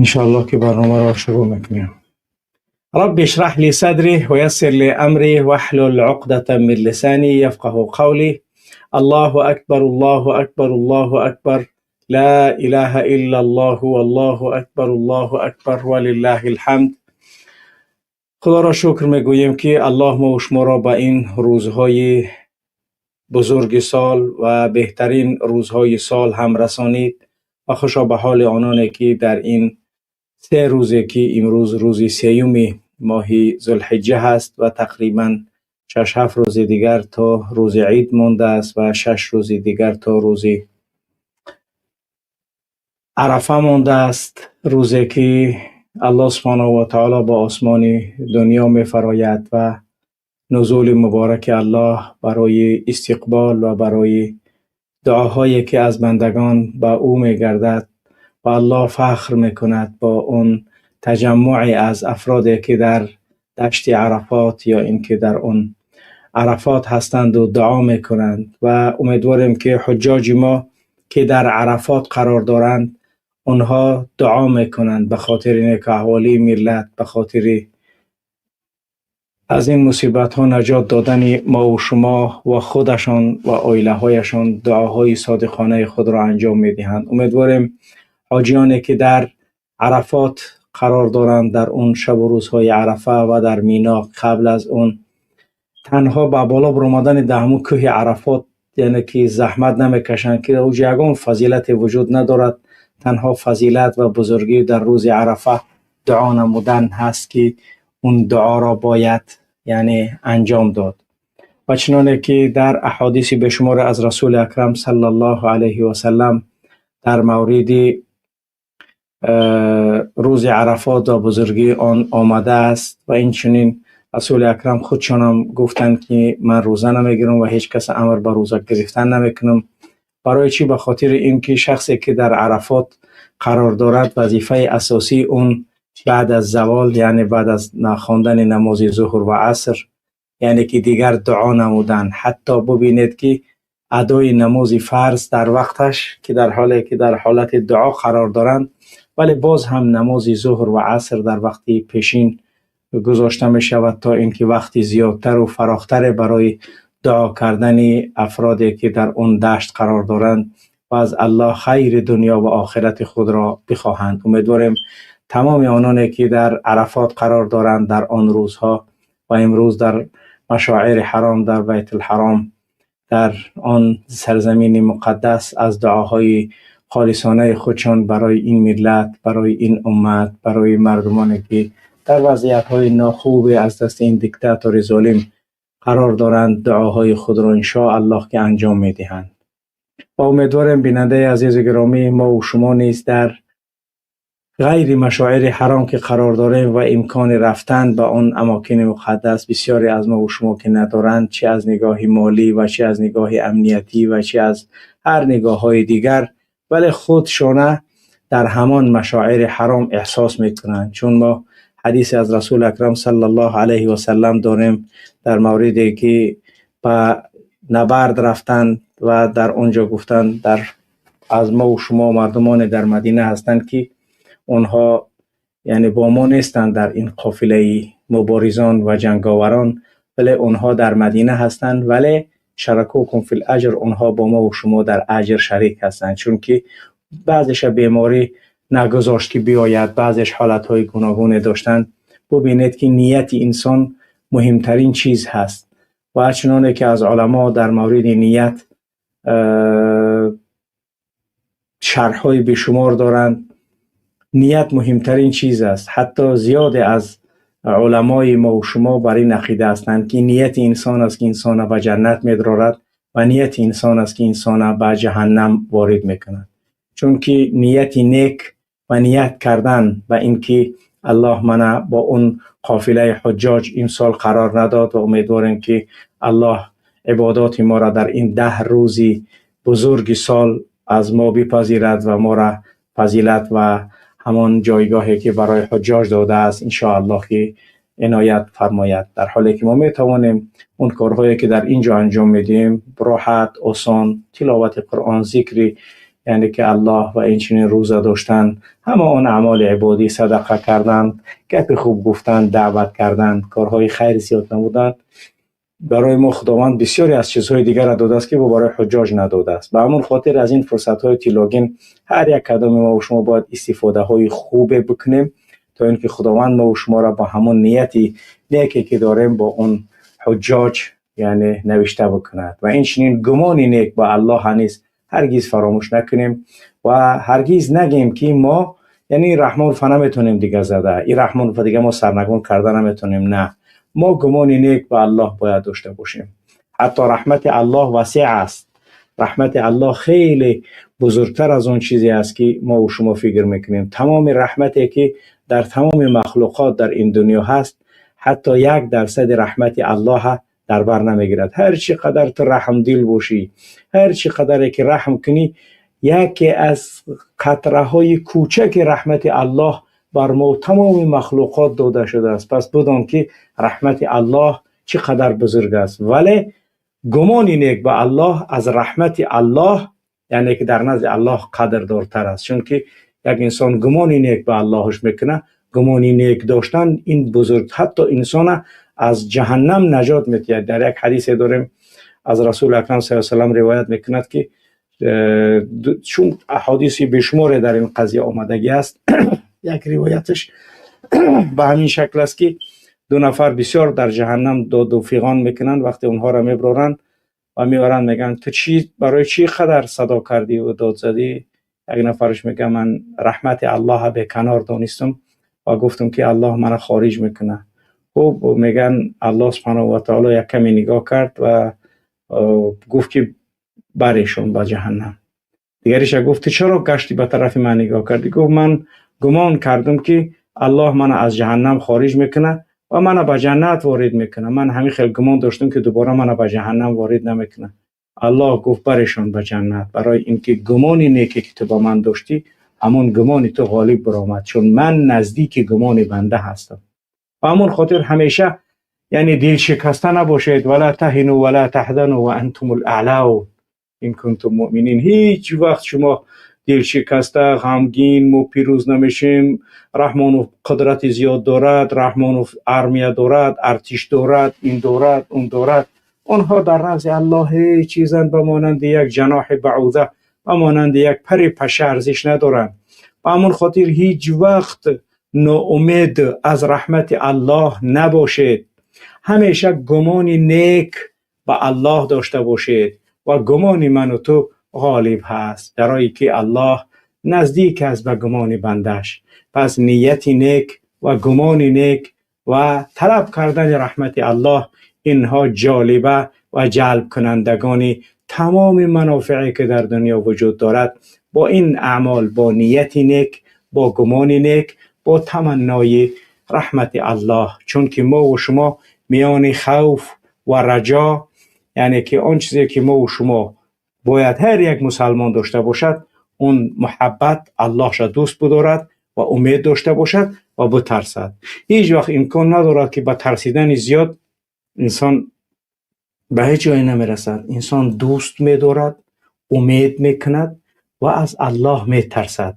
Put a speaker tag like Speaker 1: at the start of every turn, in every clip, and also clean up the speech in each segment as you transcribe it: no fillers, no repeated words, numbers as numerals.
Speaker 1: Иншоаллоҳ ки барномаро шурӯъ мекунем. رب اشرح لي صدري ويسر لي أمري واحلل عقدة من لساني يفقه قولي. الله أكبر، الله أكبر، الله أكبر، لا إله إلا الله والله أكبر، الله أكبر ولله الحمد. خدا را شکر میگوییم که الله ما و شما را به این روزهای بزرگ سال و بهترین روزهای سال هم رسانید و خوشا به حال آنانی که در این 3 روزی که امروز روز سیوم ماه ذوالحجه هست و تقریبا 6-7 روز دیگر تا روز عید مانده است و 6 روز دیگر تا روز عرفه مانده است، روزی که الله سبحانه و تعالی با آسمان دنیا می فراید و نزول مبارک الله برای استقبال و برای دعاهایی که از بندگان به او می گردد و الله فخر می کند با اون تجمع از افرادی که در دشت عرفات یا اینکه در اون عرفات هستند و دعا می کنند. و امیدواریم که حجاج ما که در عرفات قرار دارند اونها دعا میکنند به خاطر نیک احوالی ملت، به خاطر از این مصیبت ها نجات دادن ما و شما و خودشان و عائله هایشان دعاهای صادقانه خود را انجام میدهند. امیدواریم حاجیانی که در عرفات قرار دارند در اون شب و روزهای عرفه و در مینا قبل از اون تنها به بالا برآمدن در همون کوه عرفات یعنی که زحمت نمیکشند که اوج یگان فضیلت وجود ندارد، تنها فضیلت و بزرگی در روز عرفه دعا نمودن هست که اون دعا را باید یعنی انجام داد. و چنانه که در احادیث بشمار از رسول اکرم صلی الله علیه و سلم در مورد روز عرفات و بزرگی آن آمده است و این چنین رسول اکرم خودشان هم گفتند که من روزه نمیگیرم و هیچ کس امر به روزه گرفتن نمیکنم. برای چی؟ به خاطر اینکه شخصی که در عرفات قرار دارد وظیفه اساسی اون بعد از زوال یعنی بعد از خواندن نماز ظهر و عصر یعنی که دیگر دعا نمودن. حتی ببینید که ادای نماز فرض در وقتش که در حالی که در حالت دعا قرار دارند، ولی باز هم نماز ظهر و عصر در وقت پیشین گذاشته می شود تا اینکه وقتی زیادتر و فراختر برای دعا کردن افرادی که در اون دشت قرار دارند و از الله خیر دنیا و آخرت خود را بخواهند. امیدواریم تمام آنانی که در عرفات قرار دارند در آن روزها و امروز در مشاعر حرام در بیت الحرام در آن سرزمین مقدس از دعاهای خالصانه خودشان برای این ملت، برای این امت، برای مردمانی که در وضعیت‌های ناخوب از دست این دیکتاتور ظالم قرار دارند دعاهای خود را ان شاء الله که انجام می‌دهند. و امیدواریم بیننده عزیز گرامی ما و شما نیز در غیر مشاعر حرام که قرار داریم و امکان رفتن به آن اماکن مقدس بسیاری از ما و شما که ندارند، چه از نگاه مالی و چه از نگاه امنیتی و چه از هر نگاه های دیگر، ولی خودشانه در همان مشاعر حرام احساس میکنند. چون ما حدیث از رسول اکرم صلی الله علیه و سلم داریم در موردی که به نبرد رفتن و در آنجا گفتن در از ما و شما مردمان در مدینه هستند که آنها یعنی با ما نیستند در این قافله مبارزان و جنگاوران، ولی آنها در مدینه هستند، ولی شرکوکم فی الاجر، آنها با ما و شما در اجر شریک هستند. چون که بعضیش بیماری نگذاشت که بیاید، بعضیش حالتهای گوناگون داشتند. ببینید که نیت انسان مهمترین چیز هست و چنانه که از علما در مورد نیت شرح‌های بیشمار دارند، نیت مهمترین چیز است. حتی زیاد از علمای ما و شما بر این عقیده هستند که نیت انسان است که انسان به جنت می‌درارد و نیت انسان است که انسان به جهنم وارد می‌کند. چون که نیت نیک و نیت کردن و اینکه الله منه با اون قافله حجاج این سال قرار نداد و امیدواریم که الله عبادات ما را در این 10 روزی بزرگ سال از ما بپذیرد و ما را فضیلت و همان جایگاهی که برای حجاج داده است ان شاء الله که عنایت فرماید. در حالی که ما می توانیم اون کارهایی که در اینجا انجام میدیم راحت، آسان، تلاوت قرآن، ذکر یعنی که الله و این چنین روزه داشتن، همه آن اعمال عبادی، صدقه کردن، گپ خوب گفتن، دعوت کردن، کارهای خیر زیاد نمودن، برای ما خداوند بسیاری از چیزهای دیگر را داده است که برای حجاج نداده است. به همون خاطر از این فرصت‌های طلاگین هر یک کدام ما و شما باید استفاده های خوب بکنیم تا اینکه خداوند ما و شما را با همون نیتی نیکی که داریم با اون حجاج یعنی نوشته بکند. و این چنین گمان نیک با الله هنوز هرگز فراموش نکنیم و هرگز نگیم که ما یعنی رحمان فنا نمیتونیم دیگه زده، این رحمان فنا دیگه ما سرنگون کرده نمیتونیم. نه، ما گمان نیک به الله باید داشته باشیم. حتی رحمت الله وسیع است، رحمت الله خیلی بزرگتر از اون چیزی است که ما و شما فکر میکنیم. تمام رحمتی که در تمام مخلوقات در این دنیا هست حتی 1% رحمت الله در بر نمیگیرد. هر چی قدر تو رحم دل باشی، هر چی قدر که رحم کنی، یکی از قطره های کوچک رحمت الله بر ما تمام مخلوقات داده شده است. پس بدان که رحمت الله چقدر بزرگ است. ولی گمان نیک به الله از رحمت الله یعنی که در نزد الله قدردارتر است، چون که یک انسان گمان نیک به اللهش میکنه، گمان نیک داشتن این بزرگ حتی انسان از جهنم نجات میده. در یک حدیث داریم از رسول اکرم صلی الله علیه و سلم روایت میکند که چون احادیث بیشمار در این قضیه آمدگی است، یک روایتش به همین شکل است که دو نفر بسیار در جهنم داد و فیغان میکنند. وقتی اونها را میبرارند و میبرند میگن تو چی برای چی قدر صدا کردی و داد زدی؟ یک نفرش میگه من رحمت الله به کنار دانستم و گفتم که الله من خارج میکنه. خب میگن الله سبحانه و تعالی یک کمی نگاه کرد و گفت که برشون به جهنم. دیگریش گفت چرا گشتی به طرف من نگاه کردی؟ گفت من گمان کردم که الله من از جهنم خارج میکنه و من به جنت وارد میکنه. من همین خیلی گمان داشتم که دوباره من به جهنم وارد نمیکنه. الله گفت برشون به جنت، برای اینکه گمان نیکی که تو با من داشتی همون گمان تو غالب برآمد، چون من نزدیک گمان بنده هستم. و همون خاطر همیشه یعنی دل شکسته نباشید. ولا تهنوا ولا تحزنوا وانتم الاعلون ان کنتم مؤمنین. هیچ وقت شما دل شکسته غمگین مو پیروز نمیشیم. رحمان قدرت زیاد دارد، رحمان ارمیه دارد، ارتش دارد، این دارد، اون دارد. آنها در نزد الله هیچ چیزن به مانند یک جناح بعوضه، به مانند یک پر پشه ارزش ندارند. به همون خاطر هیچ وقت ناامید از رحمت الله نباشید. همیشه گمان نیک به الله داشته باشید و گمان من و تو غالب هست، برای که الله نزدیک است به گمان بندش. پس نیت نیک و گمان نیک و طلب کردن رحمت الله، اینها جالبه و جلب کنندگان تمام منافعی که در دنیا وجود دارد. با این اعمال، با نیت نیک، با گمان نیک، با تمنای رحمت الله، چون که ما و شما میان خوف و رجا، یعنی که آن چیزی که ما و شما باید هر یک مسلمان داشته باشد، اون محبت الله را دوست بدارد و امید داشته باشد و بترسد. هیچ وقت امکان ندارد که با ترسیدن زیاد انسان به هیچ جایی نمیرسد. انسان دوست میدارد، امید میکند و از الله میترسد.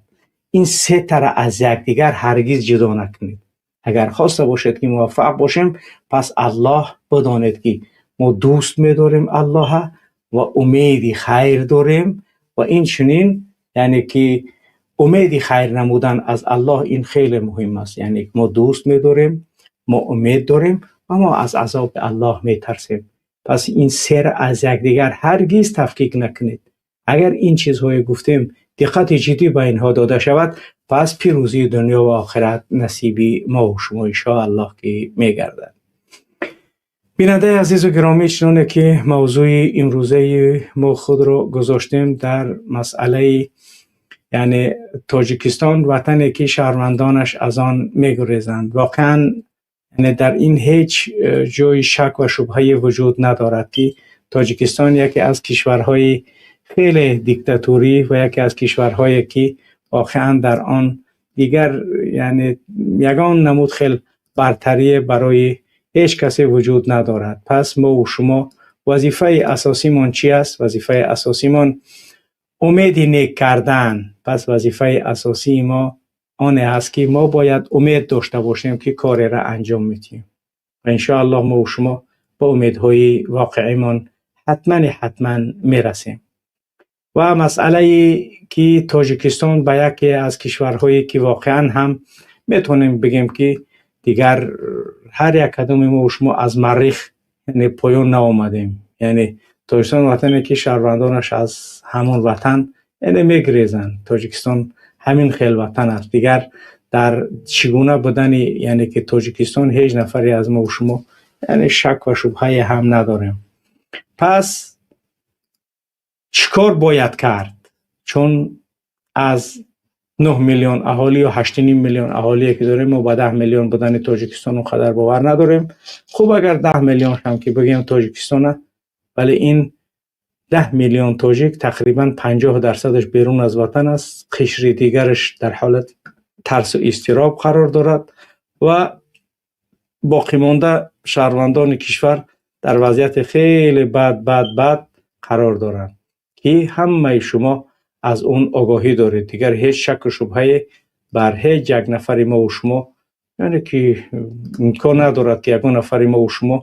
Speaker 1: این سه تا را از یکدیگر هرگز جدا نکنید. اگر خواسته باشید که موفق باشیم، پس الله بدانید که ما دوست میداریم الله و امید خیر داریم و این چنین یعنی که امید خیر نمودن از الله این خیلی مهم است. یعنی ما دوست میداریم، ما امید داریم و ما از عذاب الله میترسیم. پس این سه را از یکدیگر هرگز تفکیک نکنید. اگر این چیزهای گفتیم دقت جدی به اینها داده شود، پس پیروزی دنیا و آخرت نصیبی ما و شما انشاءالله که میگردد. بیننده عزیز و گرامی، چنانه که موضوع امروزه ما خود رو گذاشتیم در مسئله یعنی تاجیکستان، وطنی که شهروندانش از آن میگریزند. واقعا یعنی در این هیچ جای شک و شبهه وجود ندارد که تاجیکستان یکی از کشورهای خیلی دیکتاتوری و یکی از کشورهایی که واقعا در آن دیگر یعنی یگان نمود خیلی برتری برای هیچ کسی وجود ندارد. پس ما و شما وظیفه اساسیمان چی است؟ وظیفه اساسیمان Умеди нек кардан. Пас вазифаи асосии мо оне аст, ки мо бояд умед дошта бошем, ки кореро анҷом медиҳем ва иншоаллоҳ мо шумо ба умедҳои воқеимон ҳатман ҳатман мерасем. Ва масъалае ки Тоҷикистон ба яке аз кишварҳое ки воқеан ҳам метавонем бигем, ки дигар ҳар як кадоми мо шумо аз Маррих, яъне, поён наомадем. Яъне Тоҷикистон ватане ки шаҳрвандонаш аз ҳамон ватан, яъне, мегирезанд. Тоҷикистон ҳамин хел ватан аст. Дигар дар чӣ гуна будани, яъне ки, Тоҷикистон ҳеҷ нафаре аз мо шумо, яъне, шак ва шубҳае ҳам надорем. Пас чӣ кор бояд кард? Чун аз 9 миллион аҳолӣ ё 8,5 миллион аҳолие ки дорем, мо ба 10 миллион будани Тоҷикистон он қадар бовар надорем. Хуб, агар 10 миллион ҳам ки бигӯем Тоҷикистона, вале ин 10 миллион тоҷик тақрибан 50 дарсадаш берун аз ватан аст, қишри дигараш дар ҳолати тарсу изтироб қарор дорад ва боқимонда шаҳрвандони кишвар дар вазъияти хеле бад, бад, бад қарор доранд, ки ҳамаи шумо аз он огоҳӣ доред. Дигар ҳеҷ шаку шубҳае бар ҳеҷ як нафари мову шумо, яъне ки, имкон надорад, ки ягон нафари мову шумо,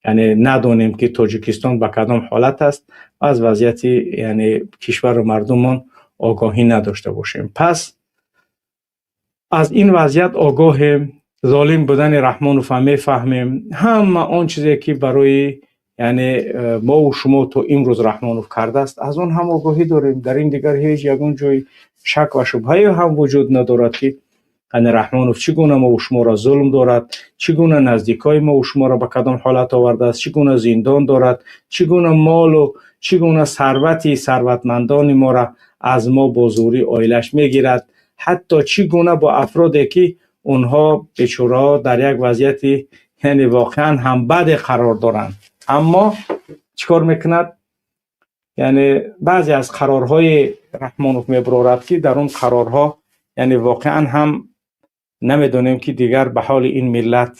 Speaker 1: яъне, надонем, ки Тоҷикистон ба кадом ҳолат аст ва аз вазъияти, яъне, кишвару мардумон огоҳӣ надошта бошем. Пас аз ин вазъият огоҳем, золим будани Раҳмонова мефаҳмем. Ҳама он чизе ки барои, яъне, мову шумо то имрӯз Раҳмонов кардааст, аз он ҳам огоҳӣ дорем. Дар ин дигар ҳеҷ ягон ҷои шак ва шубҳае ҳам вуҷуд надорад, ки, яъне, Раҳмонов чӣ гуна мову шуморо зулм дорад, чӣ гуна наздикои мову шуморо ба кадом ҳолат овардааст, чӣ гуна зиндон дорад, чӣ гуна молу чӣ гуна сарвати сарватмандони моро аз мо бо зӯрӣ оилаш мегирад, ҳатто чӣ гуна бо афроде ки онҳо бечораҳо дар як вазъияти, яъне, воқеан ҳам баде қарор доранд. Аммо чӣ кор мекунад? Яъне баъзе аз қарорҳои Раҳмонов мебарорад, ки дар он қарорҳо, яъне, воқеан ҳам намедонем, ки дигар ба ҳоли ин миллат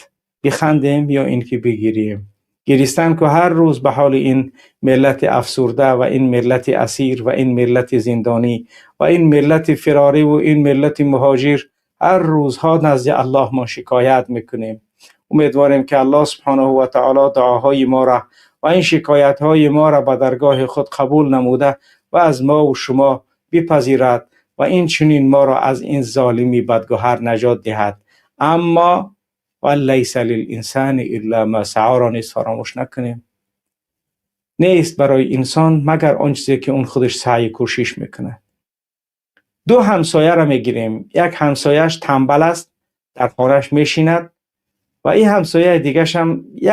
Speaker 1: бихандем ё ин ки бигирем. Гиристан ку ҳар рӯз ба ҳоли ин миллати афсурда ва ин миллати асир ва ин миллати зиндонӣ ва ин миллати фирориву ин миллати муҳоҷир ҳар рӯзҳо назди Аллоҳ мо шикоят мекунем. Умедворем, ки Аллоҳ субҳонаҳу ва таоло дуоҳои моро ва ин шикоятҳои моро ба даргоҳи худ қабул намуда ва аз мову шумо бипазирад ва ин чунин моро аз ин золими бадгӯҳар наҷот диҳад. Аммо وأن ليس للإنسان إلا ما سعى ро низ фаромӯш накунем. Нест барои инсон магар он чизе ки он худаш саъю кӯшиш мекунад. Ду ҳамсояро мегирем. Як ҳамсояш тамбал аст, дар хонааш мешинад, ва ин ҳамсояи дигашам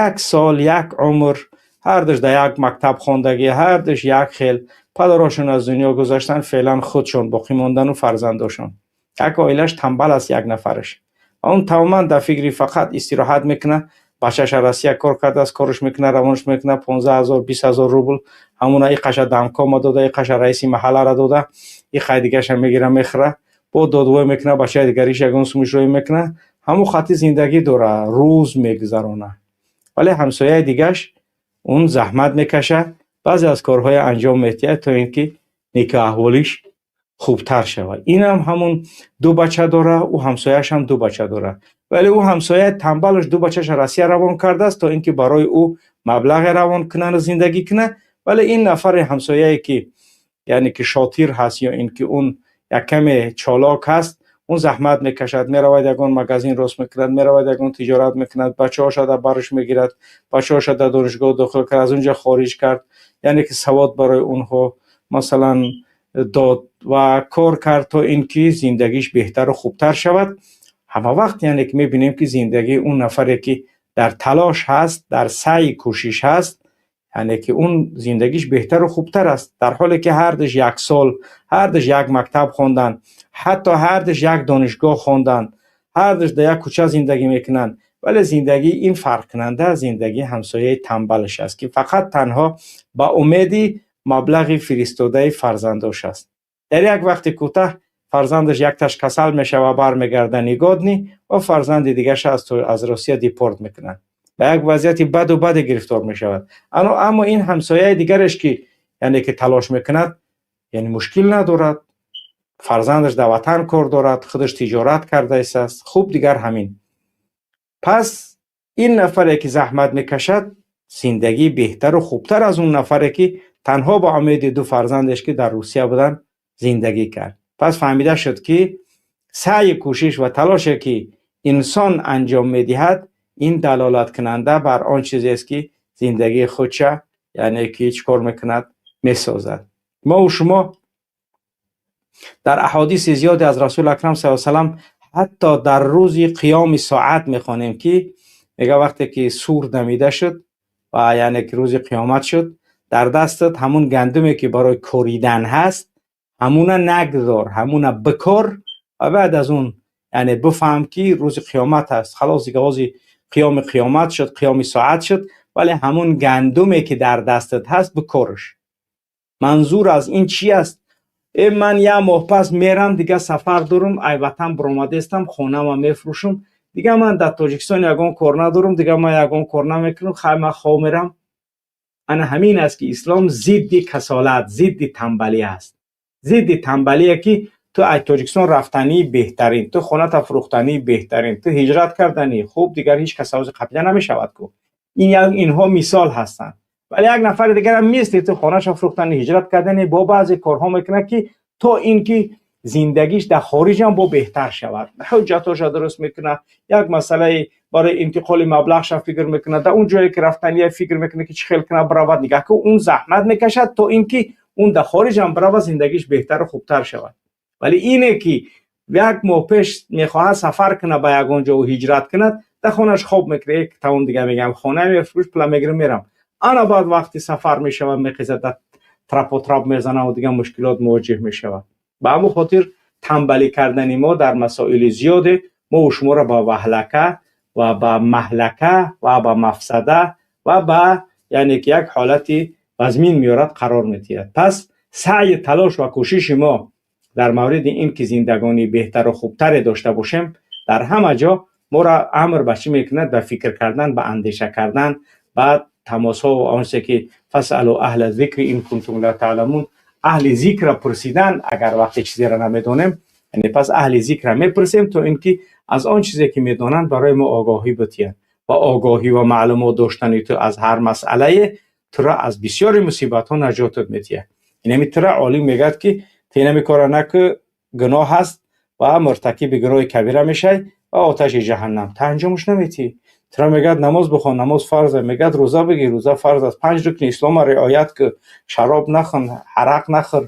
Speaker 1: як сол, як умр ҳардуш дар як мактаб хондагӣ, ҳардуш як хел падарошон аз дунё гузаштан, феълан худшон боқӣ мондану фарзандошон. Як оилаш тамбал аст, як нафараш ва он тамоман дар фикри фақат истироҳат мекунад. Бачаша Россия кор кардааст, корш мекунад, равонаш мекунад, 15 000, 20 000 рубл. Ҳамуна иқаша домкома дода, иқаша раиси маҳаллара дода, иқаи дигаша мегира, мехӯра, бо додвой мекунад, бачаи дигариш ягон сумиш рӯй мекунад. Ҳамун хати зиндагӣ дора, рӯз мегузаронад. Вале ҳамсояи дигаш он заҳмат мекашад, баъзе аз корҳоя анҷом медиҳад, то ин ки некуаҳволиш хубтар шавад. Инам ҳамун ду бача дора, ӯ ҳамсояашам ду бача дорад, вале ӯ ҳамсояи тамбалаш ду бачаша Россия равон кардааст, то ин ки барои ӯ маблағе равон кунану зиндагӣ кунад. Вале ин нафари ҳамсояе ки, яъне ки, шотир ҳаст ё ин ки он як каме чолок ҳаст, он заҳмат мекашад, меравад, ягон магазин рост мекунад, меравад, ягон тиҷорат мекунад, бачаҳоша дар барш мегирад, бачаҳоша дар донишгоҳ дохил кард, аз он ҷо хориҷ кард, яъне ки савод барои онҳо, масалан, дод ва кор кард, то ин ки зиндагиш беҳтару хубтар шавад. Ҳама вақт, яъне ки, мебинем, ки зиндагии он нафаре ки дар талош ҳаст, дар саъй кӯшиш ҳаст, яъне ки, он зиндагиш беҳтару хубтар аст, дар ҳоле ки ҳардуш як сол, ҳардуш як мактаб хонданд, ҳатто ҳардуш як донишгоҳ хонданд, ҳардуш дар як кӯча зиндагӣ мекунанд. Вале зиндагии ин фарқкунанда зиндагии ҳамсояи тамбалаш аст, ки фақат танҳо ба умеди маблағи фиристодаи фарзандош аст. Дар як вақти кӯтаҳ фарзандаш якташ касал мешава, бармегарда негодный, ва фарзанди дигаша аз Русия депорт мекунанд, ба як вазъияти баду баде гирифтор мешавад. Аммо ин ҳамсояи дигараш ки, яъне ки, талош мекунад. Яъне мушкил надорад, фарзандаш дар ватан кор дорад, худаш тиҷорат кардааст. Хуб, дигар ҳамин. Пас ин нафаре ки заҳмат мекашад, зиндагӣ беҳтару хубтар аз он нафаре ки танҳо ба умеди ду фарзандеш, ки дар Русия буданд, зиндагӣ кард. Пас фаҳмида шуд, ки саъи, кӯшиш ва талоше ки инсон анҷом медиҳад, ин далолаткунанда бар он чизест, ки зиндагии худша, яъне ки чӣ кор мекунад, месозад. Мо шумо дар аҳодиси зиёде аз Расули Акрам саллаллоҳу алайҳи васаллам, ҳатто дар рӯзи қиёми соат мехонем, ки мега вақте ки сур дамида шуд ва яъне ки рӯзи қиёмат шуд, дар дастат ҳамун гандуме ки барои коридан ҳаст, ҳамуна нагзор, ҳамуна бикор ва баъд аз он яъне бифаҳм, ки рӯзи қиёмат аст. Халос, дига ҳози қиёми қиёмат шуд, қиёми соат шуд, вале ҳамун гандуме ки дар дастат ҳаст, бикорш. Манзур аз ин чӣ аст? Э, ман як моҳ пас мерам, дига сафар дорам, ай ватан баромадестам, хонама мефурӯшам, дига ман дар Тоҷикистон ягон кор надорам, дига ман ягон кор намекунам, хай, ман хоб мерам. Ана ҳамин аст, ки ислом зидди касолат, зидди тамбалӣ аст. Зидди тамбалие, ки ту аз Тоҷикистон рафтанӣ беҳтарин, ту хоната фурӯхтанӣ беҳтарин, ту ҳиҷрат карданӣ. Хуб, дигар ҳеҷ кас овози қапида намешавад ку. Ин инҳо мисол ҳастанд, вале як нафари дигарам мисли ту хонаша фурӯхтани, ҳиҷрат кардани, бо баъзе корҳо мекунад, ки то ин ки зиндагиш дар хориҷам бо беҳтар шавад. Ҳуҷҷатҳоша дуруст мекунад, як масъалаи барои интиқоли маблағша фикр мекунад, дар он ҷое ки рафтания фикр мекунад, ки чӣ хел кунад, биравад. Нигаҳ ку, он заҳмат мекашад, то ин ки он дар хориҷам биравад, зиндагиш беҳтару хубтар шавад. Вале ине ки як моҳ пеш мехоҳад сафар кунад ба ягон ҷо ҳиҷрат кунад, дар хонаш хоб мекунад, тамом, дига мегӯям, хона мефурӯш, пула мегирам, мерам. Ана баъд вақти сафар мешавад, мехезад, дар трапотрап мезанад, дигар мушкилот мувоҷеҳ мешавад. Ба ҳамон хотир тамбалӣ кардани мо дар масоили зиёде мову шуморо ба ваҳлака ва ба маҳлака ва ба мафсада ва ба яъне ки як ҳолати вазмин меорад, қарор медиҳад. Пас саъи, талош ва кӯшиши мо дар мавриди ин ки зиндагонии беҳтару хубтаре дошта бошем, дар ҳама ҷо моро амр ба чӣ мекунад? Ба фикр кардан, ба андеша кардан, ба тамосҳо ва онче ки فاسألوا أهل الذكر إن كنتم لا تعلمون, аҳли зикрра пурсидан, агар вақте чизеро намедонем. Яъне пас аҳли зикрра мепурсем, то ин ки аз он чизе ки медонанд, барои мо огоҳӣ битиҳанд. Ва огоҳӣ ва маълумот доштани ту аз ҳар масъалае туро аз бисёри мусибатҳо наҷотат медиҳад. Инами тура олим мегӯяд, ки ту инами кора накӯ, гуноҳ аст ва муртакиби гуноҳи кабира мешавӣ ва оташи ҷаҳаннам, та анҷомаш наметиҳӣ. Тура мегӯяд: намоз бихон, намоз фарз аст. Мегӯяд: рӯза бигир, рӯза фарз аст. Панҷ рукни ислома риоят кӯ, шароб нахӯн, ҳарақ нахӯр,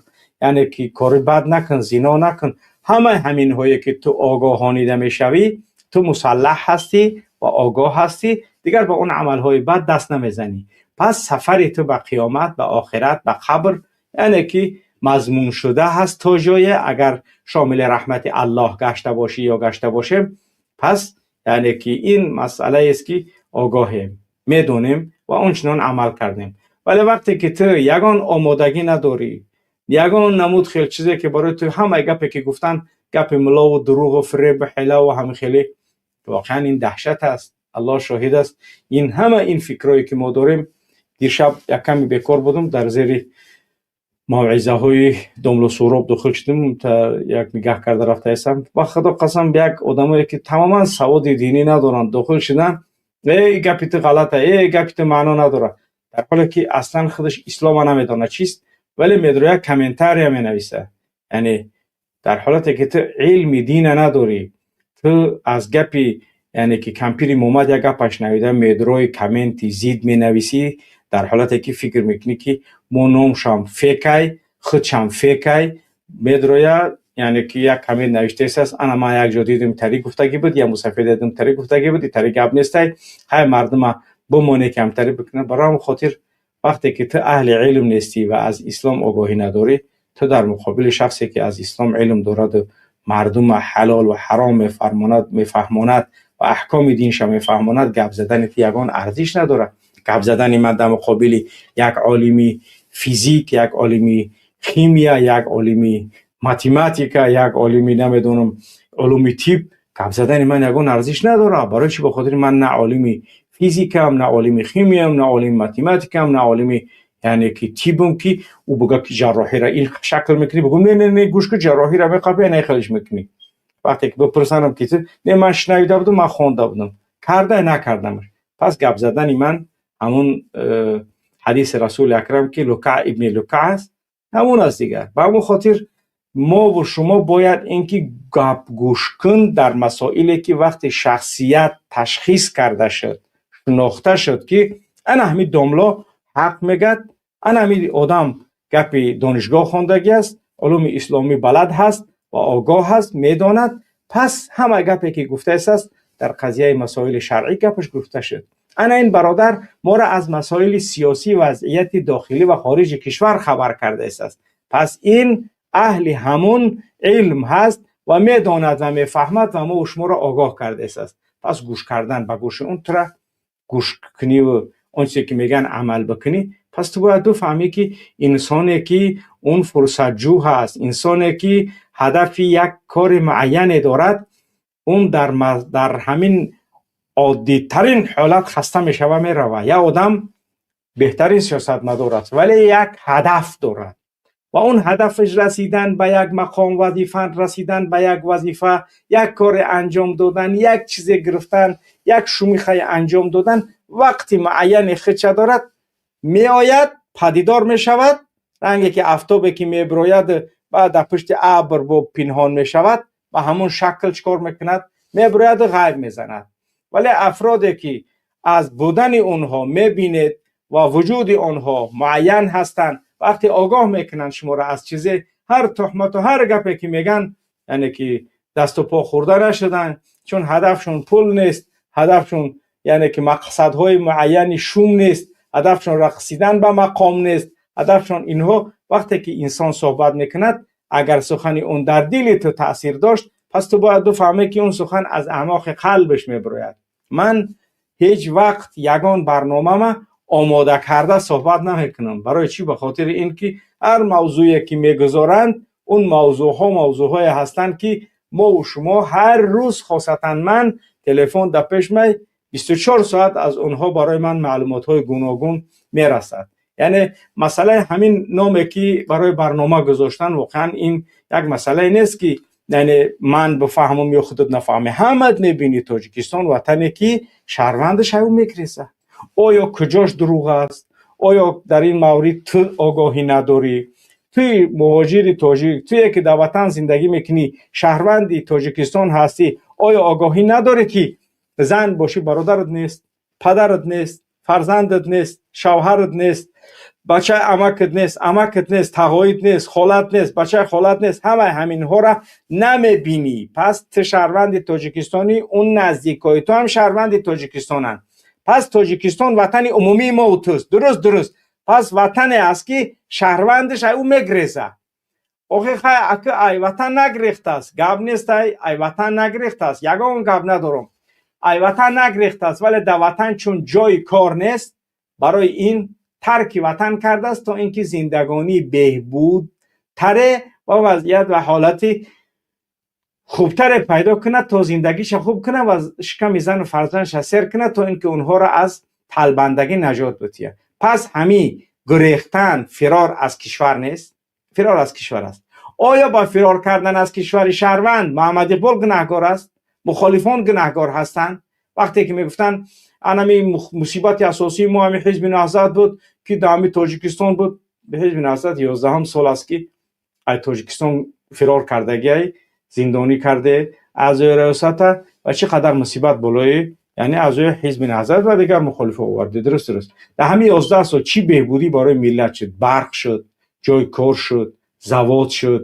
Speaker 1: яъне ки кори бад накун, зино накун. Ҳамаи ҳаминҳое ки ту огоҳонида мешавӣ, ту мусаллаҳ ҳастӣ ва огоҳ ҳастӣ, дигар ба он амалҳои бад даст намезанӣ. Пас сафари ту ба қиёмат, ба охират, ба қабр, яъне ки мазмун шуда ҳаст то ҷое, агар шомили раҳмати Аллоҳ гашта бошӣ ё гашта бошем. Пас яъне ки ин масъалаест, ки огоҳем, медонем ва ончунон амал кардем. Вале вақте ки ту ягон омодагӣ надорӣ, ягон намуд хел чизе ки барои ту ҳамаи гапе ки гуфтанд, гапи мулову дурӯғу фиребу ҳилаву ҳамин хеле, воқеан ин даҳшат аст. Аллоҳ шоҳид аст, ин ҳама ин фикрҳое ки мо дорем. Диршаб як ками бекор будам, дар зери мавъизаҳои домлу Суҳроб дохил шудем, як нигаҳ карда рафтаистам. Ба Худо қасам, як одамое ки тамоман саводи динӣ надоранд, дохил шуданд: «Эй, гапи ту ғалата, эй, гапи ту маъно надорад», дар ҳоле ки аслан худаш ислома намедонад чист, вале медро як комментария менависад. Яъне дар ҳолате ки ту илми дина надорӣ, ту аз гапи, яъне ки кампири Момад як гапаш навида, медрои комменти зид менависӣ, дар ҳолате ки фикр мекунӣ, ки мо номшам фекай, худшам фекай, медроя, яъне ки як коммент навиштаистааст: «Ана ман як ҷо дидем, тари гуфтагӣ буд, я мусафед дидем, тари гуфтагӣ буд, тари гап нестай, ҳай мардума бимоне, ки ҳамтари бикунад». Барои ҳамон хотир вақте ки ту аҳли илм нестӣ ва аз ислом огоҳӣ надорӣ, ту дар муқобили шахсе ки аз ислом илм дораду мардума ҳалол ва ҳаром мефармонад, мефаҳмонад ва аҳкоми динша мефаҳмонад, гап задани ту ягон арзиш надорад. Гап задани ман дар муқобили як олими физик, як олими химия, як олими математика, як олими, намедонам, улуми тиб, гап задани ман ягон арзиш надорад. Барои чӣ? Ба хотири ман на олими физикам, на олими химиям, на олими математикам, на олими Яъне ки тибм, ки ӯ буга, ки ҷарроҳиро ин шакл мекунӣ, бугум: «Не, не, не, гӯш ку, ҷарроҳиро меқапӣ, не, хелиш мекунӣ». Вақте ки бипурсанам, ки не, ман шунавида будам, ман хонда будам, карда накардамаш. Пас гап задани ман ҳамун ҳадиси Расули Акрам, ки Лукаъ ибни Лукаъ аст, ҳамун аст дигар. Ба ҳамон хотир мову шумо бояд ин ки гапгӯшкун дар масоиле, ки вақте шахсият ташхис карда шуд, шинохта шуд, ки ана ҳамин домло ҳақ мегӯяд, ана ҳамин одам гапи донишгоҳ хондагӣ аст, улуми исломӣ балад ҳаст ва огоҳ ҳаст, медонад, пас ҳама гапе ки гуфтааст дар қазияи масоили шаръӣ, гапаш гуфта шуд. Ана ин бародар моро аз масоили сиёсӣ, вазъияти дохилӣ ва хориҷи кишвар хабар кардааст. Пас ин аҳли ҳамун илм ҳаст ва медонад ва мефаҳмад ва мо шуморо огоҳ кардааст. Пас гӯш кардан ба гӯши он, тура гӯш куниву он чизе ки мегӯян амал бикунӣ, пас ту бояд бифаҳмӣ, ки инсоне ки он фурсатҷӯ ҳаст, инсоне ки ҳадафи як кори муайяне дорад, он дар ҳамин оддитарин ҳолат хаста мешава, мерава. Як одам беҳтарин сиёсатмадор аст, вале як ҳадаф дорад ва он ҳадафаш расидан ба як мақом, вазифа, расидан ба як вазифа, як коре анҷом додан, як чизе гирифтан, як шумихае анҷом додан, вақти муайяне худша дорад, меояд, падидор мешавад, ранге ки афтобе ки мебирояд, баъд дар пушти абр бо пинҳон мешавад, ба ҳамон шакл чӣ кор мекунад? Мебирояду ғайб мезанад. Вале афроде ки аз будани онҳо мебинед ва вуҷуди онҳо муайян ҳастанд, вақте огоҳ мекунанд шуморо аз чизе, ҳар туҳмату ҳар гапе ки мегӯянд, яъне ки дасту по хӯрда нашуданд, чун ҳадафшон пул нест, ҳадафшон, яъне ки мақсадҳои муайяни шум нест, ҳадафшон рақсидан ба мақом нест, ҳадафшон инҳо. Вақте ки инсон суҳбат мекунад, агар сухани он дар дили ту таъсир дошт, пас ту бояд бифаҳмӣ, ки он сухан аз аъмоқи қалбаш мебирояд. Ман ҳеҷ вақт ягон барномама омода карда суҳбат намекунам. Барои чӣ? Ба хотири ин ки ҳар мавзӯе ки мегузоранд, он мавзӯъҳо мавзӯъҳое ҳастанд, ки мову шумо ҳар рӯз, хосатан ман, телефон дар пеш май, 24 соат аз онҳо барои ман маълумотҳои гуногун мерасад. Яъне масъалаи ҳамин номе ки барои барнома гузоштан, воқеан ин як масъалае нест, ки яъне ман бифаҳмам ё худат нафаҳмӣ. Ҳамат мебинӣ, Тоҷикистон ватане ки шаҳрвандаш аю мегрезад. Оё куҷош дурӯғ аст? Оё дар ин маврид ту огоҳӣ надорӣ? Туи муҳоҷири тоҷик, туе ки дар ватан зиндагӣ мекунӣ, шаҳрванди Тоҷикистон ҳастӣ, оё огоҳӣ надорӣ, ки зан бошӣ, бародарат нест, падарат нест, фарзандат нест, шавҳарат нест, бачаи амакат нест, амакат нест, тағоит нест, холат нест, бачаи холат нест? Ҳамаи ҳаминҳоро намебинӣ? Пас ту шаҳрванди тоҷикистонӣ, он наздикои ту ҳам шаҳрванди Тоҷикистонанд. Пас Тоҷикистон ватани умумии мову туст. Дуруст? Пас ватане аст, ки шаҳрвандаш ай ӯ мегреза. Охи хай, ака, ай ватан нагрехтааст, гап нест, ай ватан нагрехтааст, ягон гап надорам, ай ватан нагрехтааст, вале дар ватан чун ҷои кор нест, барои ин тарки ватан кардааст, то ин ки зиндагонии беҳбудтаре ва вазъият ва ҳолати хубтаре пайдо кунад, то зиндагиша хуб кунад ва шиками зану фарзандша сер кунад, то ин ки онҳоро аз талбандагӣ наҷот бутиҳад. Пас ҳамин гурехтан фирор аз кишвар нест? Фирор аз кишвар аст. Оё ба фирор кардан аз кишвари шаҳрванд Муҳаммад Иқбол гунаҳкор аст? Мухолифон гунаҳкор ҳастанд? Вақте ки мегуфтанд, анами мусибати асосии мо ҳами Ҳизби Наҳзат буд, ки дар ҳами Тоҷикистон буд. Ҳизби Наҳзат 11-ум сол аст, ки ай Тоҷикистон фирор кардагиай, зиндонӣ карде аъзои риёсата ва чӣ қадар мусибат болои, яъне аъзои Ҳизби Наҳзат ва дигар мухолифо оварде. Дуруст, дар ҳамин 11 сол чӣ беҳбудӣ барои миллат шуд? Барқ шуд, ҷои кор шуд, завод шуд,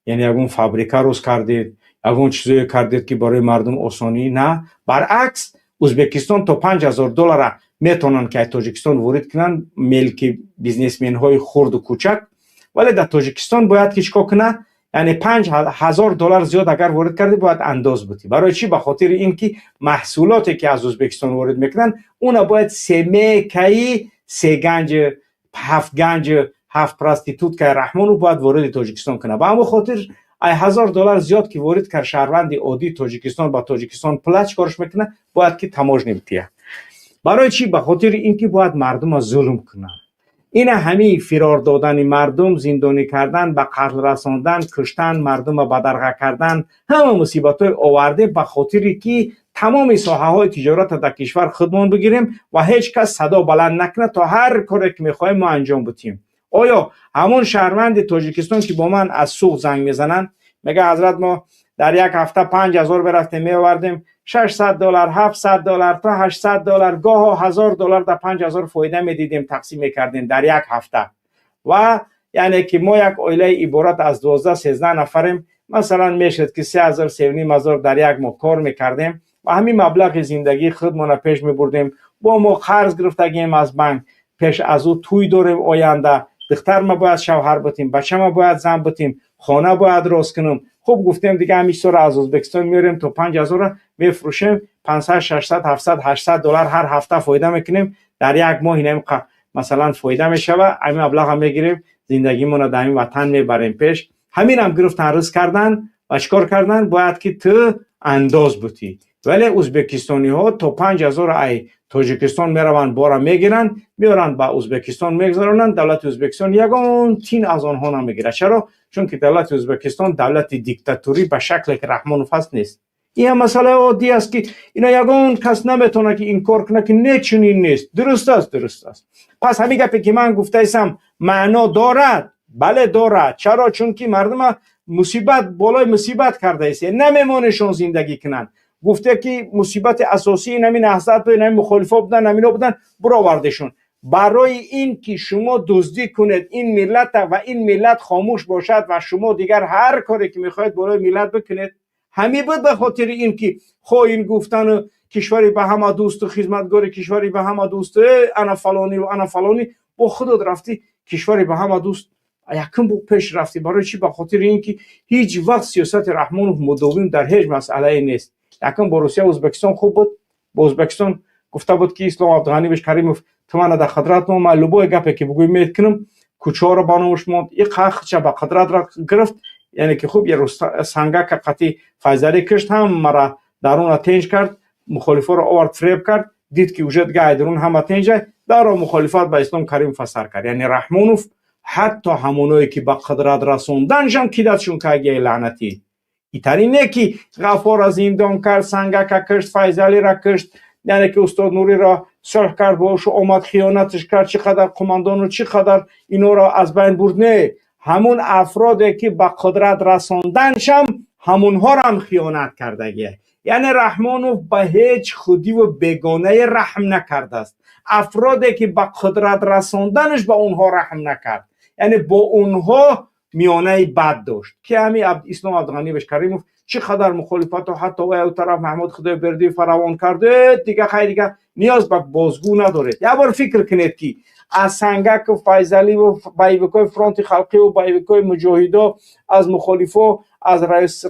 Speaker 1: яъне ягон фабрика рӯз кардед, ягон чизое кардед, ки барои мардум осонӣ? На, баръакс, Ӯзбекистон то 5000 доллара метавонанд, ки аз Тоҷикистон ворид кунанд мелки бизнесменҳои хурду кӯчак, вале дар Тоҷикистон бояд ки чӣ кор кунад? Яъне 5000 доллар зиёд агар ворид кардӣ, бояд андоз бутӣ. Барои чӣ? Ба хотири ин ки маҳсулоте ки аз Ӯзбекистон ворид мекунанд, уна бояд семейкаи сеганҷ, ҳафт ганҷ, ҳафт проституткаи Раҳмону бояд вориди Тоҷикистон кунад. Ба ҳамон хотир ай 1000 доллар зиёд ки ворид кард шаҳрванди оддии Тоҷикистон ба Тоҷикистон, пула чӣ корш мекунад? Бояд ки таможня битиҳад. Барои чӣ? Ба хотири ин ки бояд мардума зулм кунад. Ина ҳамин фирор додани мардум, зиндонӣ кардан, ба қатл расондан, куштан, мардумро бадарға кардан, ҳама мусибатҳои овардем ба хотире ки тамоми соҳаҳои тиҷоратро дар кишвар худмон бигирем ва ҳеҷ кас садо баланд накунад, то ҳар коре ки мехоҳем мо анҷом бутем. Оё ҳамон шаҳрванди Тоҷикистон, ки бо ман аз Суғд занг мезананд, мега: «Ҳазрат, мо дар як ҳафта 5000 бирафтем, меовардем, $600, $700 то $800, гоҳо $1000 дар 5000 фоида медидем, тақсим мекардем дар як ҳафта. Ва яъне ки мо як оилаи иборат аз 12-13 нафарем, масалан, мешуд ки 3000, 3500 дар як моҳ кор мекардем ва ҳамин маблағи зиндагии худмонро пеш мебурдем. Бо мо қарз гирифтагием аз банк, пеш аз ӯ тӯй дорем, оянда духтарма бояд шавҳар бутем, бачама бояд зан бутем, хона бояд рост кунам. Хуб, гуфтем, дига ҳамин чизҳоро аз Ӯзбекистон меорем, то 5000-ро мефурӯшем, 500, 600, 700, $800 ҳар ҳафта фоида мекунем, дар як моҳ инам масалан фоида мешава, ҳамин маблағро мегирем, зиндагимонро дар ҳамин ватан мебарем пеш». Ҳаминам гирифтан, ризқ кардан ва чикор кардан? Бояд ки ту андоз бутӣ. Вале ӯзбекистониҳо то 5000 ай Тоҷикистон мераванд, бора мегиранд, меоранд, ба Ӯзбекистон мегузаронанд. Давлати Ӯзбекистон ягон тин аз онҳо намегирад. Чаро? Чунки давлати Ӯзбекистон давлати диктатурӣ ба шакле ки Раҳмонов ҳаст нест. Ин ҳам масъалаи оддӣ аст, ки ина ягон кас наметавонад ки инкор кунад, ки не, чунин нест. Дуруст аст, дуруст аст. Пас ҳамин гапе ки ман гуфтаистам, маъно дорад? Бале, дорад. Чаро? Чунки мардума мусибат болои мусибат кардаист, намемонешон зиндагӣ кунанд. Гуфте ки мусибати асосӣ инами Наҳзат, инами мухолифо будан, ҳамино будан, буровардешон барои ин ки шумо дуздӣ кунед ин миллата ва ин миллат хомӯш бошад ва шумо дигар ҳар коре ки мехоҳед болои миллат бикунед. Ҳамин буд, ба хотири ин ки хоин гуфтану кишвари ба ҳама дӯсту хизматгори кишвари ба ҳама дӯсту ана фалонӣ ана фалонӣ. Бо худот рафтӣ, кишвари ба ҳама дӯст якум бо пеш рафтӣ. Барои чӣ? Ба хотири ин ки ҳеҷ вақт сиёсати Раҳмонов мудовим дар ҳеҷ масъалае нест. Якум бо Русия, Ӯзбекистон хуб буд. Бо Ӯзбекистон гуфта буд, ки Ислом Абдуғанивич Каримов, ту мана дар қудрат мон, ман любое гапе ки бугӯӣ мекунам. Кӯчаҳоро ба номаш монд, иқахча ба қудрат гирифт. Яъне ки хуб Сангака қати Файзалӣ кишт, ҳамара даруна тенҷ кард, мухолифоро овард, фиреб кард. Дид ки уже дига айдарун ҳама тенҷа, даро мухолифат ба Ислом Каримов асар кард. Яъне Раҳмонов ҳатто ҳамоное ки ба қудрат расонданшам кидатшун кагияи лаънатӣ. Итари не ки Ғаффорро зиндон кард, Сангака кишт, Файзалиро кишт, яъне ки устод Нуриро сулҳ кард, бошу омад хиёнаташ кард, чӣ қадар қумандону чӣ қадар инҳоро аз байн бурд. Не, ҳамун афроде ки ба қудрат расонданшам, ҳамунҳорам хиёнат кардагия. Яъне Раҳмонов ба ҳеҷ худиву бегонае раҳм накардааст. Афроде ки ба қудрат расонданаш, ба онҳо раҳм накард, яъне бо онҳо миёнаи бад дошт, ки ҳами Ислом Абдуғанивич Каримов чӣ қадар мухолифатҳо, ҳатто ӯ тараф Маҳмуд Худойбердиев фаравон кард. Дига хайр, дига ниёз ба бозгӯ надоред. Як бор фикр кунед, ки аз Сангаков, Файзаливу боевикҳои Фронти халқиву боевикҳои муҷоҳидо, аз мухолифо, аз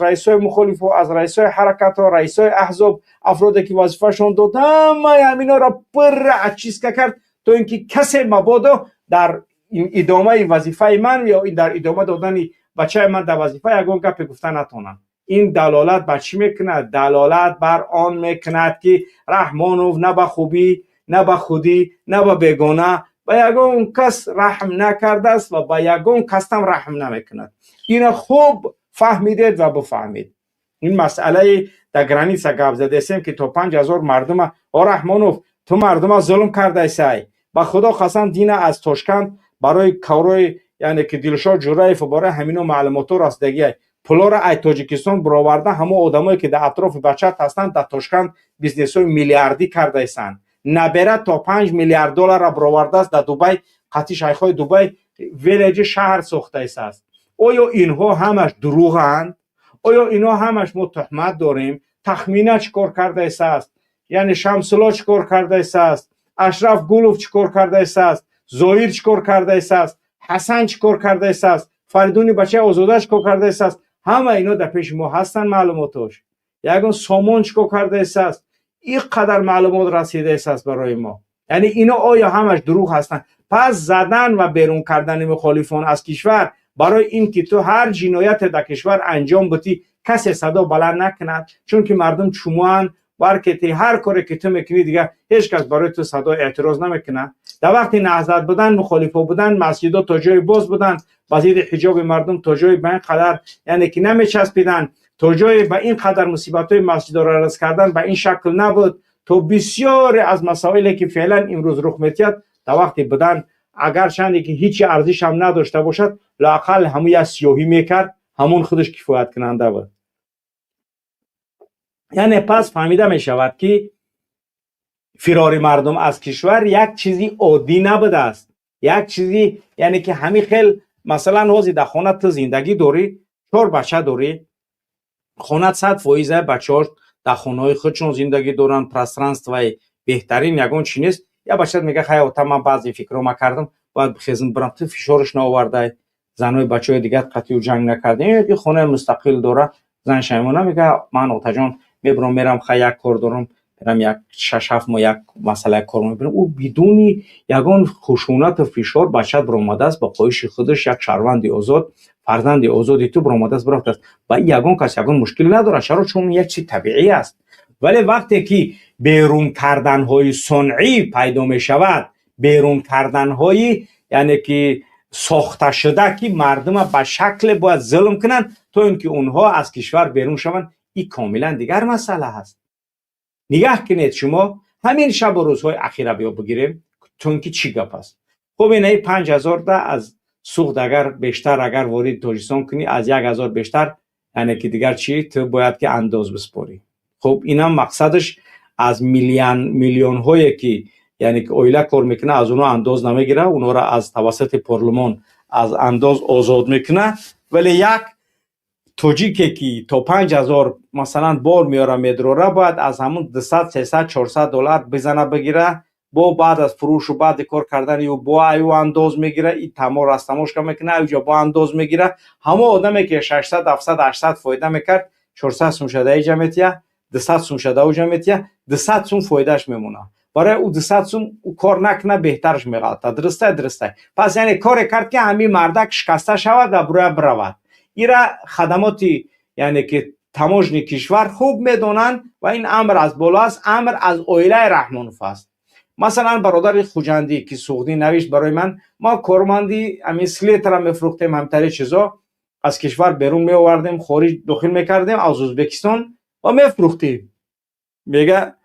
Speaker 1: раисҳои мухолифо, аз раисҳои ҳаракатҳо, раисҳои аҳзоб, афроде ки вазифашон дод, ҳамаи ҳаминҳоро пурра очистка кард, то ин ки касе мабодо дар идомаи вазифаи ман ё дар идома додани бачаи ман дар вазифа ягон гапе гуфта натонанд. Ин далолат бар чӣ мекунад? Далолат бар он мекунад, ки Раҳмонов на ба хубӣ, на ба худӣ, на ба бегона, ба ягон кас раҳм накардааст ва ба ягон касам раҳм намекунад. Ина хуб фаҳмидед ва бифаҳмед. Ин масъалаи дар граница гап задесем, ки то 5000 мардума, о Раҳмонов, ту мардума зулм кардайсай. Ба Худо қасам, дина аз Тошканд барои корои, яъне ки Дилшод Ҷураев, барои ҳамино маълумотҳо расидагиай. Пулоро ай Тоҷикистон буроварда, ҳамон одамое ки дар атрофи бачат ҳастанд, дар Тошканд бизнесҳои миллиардӣ кардаистанд. Набера то 5 миллиард долларра буровардааст, дар Дубай қатъи шайхҳои Дубай village, шаҳр сохтаистааст. Оё инҳо ҳамаш дурӯғанд? Оё инҳо ҳамаш мо туҳмат дорем? Тахмина чӣ кор кардаистааст? Яъне Шамсулло чӣ кор кардаистааст? Ашраф Гулов чӣ кор кардаистааст? Зоир чӣ кор кардаистааст? Ҳасан чӣ кор кардаистааст? Фаридуни бачаи Озода чӣ кор кардаистааст? Ҳама ино дар пеши мо ҳастанд маълумотош. Ягон Сомон чӣ кор кардаистааст? Ин қадар маълумот расидаистааст барои мо. Яъне ино оё ҳамаш дурӯғ ҳастанд? Пас задан ва берун кардани мухолифон аз кишвар барои ин ки ту ҳар ҷинояте дар кишвар анҷом бутӣ, касе садо баланд накунад, чунки мардум чумоанд, балки ҳар коре ки ту мекунӣ, дигар ҳеҷ кас барои ту садо эътироз намекунад. Дар вақти Наҳзат будан, мухолифо будан, масҷидҳо то ҷои боз буданд, ба зидди ҳиҷоби мардум то ҷои ба ин қадар, яъне ки намечаспиданд, то ҷое ба ин қадар мусибатҳои масҷидҳоро рас кардан ба ин шакл набуд. То бисёре аз масоиле ки феълан имрӯз рух метиҳад, дар вақти будан агарчанде ки ҳичи арзишам надошта бошад, лоақал ҳамун як сиёҳӣ мекард, ҳамун худаш кифояткунанда буд. Яъне пас фаҳмида мешавад, ки фирори мардум аз кишвар як чизи оддӣ набудааст, як чизи, яъне ки ҳамин хел. Масалан, ҳозир дар хона ту зиндагӣ дорӣ, чор бача дорӣ, хонат 100%, бачаҳо дар хонаҳои худшон зиндагӣ доранд, пространствои беҳтарин, ягон чи нест. Як бачат мега: «Хай, ота, ман баъзе фикрҳо ма кардам, бояд бихезм бирам». Ту фишораш наовардай, занои бачаҳои дигар қатъию ҷанг накарда, ки хонаи мустақил дора, зан шаймона мега: «Ман, отаҷон, мебурам, мерам, хай, як кор дорам, мерам, як 6-7 моҳ як масъалаи кор мебирам». Ӯ бидуни ягон хушунату фишор бачат биромадааст, ба хоҳиши худаш, як шаҳрванди озод, фарзанди озоди ту биромадааст, бирафтааст. Ба ягон кас ягон мушкиле надорад. Чаро? Чун як чизи табиӣ аст. Вале вақте ки берун карданҳои сунъӣ пайдо мешавад, берун карданҳои, яъне ки сохташуда, ки мардума ба шакле бояд зулм кунанд, то ин ки онҳо аз кишвар берун шаванд, ин комилан дигар масъала ҳаст. Нигаҳ кунед, шумо ҳамин шабу рӯзҳои ахира биё бигирем, то ин ки чӣ гап аст. Хуб, инаи 5000 да аз Суғд агар бештар, агар вориди Тоҷикистон кунӣ, аз 1000 бештар, яъне ки дигар чӣ, ту бояд ки андоз биспорӣ. Хуб, инам мақсадаш аз миллионҳое ки, яъне ки оила кор мекунад, аз онҳо андоз намегирад, онҳоро аз тавассути парлумон аз андоз озод мекунад. Вале як тоҷике ки то 5000, масалан, бор меёра, медрора, бояд аз ҳамун 200, 300, 400 доллар бизана бигира. Бо баъд аз фурӯшу баъди кор кардани ӯ бо аю андоз мегира, и тамо растамошка мекуна, аюҷа бо андоз мегира. Ҳамон одаме ки 600, 700, 800 фоида мекард, 400 сум шада иҷа метия, 200 сум шада уҷа метия, 200 сум фоидааш мемонад. Барои ӯ 200 сум ӯ кор накуна, беҳтараш меғалта. Дурустай, дурустай. Пас, яъне коре кард, ки ҳамин мардак шикаста шавад ва буроя биравад. Ира хадамоти, яъне ки таможни кишвар хуб медонанд ва ин амр аз боло аст, амр аз оилаи Раҳмонов аст. Масалан, бародари хуҷандӣ, ки суғдӣ навишт барои ман: «Мо корманди ҳамин селитра мефурӯхтем, ҳамтари чизо аз кишвар берун меовардем, хориҷ дохил мекардем аз Ӯзбекистон ва мефурӯхтем». Мега,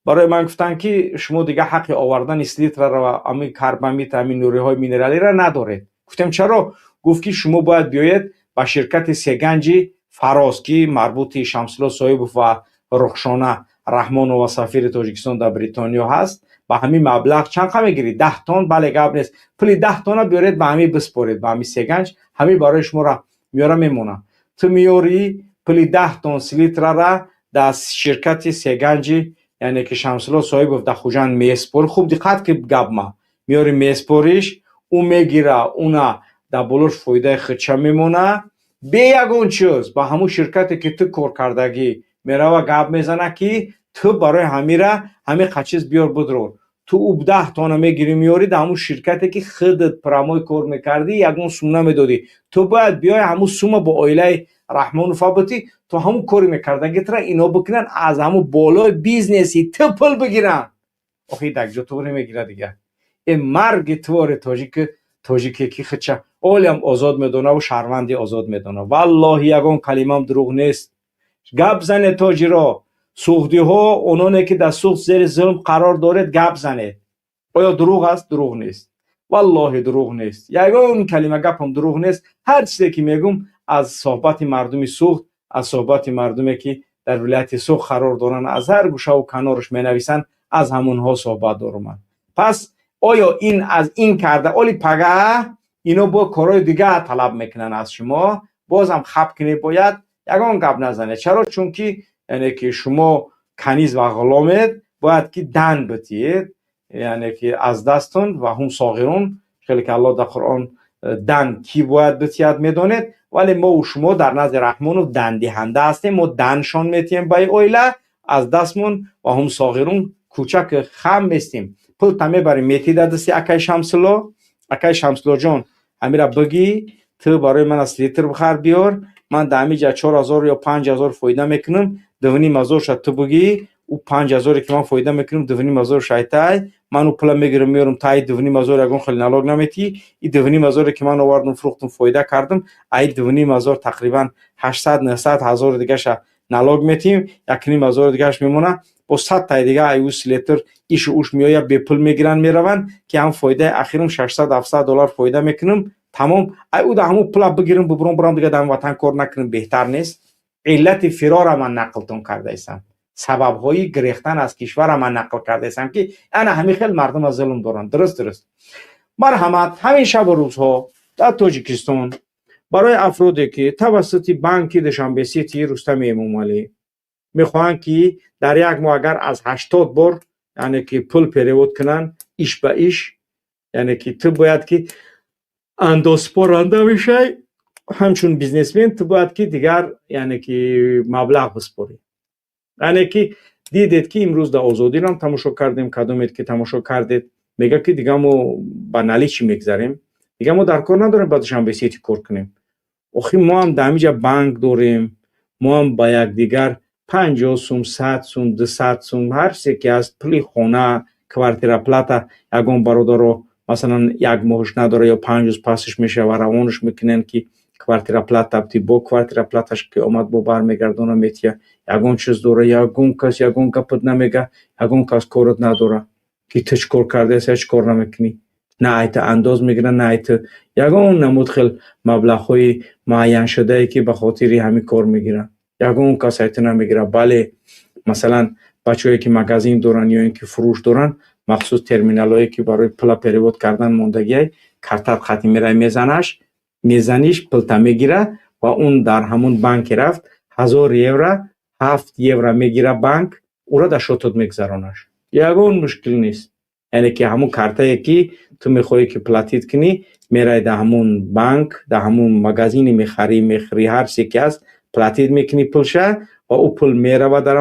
Speaker 1: барои ман гуфтанд, ки шумо дигар ҳаққи овардани селитраро ва ҳамин карбамид, ҳамин нуриҳои минералиро надоред. Гуфтем: «Чаро?» Гуфт, ки шумо бояд биёед ба ширкати Сеганҷи Фароз, ки марбути Шамсулло Соҳибов ва Рухшона Раҳмонова, сафири Тоҷикистон дар Бритониё ҳаст. Ба ҳамин маблағ чанд қа мегирӣ? 10 тон? Бале, гап нест. Пули 10 тона биёред, ба ҳамин биспоред, ба ҳамин Сеганҷ, ҳамин барои шуморо меёра мемонад». Ту меёрӣ пули 10 тон селитрара дар ширкати Сеганҷи, яъне ки Шамсулло Соҳибов дар Хуҷанд меспорӣ. Хуб диққат, ки гап ма. Меёрӣ, меспориш, ӯ мегира, уна дар болош фоидаи худша мемона, бе ягон чиз ба ҳамун ширкате ки ту кор кардагӣ мерава, гап мезана, ки ту барои ҳамира ҳамин чиз биёр, бидрор. Ту ӯ 10 тона мегирӣ, меёрӣ, дар ҳамун ширкате ки худат прямой кор мекардӣ, ягон сум намедодӣ. Ту бояд биёи, ҳамун сума бо оилаи Раҳмонова бутӣ, то ҳамун кори мекардагитра ино бикунанд, аз ҳамун болои бизнеси ту пул бигиранд. Охи дар ҷо туғри мегирад дигар. Э, марги твори тоҷики, тоҷике ки худша олиам озод медонаву шаҳрванди озод медонад. Валлоҳи, ягон калимам дурӯғ нест. Гап зане, тоҷиро, суғдиҳо, ононе ки дар Суғд зери зулм қарор доред, гап занед. Оё дурӯғ аст? Дурӯғ нест, валлоҳи, дурӯғ нест. Ягон калима гапам дурӯғ нест. Ҳар чизе ки мегӯм, аз соҳбати мардуми Суғд, аз соҳбати мардуме ки дар вилояти Суғд қарор доранд, аз ҳар гӯшаву канораш менависанд, аз ҳамонҳо суҳбат дорум ман. Пас оё ин аз ин карда оли пагаҳ ино бо корҳои дигар талаб мекунанд аз шумо, бозам хаб кунед, бояд ягон гап назанед. Чаро? Чунки, яъне ки шумо каниз ва ғуломед, бояд ки дан битиед, яъне ки аз дастон ва ҳум соғирун. Хеле ки Аллоҳ дар Қуръон дан кӣ бояд битиҳад, медонед. Вале мову шумо дар назди Раҳмонов дандиҳанда ҳастем. Мо даншон метиҳем ба оила аз дастмон ва ҳум соғирун, кӯчак хам местем. Пулта мебарем, метӣ дар дасти акай Шамсулло. «Акай Шамсуллоҷон, ҳамира бигӣ, ту барои ман аз литр бихар, биёр, ман дар ҳамин ҷа 4000 ё 5000 фоида мекунам, 2500 ша ту бигӣ». Ӯ 5000-е ки ман фоида мекунам, 2500 шайтай. Ман ӯ пула мегирам, меорам, таи 2500 ягон хеле налог наметиҳӣ. И 2500-е ки ман овардам, фурӯхтам, фоида кардам, аи 2500 тақрибан 800, 900 ҳазори дигаша налог метиҳем, 1500 дигааш мемонад. Бо 100 таи дига ай ӯ слетр ишу уш меояд, бепул мегиранд, мераванд, ки ҳам фоидаи ахирам 600, 700 доллар фоида мекунам, тамом. Ай ӯ да ҳамун пула бигирам, бубурам, бурам, дига дар ватан кор накунам, беҳтар нест? Иллати фирора ман нақлтон кардаистам, сабабҳои гирехтан аз кишвара ман нақл кардаистам, ки ана ҳамин хел мардума зулм доранд. Дуруст, марҳамат. Ҳамин шабу рӯзҳо дар Тоҷикистон барои афроде, ки тавассути банки Душанбе Сити Рустами Эмомалӣ мехоҳанд, ки дар як моҳ агар аз 80 бор, яъне ки пул перевод кунанд, иш ба иш, яъне ки ту бояд ки андозспоранда бишай. Ҳамчун бизнесмен ту бояд ки дигар, яъне ки маблағ биспорӣ. Яъне ки дидед, ки имрӯз дар Озодирам тамошо кардем, кадомед ки тамошо кардед, мега, ки дига мо ба наличный мегзарем, дига мо дар кор надорем ба Душанбе Сити кор кунем. Охи мо ҳам дар ҳамиҷа банк дорем, мо ҳам ба якдигар 50 сум, 100 сум, 200 сум, ҳар чизе ки аст, пули хона, квартплата, ягон бародаро, масалан, як моҳш надора ё 5 рӯз пасш мешава, равонаш мекунанд, ки квартплата бти. Бо квартплаташ ки омад, бо бармегардона, метия. Ягон чиз дора, ягон кас ягон гапат намега, ягон кас корат надора, ки ту чӣ кор кардаест, ҳеҷ кор намекунӣ. На айта андоз мегиранд, на айта ягон намуд хел маблағҳои муайяншудае, ки ба хотири ҳамин кор мегиранд, ягон кас айта намегирад. Бале, масалан, бачаҳое ки магазин доранд ё ин ки фурӯш доранд, махсус терминалҳое, ки барои пула перевод кардан мондагиай, картат хати мерай, мезанаш, мезаниш, пулта мегира ва он дар ҳамун банке рафт, 1000 евро, 7 евро мегира банк, ӯро дар шотот мегузаронаш, ягон мушкил нест. Яъне ки ҳамун картае, ки ту мехоҳӣ ки платить кунӣ, мерай дар ҳамун банк, дар ҳамун магазине мехарӣ, мехӯрӣ, ҳар чизе ки ҳаст, платить мекунӣ пулша ва ӯ пул мерава дар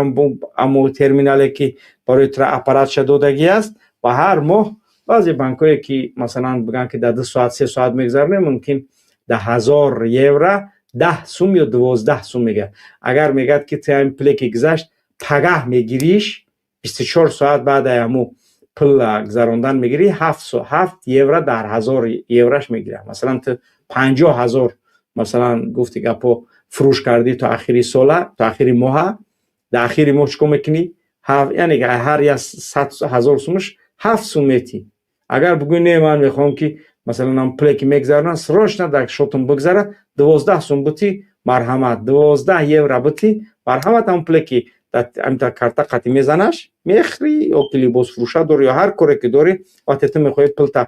Speaker 1: амо терминале, ки барои тура аппаратша додагӣ аст. Ва ҳар моҳ баъзе банкҳое, ки масалан бигӯянд, ки дар 2 соат, 3 соат мегузаронем, мумкин дар 1000 евро 10 сум ё 12 сум мегӯяд. Агар мегӯяд, ки ту ҳамин пуле ки гузашт, пагаҳ мегириш, 24 соат баъд ҳамун пул гузарондан мегирӣ, 7 евро дар 1000 евраш мегирад. Масалан, ту 50 000, масалан, гуфти гапҳо, фурӯш кардӣ то ахири сола, то ахири моҳа, дар ахири моҳ чӣ кор мекунӣ? Яъне ҳар як 100 000 сумаш 7 сум метӣ. Агар бигӯӣ, не, ман мехоҳам, ки масалан ам пуле ки мегузаронам, срочно дар шотум бигзара, 12 сум бутӣ, марҳамат, 12 евро бутӣ, марҳамат. Ҳамн пуле ки амта карта қати мезанаш, мехӯрӣ ё ки либосфурӯша дорӣ ё ҳар коре ки дорӣ, вақте ту мехоҳӣ пулта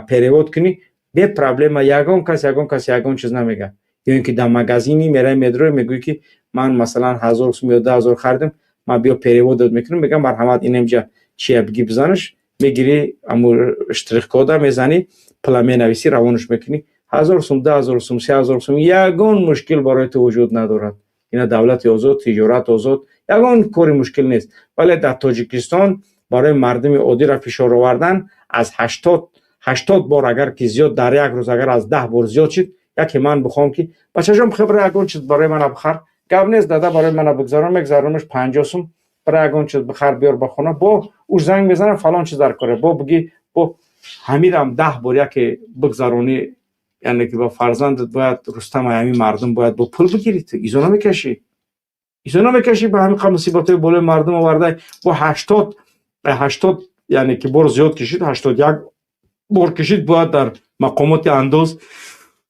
Speaker 1: перевод кунӣ, бе проблема, ягон кас ягон чиз намегӯяд. Ё ин ки дар магазини мераи, медрои, мегӯӣ, ки ман, масалан, 1000 сум ё 2000 харидам, ман биё переводат мекунам, мегӯям, марҳамат, инамҷа чия, биги, бизанаш, мегирӣ, аму штрих-кода мезанӣ, пула менависӣ, равонаш мекунӣ, 1000 сум, 2000 сум, 3000 сум, ягон мушкил барои ту вуҷуд надорад. Ина давлати озод, тиҷорат озод, ягон кори мушкил нест. Вале дар Тоҷикистон барои мардуми оддиро фишор овардан аз 80 бор агар ки зиёд дар як рӯз, агар аз 10 бор зиёд шид, яке ман бихоҳам, ки бачаҷон, бихебра, ягон чиз барои мана бихар, гап нест, дада, барои мана бигзарон, мегзаронаш, 50 сум, бара, ягон чиз бихар, биёр ба хона. Бо уш занг мезанам, фалон чиз дар коре, бо биги, бо ҳамирам 10 бор яке бигзаронӣ, яъне ки ба фарзандат бояд, Рустам, ҳамин мардум бояд бо пул бигирӣ. Ту изо намекашӣ, изо намекашӣ, ба ҳамин қадр мусибатҳои болои мардум овардай. Бо 80, 80, яъне ки бор зиёд кишид, 81 бор кишид, бояд дар мақомоти андоз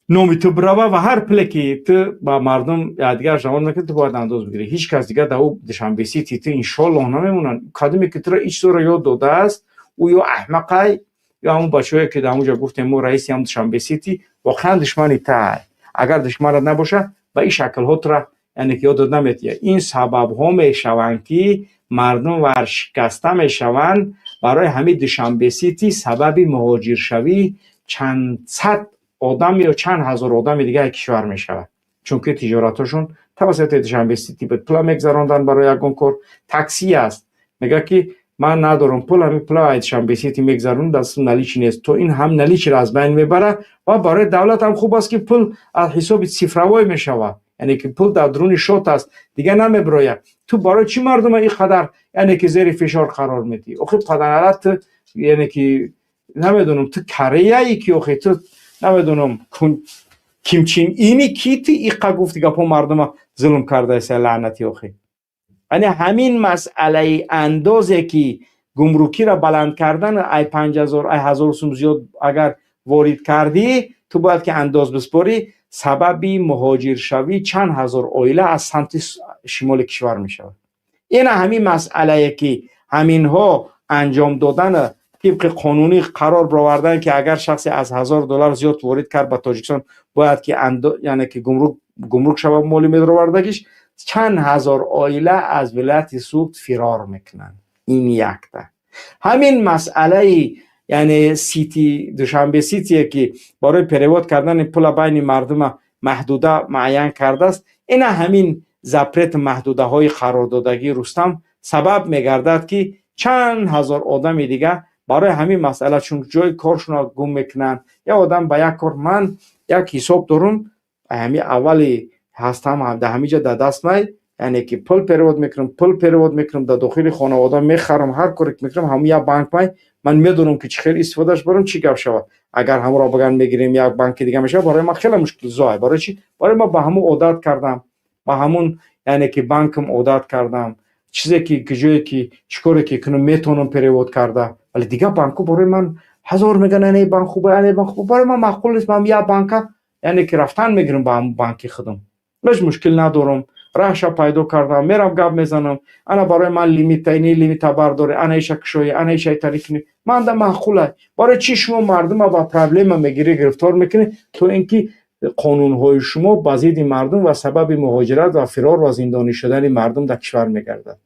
Speaker 1: номи ту бирава ва ҳар пуле ки ту ба мардум якдигар равон мекунӣ, ту бояд андоз бигирӣ. Ҳеҷ кас дигар дар ӯ Душанбе Сити ту иншоаллоҳ намемонанд. Кадоме ки туро ин чизоро ёд додааст, ӯ ё аҳмақай, ё ҳамун бачаҳое, ки дар ҳамунҷо гуфтем мо, раиси ҳам Душанбе Сити воқеан душмани тай. Агар душманат набошад, ба ин шаклҳо тура, яъне ки ёдат наметиҳад. Ин сабабҳо мешаванд, ки мардум варшикаста мешаванд. Барои ҳамин Душанбе Сити сабаби муҳоҷиршавии чанд сад одам ё чанд ҳазор одами дигари кишвар мешавад, чунки тиҷоратҳошон тавассути Душанбе Сити буд, пула мегзаронданд барои ягон кор. Такси аст, мегӯяд, ки ман надорам пул, ҳамин пула ай Душанбе Сити мегзаронам, дастам наличный нест. То ин ҳам наличныйро аз байн мебарад ва барои давлат ҳам хуб аст, ки пул аз ҳисоби цифровой мешавад. Яъне ки пул дар дуруни счёт аст, дигар намебирояд. Ту барои чӣ мардума ин қадар, яъне ки, зери фишор қарор медиҳӣ? Охи, паданалат, ту, яъне ки, намедонам, ту Кореяи ки, охи, ту, намедонам, кимчин ини ки, ту иқа гуфти гапҳо мардума зулм кардаеса, лаънати. Охи, яъне ҳамин масъалаи андозе ки гумрукиро баланд кардан, ай 5000, ай 1000 сум зиёд агар ворид кардӣ, ту бояд ки андоз биспорӣ, сабаби муҳоҷиршавӣ чанд ҳазор оила аз самти шимоли кишвар мешавад. Ина ҳамин масъалае ки ҳаминҳо анҷом додан, тибқи қонунӣ қарор баровардан, ки агар шахсе аз 1000 доллар зиёд ворид кард ба Тоҷикистон, бояд ки, яъне ки, гумрук шавад моли медаровардагиш, чанд ҳазор оила аз вилояти Суғд фирор мекунанд. Ин якта. Ҳамин масъалаи, яъне, сити Душанбе Ситие ки барои перевод кардани пула байни мардума маҳдуда муайян кардааст, ина ҳамин запрет, маҳдудаҳои қарордодагии Рустам сабаб мегардад, ки чанд ҳазор одами дигар барои ҳамин масъала, чун ҷои коршонро гум мекунанд. Як одам ба як кор, ман як ҳисоб дорум, ҳамин аввали ҳастам, дар ҳамин ҷо дар даст май, яъне ки пул перевод мекунам, пул перевод мекунам, дар дохили хонавода мехарам, ҳар коре ки мекунам, ҳамун як банк май. Ман медонам, ки чӣ хел истифодаш барам, чӣ гап шавад. Агар ҳамонро баган мегирем, як банки дига мешавад, барои ман хеле мушкилзоа. Барои чӣ? Барои ман ба ҳамун одат кардам, ба ҳамун, яъне ки, банкам одат кардам. Чизе ки ҷое ки чӣ коре ки кунам, метавонам перевод карда. Вале дигар банкҳо барои ман ҳазор мегӯянд, ане банк хуба, ане банк хуба, барои ман маъқул нест. Ман як банка, яъне ки, рафтан мегирам ба ҳамун банки худам, ҳеҷ мушкил надорам. Раҳша пайдо кардам, мерам, гап мезанам, ана барои ман лимита, ини лимита бардоре, ана иша кушоӣ, ана иша итари кунӣ, манда маъқула. Барои чӣ шумо мардума ба проблема мегирӣ, гирифтор мекунӣ, то ин ки қонунҳои шумо ба зидди мардум ва сабаби муҳоҷират ва фирор ва зиндонӣ шудани мардум дар кишвар мегардад?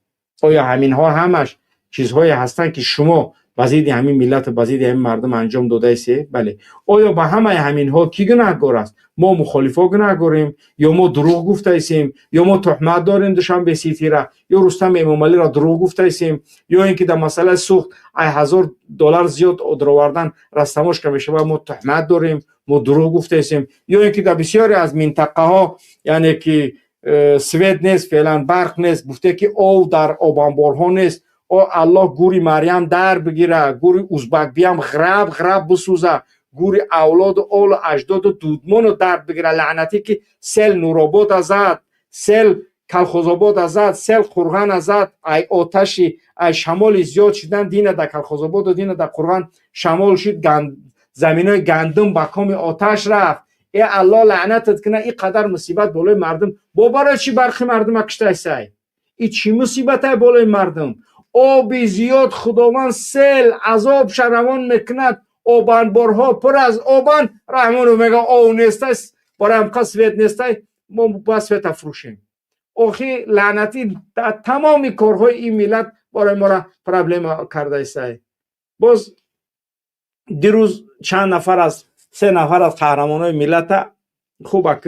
Speaker 1: Оё ҳаминҳо ҳамаш чизҳое ҳастанд, ки шумо ба зидди ҳамин миллату ба зидди ҳамин мардум анҷом додаисе? Бале. Оё ба ҳамаи ҳаминҳо кӣ гунаҳкор аст? Мо мухолифо гунаҳкорем, ё мо дурӯғ гуфтаисем, ё мо туҳмат дорем Душанбе Ситира, ё Рустам Эмомалиро дурӯғ гуфтаисем, ё ин ки дар масъалаи Суғд ай 1000 доллар зиёд даровардан растаможка мешавад, мо туҳмат дорем, мо дурӯғ гуфтаисем, ё ин ки дар бисёре аз минтақаҳо, яъне ки, свет нест, феълан барқ нест, гуфте ки ов дар обанборҳо нест? О Аллоҳ, гури Марьям дар бигира, гури узбакбиям ғраб ғраб бисӯза, гури авлоду олу аҷдоду дудмону дард бигира, лаънатӣ, ки сел Нуробода зад, сел Калхозобода зад, сел Қурғана зад. Ай оташи, ай шамоли зиёд шудан, дина дар Калхозободу дина дар Қурған шамол шуд, заминои гандум ба коми оташ рафт. Э Аллоҳ, лаънатат кина, ин қадар мусибат болои мардум, бо барои чӣ барқи мардума киштайсай? И чӣ мусибатай болои мардум? Оби зиёд, Худованд сел азобша равон мекунад, обанборҳо пур аз обанд, Раҳмонов мега, ов нестай, барои ҳамқа свет нестай, мо бояд света фурӯшем. Охи, лаънатӣ, дар тамоми корҳои ин миллат барои мора проблема кардаистай. Боз дирӯз чанд нафар аз, се нафар аз қаҳрамонои миллата, хуб, ак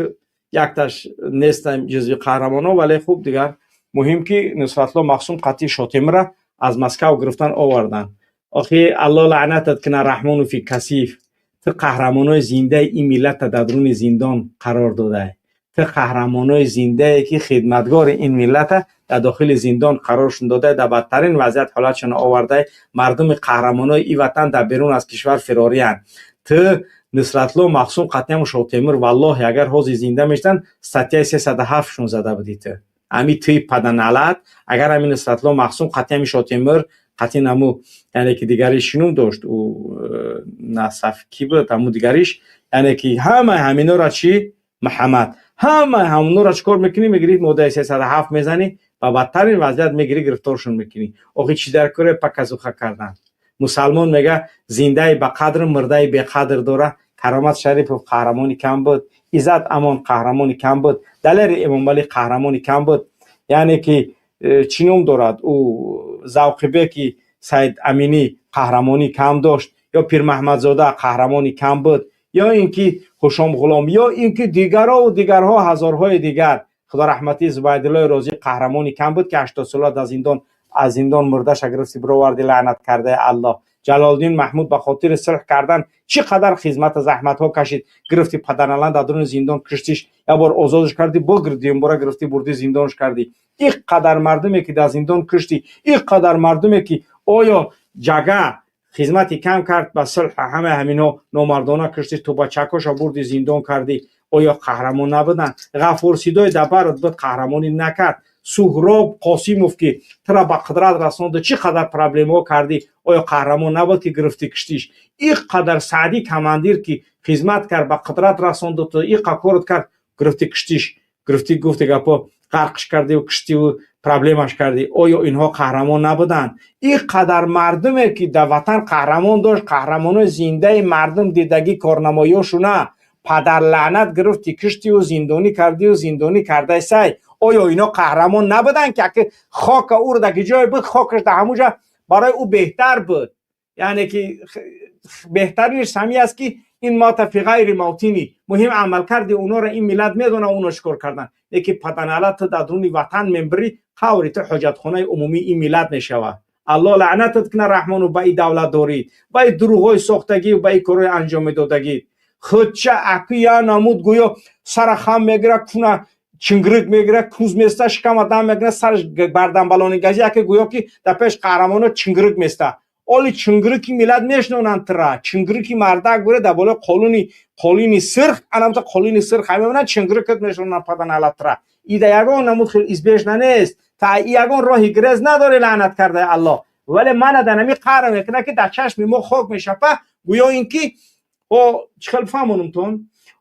Speaker 1: якташ нестам ҷузви қаҳрамонҳо, вале хуб, дигар муҳим ки Нусратлло Махсум қатъи Шотемира аз Москав гирифтан оварданд. Охи, Алло лаънатат кина, Раҳмонови касиф, ту қаҳрамонои зиндаи ин миллата дар дуруни зиндон қарор додай. Ту қаҳрамонои зиндае ки хидматгори ин миллата дар дохили зиндон қароршон додай, дар бадтарин вазъият ҳолатшон овардай. Мардуми қаҳрамонои ин ватан дар берун аз кишвар фирориянд. Ту Нусратлло Махсум қатъиам Шотемир, валлоҳи, агар ҳозир зинда мешуданд, статьяи 307-шон зада будӣ ту, ҳами туи паданалат. Агар ҳамин Нусратлло Махсум қатъиами Шотемир қатъи наму, яъне ки, дигариш чӣ ном дошт, ӯ Насаф кӣ буд, ҳаму дигариш, яъне ки, ҳамаи ҳаминора чӣ, Муҳаммад, ҳамаи ҳамонора чӣ кор мекунӣ? Мегирӣ, моддаи 307 мезанӣ, ба бадтарин вазъият мегирӣ, гирифторшон мекунӣ. Охи, чӣ дар коре показуха кардан? Мусалмон мега, зиндаи ба қадр, мурдаи беқадр дора. Каромат Шарипов қаҳрамони кам буд, Иззат Амон қаҳрамони кам буд, Далери Эмомалӣ қаҳрамони кам буд, яъне ки, чӣ ном дорад, ӯ Завқибеки Саид Аминӣ қаҳрамонӣ кам дошт, ё Пирмаҳмадзода қаҳрамони кам буд, ё ин ки Хушом Ғулом, ё ин ки дигарову дигарҳо, ҳазорҳои дигар, худо раҳматӣ Зубайдуллои Розӣ қаҳрамони кам буд, ки 80 сола дар зиндон Аз зиндон мурдаша гирифти, бироварди, лаънат кардаи Аллоҳ. Ҷалолиддин Маҳмуд ба хотири сулҳ кардан чӣ қадар хизмату заҳматҳо кашид, гирифти, падарналан, дар дуруни зиндон киштиш. Як бор озодш кардӣ, бо дуюмбора гирифтӣ, бурдӣ, зиндонш кардӣ. Ин қадар мардуме ки дар зиндон киштӣ, ин қадар мардуме ки оё ҷага хизмати кам кард ба сулҳ? Ҳама ҳамино номардона киштӣ, ту бачакоша бурдӣ, зиндон кардӣ. Оё қаҳрамон набуданд? Ғафур Сидои дабарат буд, қаҳрамонӣ накард? Суҳроб Қосимов, ки тура ба қудрат расонду, чӣ қадар проблемаҳо кардӣ, оё қаҳрамон набуд, ки гирифтӣ, киштиш? Ин қадар Саъдӣ командир, ки хизмат кард, ба қудрат расонду, ту иқа корот кард, гирифтӣ, киштиш, гирифтӣ, гуфти гапо, ғарқш кардиву киштиву проблемаш кардӣ. Оё инҳо қаҳрамон набуданд? Ин қадар мардуме ки дар ватан қаҳрамон дошт, қаҳрамонои зиндаи мардум дидагӣ, корнамоёшуна, падарлаънат, гирифтӣ, киштиву зиндонӣ кардиву зиндонӣ кардай сай. Оё ино қаҳрамон набуданд, ки аки хока ӯро дар ки ҷое буд, хокаш дар ҳамуҷа барои ӯ беҳтар буд? Яъне ки беҳтаринаш ҳами аст, ки ин مات في غير موطنه. Муҳим амалкарди онора ин миллат медона, оно чӣ кор кардан. Леки, паданалат, ту дар дуруни ватан мембирӣ, қаври ту ҳоҷатхонаи умумии ин миллат мешавад. Аллоҳ лаънатат кунад, Раҳмону, ба ин давлатдорӣ, ба ин дурӯғҳои сохтагӣ, ба ин корҳои анҷом медодагӣ. Худча аку я намуд, гӯё сара хам мегира, куна чингирик мегира, куз места, шикама дам мекуна, сараш бардамбалони гази, яке гӯё ки дар пеш қаҳрамоно чингирик места. Оли чингирики миллат мешнонанд тра, чингирики мардак буре дар болои қолуни қолини сирх, анамта қолини сирх ҳамемонанд, чингирикат мешнонанд, паданалат, тра. Ида ягон намуд хел избежна нест, та ягон роҳи гирез надори, лаънат кардаи Аллоҳ. Вале мана дар нами қаҳр мекунад, ки дар чашми мо хок мешапа, гӯё ин ки о чӣ хел фаҳмонумтон,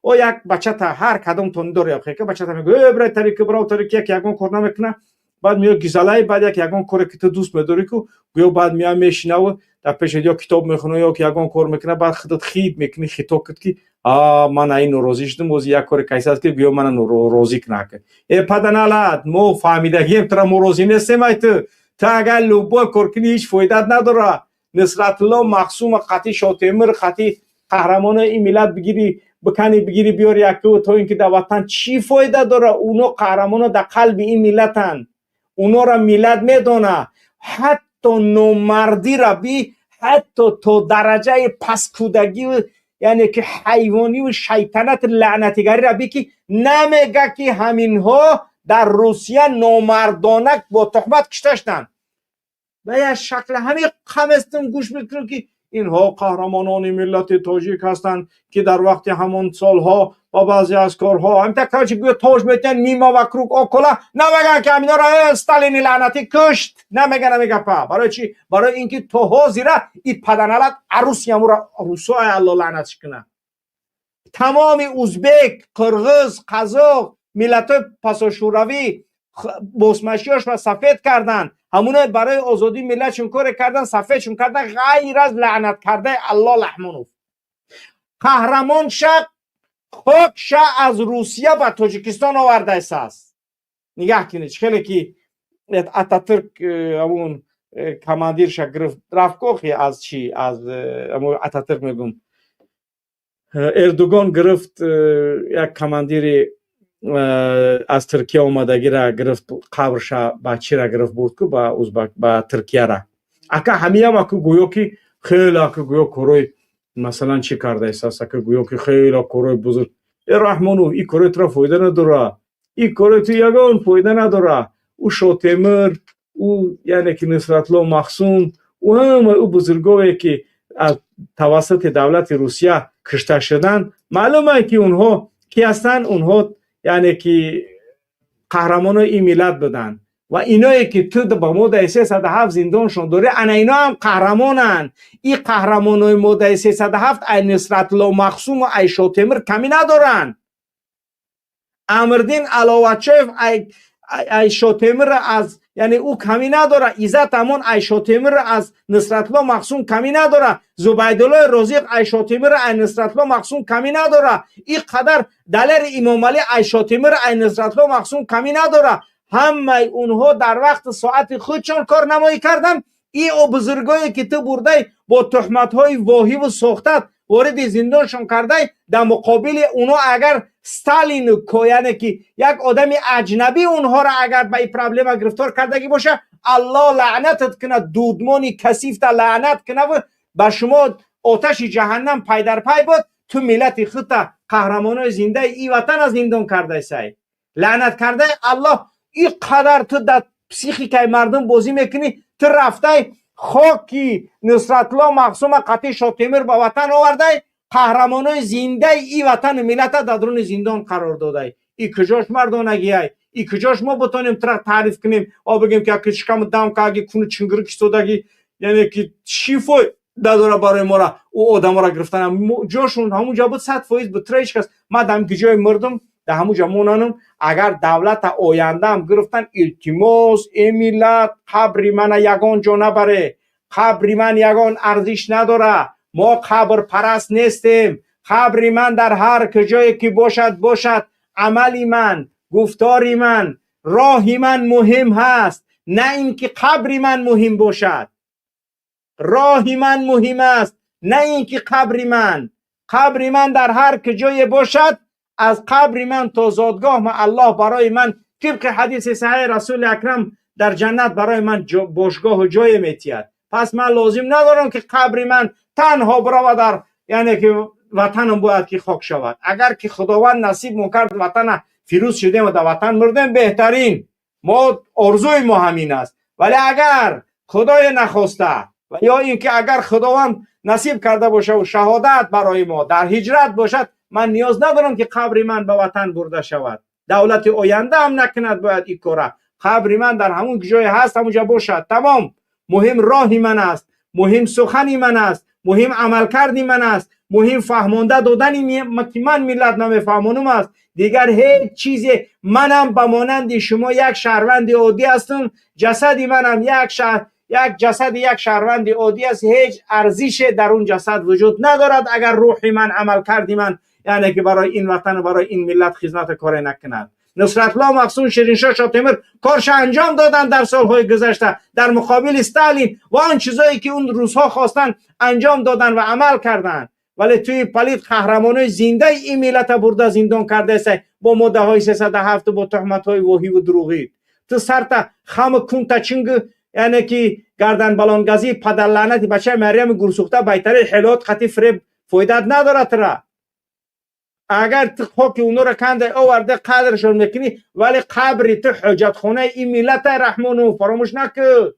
Speaker 1: о як бачата ҳар кадомтон дори, ки бачата мегӯ: «Э, бирай тарики, бирав тарики», як ягон кор намекуна, баъд меё гизалай, баъд як ягон коре ки ту дӯст медорӣ ку, гӯё баъд меоя, мешинаву дар пешат ё китоб мехона, ё ки ягон кор мекуна, баъд худат хид мекунӣ, хито куд, ки а ман ин норозӣ шудам, ози як коре кайса аст, ки гӯё мана розӣ кунак. Э, паданалат, мо фаҳмидагием тура, мо розӣ нестем. Ай ту агар любой кор кунӣ, ҳеҷ фоидат надора. Нусратулло Махсума қатъи Шотемир, қатъи қаҳрамонои ин миллат бигирӣ, бикани, бигирӣ, биёри яку, то ин ки дар ватан чӣ фоида дора? Уно қаҳрамоно дар қалби ин миллатанд, унора миллат медона. Ҳатто номардира би, ҳатто то дараҷаи паскудагию, яъне ки ҳайвонию шайтанати лаънатигариро би, ки намега, ки ҳаминҳо дар Русия номардона бо туҳмат кишта шуданд. Ба як шакли ҳамин қаместум гӯш мекунем, ки инҳо қаҳрамонони миллати тоҷик ҳастанд, ки дар вақти ҳамон солҳо ба баъзе аз корҳо ҳамта короче гӯё тоҷ метиҳанд, мимо вокруг около намеган, ки ҳаминҳоро Сталини лаънатӣ кушт. Намеган ҳамин гапа. Барои чӣ? Барои ин ки то ҳозира и паданалат арусиямура русои, Алло лаънатш кунад, тамоми узбек, қирғиз, қазоқ, миллатҳои пасошӯравӣ босмачиёшро сафед карданд. Ҳамуно барои озодии миллатшон коре кардан, сафедшон кардан, ғайр аз лаънат кардаи Алло Раҳмонов. Қаҳрамон ша, хок ша аз Русия ба Тоҷикистон овардааст. Нигаҳ кунед, чӣ хеле ки Ататюрк ҳамун командирша гирифт, рафт кохи аз чи, аз Ататюрк мегум, Эрдогон гирифт, як командири аз Туркия омадагира гирифт, қабрша ба чира гирифт, бурд ку ба узбак, ба Туркияра. Ака ҳамиям аку гӯё ки хеле, ака гӯё корои масалан чӣ кардаист, ака гӯё ки хеле корои бузург. Э, Раҳмонов, ин корои тура фоида надора, ин корои ту ягон фоида надора. Ӯ Шотемир, ӯ, яъне ки Нусратло Махсум, ӯ ҳама ӯ бузургове ки аз тавассути давлати Русия кушта шуданд, маълум е, ки онҳо ки ҳастанд. Онҳо, яъне ки қаҳрамонои ин миллат буданд. Ва иное ки ту ба моддаи 307 зиндоншон дорӣ, ана ино ҳам қаҳрамонанд. Ин қаҳрамонои моддаи 307 ай Нусратло Махсуму ай Шотемир камӣ надоранд. Амрдин Аловачоев ай Шотемир аз, яъне ӯ камӣ надора. Иззат Амон ай Шотемир, аз Нусратло Махсум камӣ надора. Зубайдуллои Розиқ ай Шотемир, ай Нусратло Махсум камӣ надора. Ин қадар Далери Имомалӣ ай Шотемир, ай Нусратло Махсум камӣ надора. Ҳамаи онҳо дар вақти соати худшон корнамоӣ карданд. Ин бузургое ки ту бурдай бо туҳматҳои воҳиву сохтат.
Speaker 2: вориди зиндоншон кардай. Дар муқобили уно агар Сталин, яъне ки як одами аҷнабӣ, онҳоро агар ба ин проблема гирифтор кардагӣ боша, Аллоҳ лаънатат кунад, дудмони касифта лаънат кунаву ба шумо оташи ҷаҳаннам пайдарпай буд. Ту миллати худта, қаҳрамонои зиндаи ин ватана зиндон кардасай. Лаънат кардаи Аллоҳ, ин қадар ту дар психикаи мардум бозӣ мекунӣ. Ту рафтай, хоки Нусратулло Махсума қатъи Шотемир ба ватан овардай, қаҳрамонои зиндаи ин ватану миллата дар дуруни зиндон қарор додай. И куҷош мардонагиай? И куҷош мо бутонем тура таъриф кунем о бигем, ки аки шикаму дам каги куну чингирик истодагӣ? Яъне ки чӣ фоида дора барои мора ӯ одаморо гирифтан? Ҷошон ҳамун ҷо буд, 100% буд. Тура ҳеҷ кас ман дар ки ҷои мурдум, дар ҳамун ҷо монанам. Агар давлата ояндаам гирифтан, илтимос, э миллат, қабри мана ягон ҷо набаре. Қабри ман ягон арзиш надора, мо қабрпараст нестем. Қабри ман дар ҳар куҷое ки бошад, бошад. Амали ман, гуфтори ман, роҳи ман муҳим ҳаст, на ин ки қабри ман муҳим бошад. Роҳи ман муҳим аст, на ин ки қабри ман. Қабри ман дар ҳар куҷое бошад, аз қабри ман то зодгоҳ Аллоҳ барои ман тибқи ҳадиси саҳеҳи Расули Акрам дар ҷаннат барои ман бошгоҳу ҷое метиҳад. Пас ман лозим надорам, ки қабри ман танҳо бирава дар, яъне ки ватанам бояд ки хок шавад. Агар ки Худованд насибмон кард, ватана фирӯз шудем ва дар ватан мурдем, беҳтарин, мо орзуи мо ҳамин аст. Вале агар Худое нахоста ва ё ин ки агар Худованд насиб карда бошаву шаҳодат барои мо дар ҳиҷрат бошад, ман ниёз надорам, ки қабри ман ба ватан бурда шавад. Давлати оянда ҳам накунад бояд ин кора. Қабри ман дар ҳамун ҷое ҳаст, ҳамунҷа бошад, тамом. Муҳим роҳи ман аст, муҳим сухани ман аст, муҳим амалкарди ман аст, муҳим фаҳмонда додани ки ман миллат намефаҳмонум аст. Дигар ҳеҷ чизе. Манам ба монанди шумо як шаҳрванди оддӣ ҳастам. Ҷасади манам як шаҳр, як ҷасади як шаҳрванди оддӣ аст. Ҳеҷ арзише дар он ҷасад вуҷуд надорад, агар рӯҳи ман, амалкарди ман, яъне ки барои ин ватану барои ин миллат хизмату коре накунад. Нусратулло Махсум, Шириншоҳ Шотемир корша анҷом доданд дар солҳои гузашта дар муқобили Сталин ва он чизое ки он рӯзҳо хостанд, анҷом доданд ва амал карданд. Вале туи палид қаҳрамонои зиндаи ин миллата бурда зиндон кардаесай бо моддаҳои 307-у бо туҳматҳои воҳиву дурӯғӣ. Ту сарта хаму кунта чингу, яъне ки гарданбалонгазии падарлаънати бачаи Марьями гурсӯхта байтари ҳелот қати фиреб фоидат надорад тура. Агар ту хоки онора канда оварда, қадршон мекунӣ, вале қабри ту ҳоҷатхонаи ин миллата, Раҳмонов, фаромӯш накун.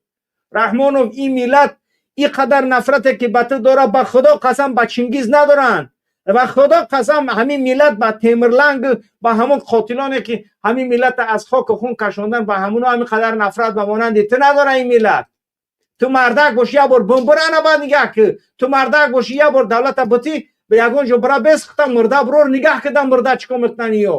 Speaker 2: Раҳмонов, ин миллат ин қадар нафрате ки ба ту дора, ба Худо қасам, ба Чингиз надоранд. Ба Худо қасам, ҳамин миллат ба Темирланг, ба ҳамон қотилоне ки ҳамин миллата аз хоку хун кашондан, ба ҳамуно ҳамин қадар нафрат ба монанди ту надора ин миллат. Ту мардак бошӣ, як бор бумбур, ана баъд нигаҳ ки. Ту мардак бошӣ, як бор давлата бутӣ, ба ягон ҷо бира, бесхта мурда бирор, нигаҳ кида мурда чӣ кор мекунан ё.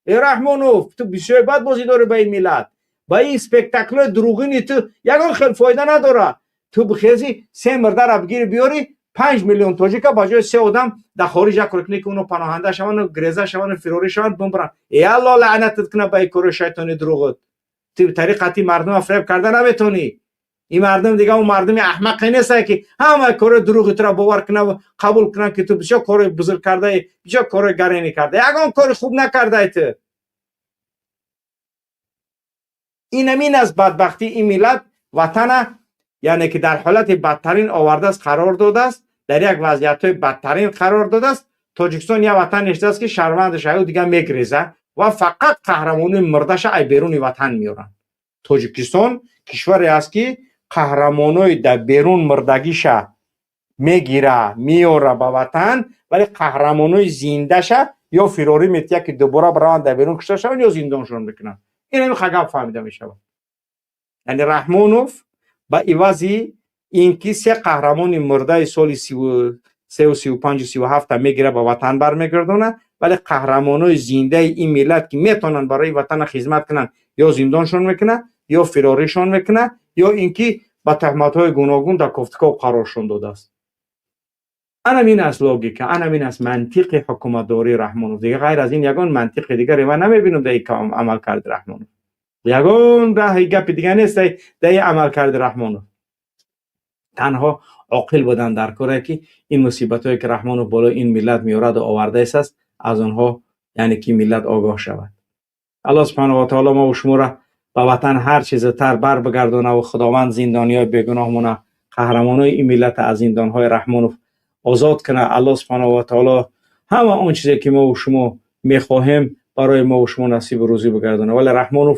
Speaker 2: Э Раҳмонов, ту бисёр бад бозӣ дорӣ ба ин миллат. Ба ин спектаклҳои дурӯғини ту ягон хел фоида надорад. Ту бихези, се мурдара бигири биёрӣ, 5 миллион тоҷика ба ҷои се одам дар хориҷ як кор кунӣ, ки оно паноҳанда шаванду греза шаванду фирорӣ шаванд, бумбуранд. Э Алло лаънатат кунад ба ин кори шайтони дурӯғот. Ту тариқати мардума фиреб карда наметонӣ. Ин мардум дига он мардуми аҳмақе нестае, ки ҳама кори дурӯғи тура бовар кунаву қабул кунанд, ки ту бисёр кори бузург кардаи, бисёр кори гаренӣ карда. Ягон кори хуб накардай ту. Инамин аст бадбахтии ин миллат. Ватана, яъне ки дар ҳолати бадтарин овардааст, қарор додааст, дар як вазъиятҳои бадтарин қарор додааст. Тоҷикистон як ватан нештааст, ки шаҳрвандаш аю дига мегреза ва фақат қаҳрамонои мурдаша ай беруни ватан меоранд. Тоҷикистон кишваре аст, ки қаҳрамонои дар берун мурдагиша мегира, меора ба ватан, вале қаҳрамонои зиндаша ё фирорӣ метиҳад, ки дубора бираванд, дар берун кушта шаванд, ё зиндоншон мекунанд. Ин ҳамин гап фаҳмида мешавад. Яъне Раҳмонов ба ивази ин ки се қаҳрамони мурдаи соли 33-у 35-у 37-та мегира, ба ватан бармегардонад, вале қаҳрамонои зиндаи ин миллат, ки метавонанд барои ватана хизмат кунанд, ё зиндоншон мекунад, ё фироришон мекунад, ё ин ки ба туҳматҳои гуногун дар кофтуков қароршон додааст. Анамин аст логика, анамин аст мантиқи ҳукуматдории Раҳмонов. Дига ғайр аз ин ягон мантиқи дигаре ман намебинам дар ин амалкарди Раҳмонов. Ягон раҳи гапи дига нест дар ин амалкарди Раҳмонов.
Speaker 1: Танҳо оқил буданд дар коре, ки ин мусибатҳое, ки Раҳмонов болои ин миллат меорад ва овардааст, аз онҳо яъне ки миллат огоҳ шавад. Аллоҳ субҳонаҳу ва таъоло мо ва шуморо ба ватан ҳар чӣ зудтар бар бигардонад ва Худованд зиндониҳои бегуноҳмона, қаҳрамонои ин миллат аз зиндонҳои Раҳмонов озод кунад. Аллоҳ субҳонаҳу ва таъоло ҳама он чизе, ки мо ва шумо мехоҳем, барои мо ва шумо насибу рӯзӣ бигардонад. Вале Раҳмонов,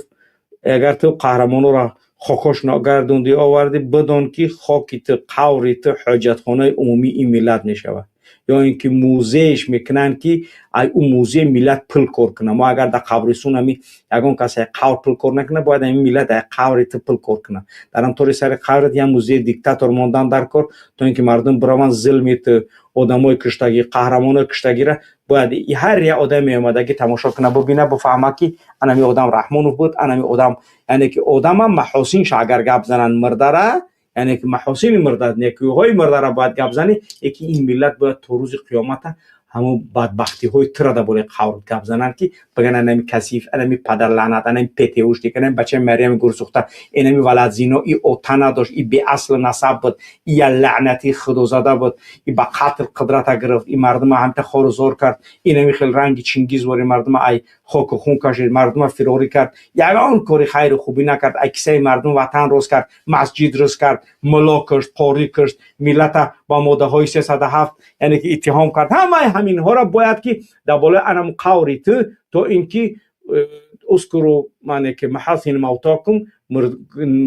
Speaker 1: агар ту қаҳрамонро хокош нагардондӣ, овардӣ, бидон, ки хоки ту, қаври ту ҳоҷатхонаи умумии ин миллат мешавад ё ин ки музееш мекунанд, ки ай ӯ музей миллат пул кор кунад. Мо агар дар қабристон ами ягон кас ай қавр пул кор накунад, бояд ами миллат ай қаври ту пул кор кунад. Дар ҳамтори сари қаврат як музеи диктатор мондан дар кор, то ин ки мардум бираванд, зулми ту, одамои куштагӣ, қаҳрамонои куштагира бояд ҳар як одаме омадагӣ тамошо кунад, бубинад, бифаҳмад, ки анами одам Раҳмонов буд, анами одам, яъне ки одамам маҳосинша агар гап зананд мурдара, яъне ки маҳосини мурда, некӯиҳои мурдара бояд гап занӣ, яки ин миллат бояд то рӯзи қиёмата ҳамон бадбахтиҳои тура дар болои қавр гап зананд, ки бигӯянд: анами касиф, анами падарлаънат, анами ПТУшник, анами бачаи Марьями гурсӯхта, инами валадзино, и ота надошт, и беаслу насаб буд, и я лаънати худозада буд, и ба қатл қудрата гирифт, и мардума ҳамта хору зор кард, инами хел ранги Чингиз вори мардума ай хоку хун кашид, мардума фирорӣ кард, ягон кори хайру хубӣ накард, ай кисаи мардум ватан роз кард, масҷид роз кард, мулло кушт, қорӣ кушт, миллата ба моддаҳои 307, яъне ки иттиҳом кард. Ҳамаи ҳаминҳоро бояд ки дар болои анам қаври ту, то ин ки اذكروا маъне ки محاسن موتاكم,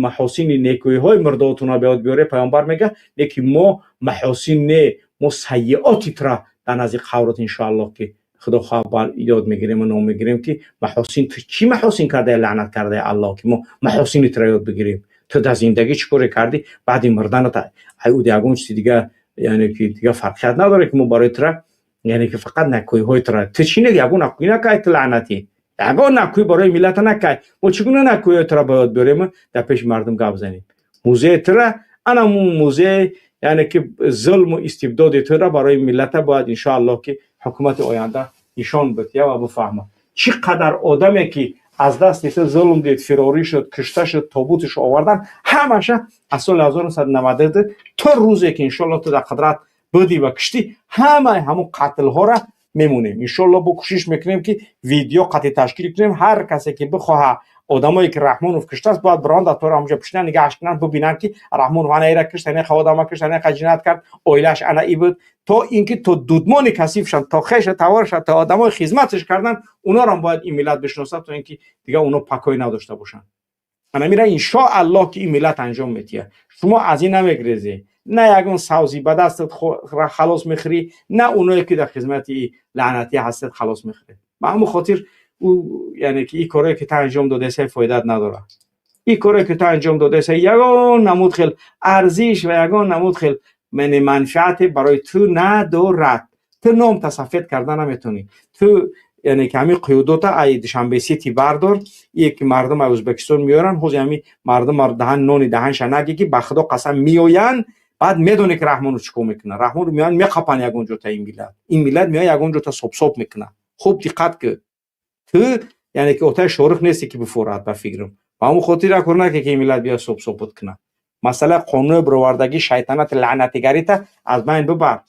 Speaker 1: маҳосини некӯиҳои мурдоотонро ба ёд биёре, паёмбар мега, не ки мо маҳосин не, мо сайиоти тура дар назди қаврат, иншоаллоҳ, ки худо хоҳ, ёд мегирем ва ном мегирем, ки маҳосин ту чӣ маҳосин кардаи, лаънат кардаи Аллоҳ, ки мо маҳосини тура ёд бигирем? Ту дар зиндагӣ чӣ коре кардӣ? Баъди мурданат ай ӯ ягон чизи дига, яъне ки дига фарқият надорад, ки мо барои тура, яъне ки фақат накӯиҳои тура. Ту чӣ не, ягон накӯӣ накай, ту лаънатӣ, ягон накӯӣ барои миллата накай. Мо чӣ гуна накӯиҳои тура ба ёд биёрем, дар пеши мардум гап занем? Музеи тура, анамун музей, яъне ки зулму истибдоди тура барои миллата бояд, иншоаллоҳ, ки ҳукумати оянда нишон бидия ва бифаҳмад, чӣ қадар одаме, ки аз дасти ту зулм дид, фирорӣ шуд, кушта шуд, тобуташ овардан, ҳамаша аз соли 1992 то рӯзе ки, иншоаллоҳ, ту дар қудрат будӣ ва куштӣ, ҳамаи ҳамун қатлҳоро мемонем. Иншоаллоҳ, бо кӯшиш мекунем, ки видео қатъи ташкил кунем. Ҳар касе ки бихоҳа, одамое ки Раҳмонов куштааст, бояд бирон дар тори ҳамонҷо пишинан, нигаҳаш кунанд, бибинанд, ки Раҳмонов ана ира кушт, ана одама кушт, ана ҷиноят кард, оилааш ана и буд, то ин ки то дудмони касифшан, то хеша таворша, то одамои хизматаш кардан, унорам бояд ин миллат бишносад, то ин ки дига уно покой надошта бошанд. Ана мира, иншоаллоҳ, ки ин миллат анҷом метиҳад. Шумо аз ин намегрезӣ, на ягон савзӣ ба дастат халос мехӯрӣ, на уное ки дар хизмати лаънатӣ ҳастед халос мехӯред. Ба ҳамон хотир ӯ, яъне ки ин корое ки ту анҷом додаеса, фоидаат надорад. Ин корое ки ту анҷом додаеса, ягон намуд хел арзиш ва ягон намуд хел манфиате барои ту надорад. Ту номта сафед карда наметавонӣ. Ту, яъне ки ҳамин қиёдота ай Душанбе Сити бардор, ие ки мардум ай Ӯзбекистон меоранд. Ҳози ҳамин мардум даҳан нони даҳанша наги, ки ба худо қасам, меоянд, баъд медонӣ, ки Раҳмонов чӣ кор мекунад. Раҳмонов меоянд, меқапанд ягон ҷота ин миллат, ин миллат меояд, ягон ҷота собсоб мекунад. Хуб диққат кун, ту, яъне ки отаи шорих несте, ки бифорад, ба фикрам. Ба ҳамон хотир як кор накунӣ, ки ин миллат биёяд, собсобут кунад. Масъалаи қонуни бировардагӣ, шайтанати лаънатигарита аз байн бибар.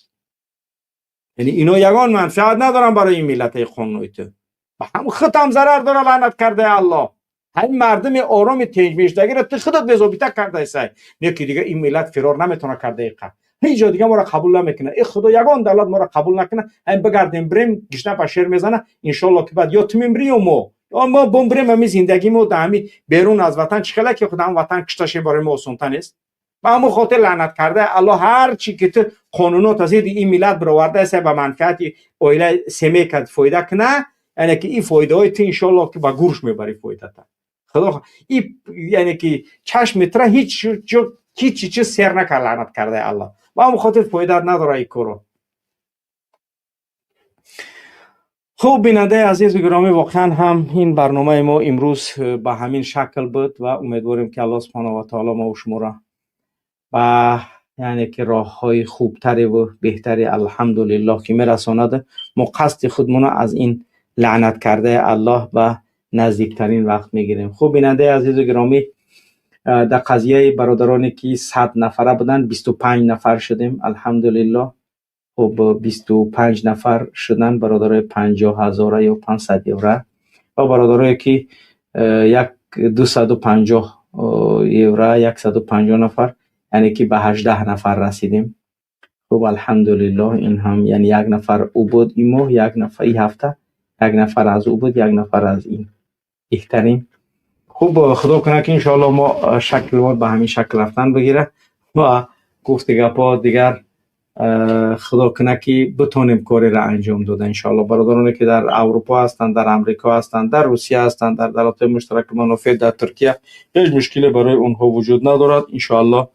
Speaker 1: Яъне ино ягон манфиат надоранд барои ин миллатаи қонунои ту, ба ҳам худам зарар дора, лаънат кардаи Аллоҳ. Ҳамин мардуми ороми тинҷмештагиро ту худат безобита кардаисай, не ки дига ин миллат фирор наметавона карда, иқа ҳеҷ ҷо дига моро қабул намекунад. Э худо, ягон давлат моро қабул накунад, ҳамин бигардем, бирем, гишна па шер мезана. Иншоалло, ки баъд ё ту мемирӣ, ё мо, ё мо бумбирем. Ҳамин зиндагии мо дар ҳамин берун аз ватан чӣ хела, ки худ ҳам ватан кушташе барои мо осонта нест. Ба ҳамон хотир, лаънат карда Аллоҳ, ҳар чӣ ки ту қонунот аз зидди ин миллат бировардаеса, ба манфиати оилаи семейка фоида куна, яъне ки ин фоидаҳои ту, иншоалло, ки ба гурш мебарӣ фоидата. Худо и, яъне ки чашми тура ҳеҷ ҷо ҳеҷ чиз сер накард, лаънат кардаи Аллоҳ. Ба ҳамон хотир фоидаат надора ин корро. Хуб, бинандаи азизу гиромӣ, воқеан ҳам ин барномаи мо имрӯз ба ҳамин шакл буд ва умедворем, ки Аллоҳ субҳонаҳу ва таоло мо шуморо ба, яъне ки роҳҳои хубтареву беҳтаре, алҳамдулиллоҳ, ки мерасонад. Мо қасди худмона аз ин лаънат кардаи Аллоҳ ба наздиктарин вақт мегирем. Хуб, бинандаи азизу гиромӣ. Дар қазияи бародароне ки 100 нафара буданд, 25 нафар шудем, алҳамдулиллоҳ. Хуб, 25 нафар шуданд бародарои 50 ҳазора ё 500 евро ва бародарое ки як 250 евро, 150 нафар, яъне ки ба 18 нафар расидем. Хуб, алҳамдулиллоҳ, ин ҳам, яъне як нафар ӯ буд ин моҳ, як нафар ин ҳафта, як нафар аз ӯ буд, як нафар аз ин. Беҳтарин. Хуб, худо кунад, ки иншоаллоҳ мо шакли мо ба ҳамин шакл рафтан бигирад ва гуфти гапҳо дигар, худо кунад, ки битонем кореро анҷом дода, иншоаллоҳ. Бародароне ки дар Аврупо ҳастанд, дар Амрико ҳастанд, дар Русия ҳастанд, дар давлатҳои муштараки манофеъ, дар Туркия, ҳеҷ мушкиле барои онҳо вуҷуд надорад, иншоаллоҳ.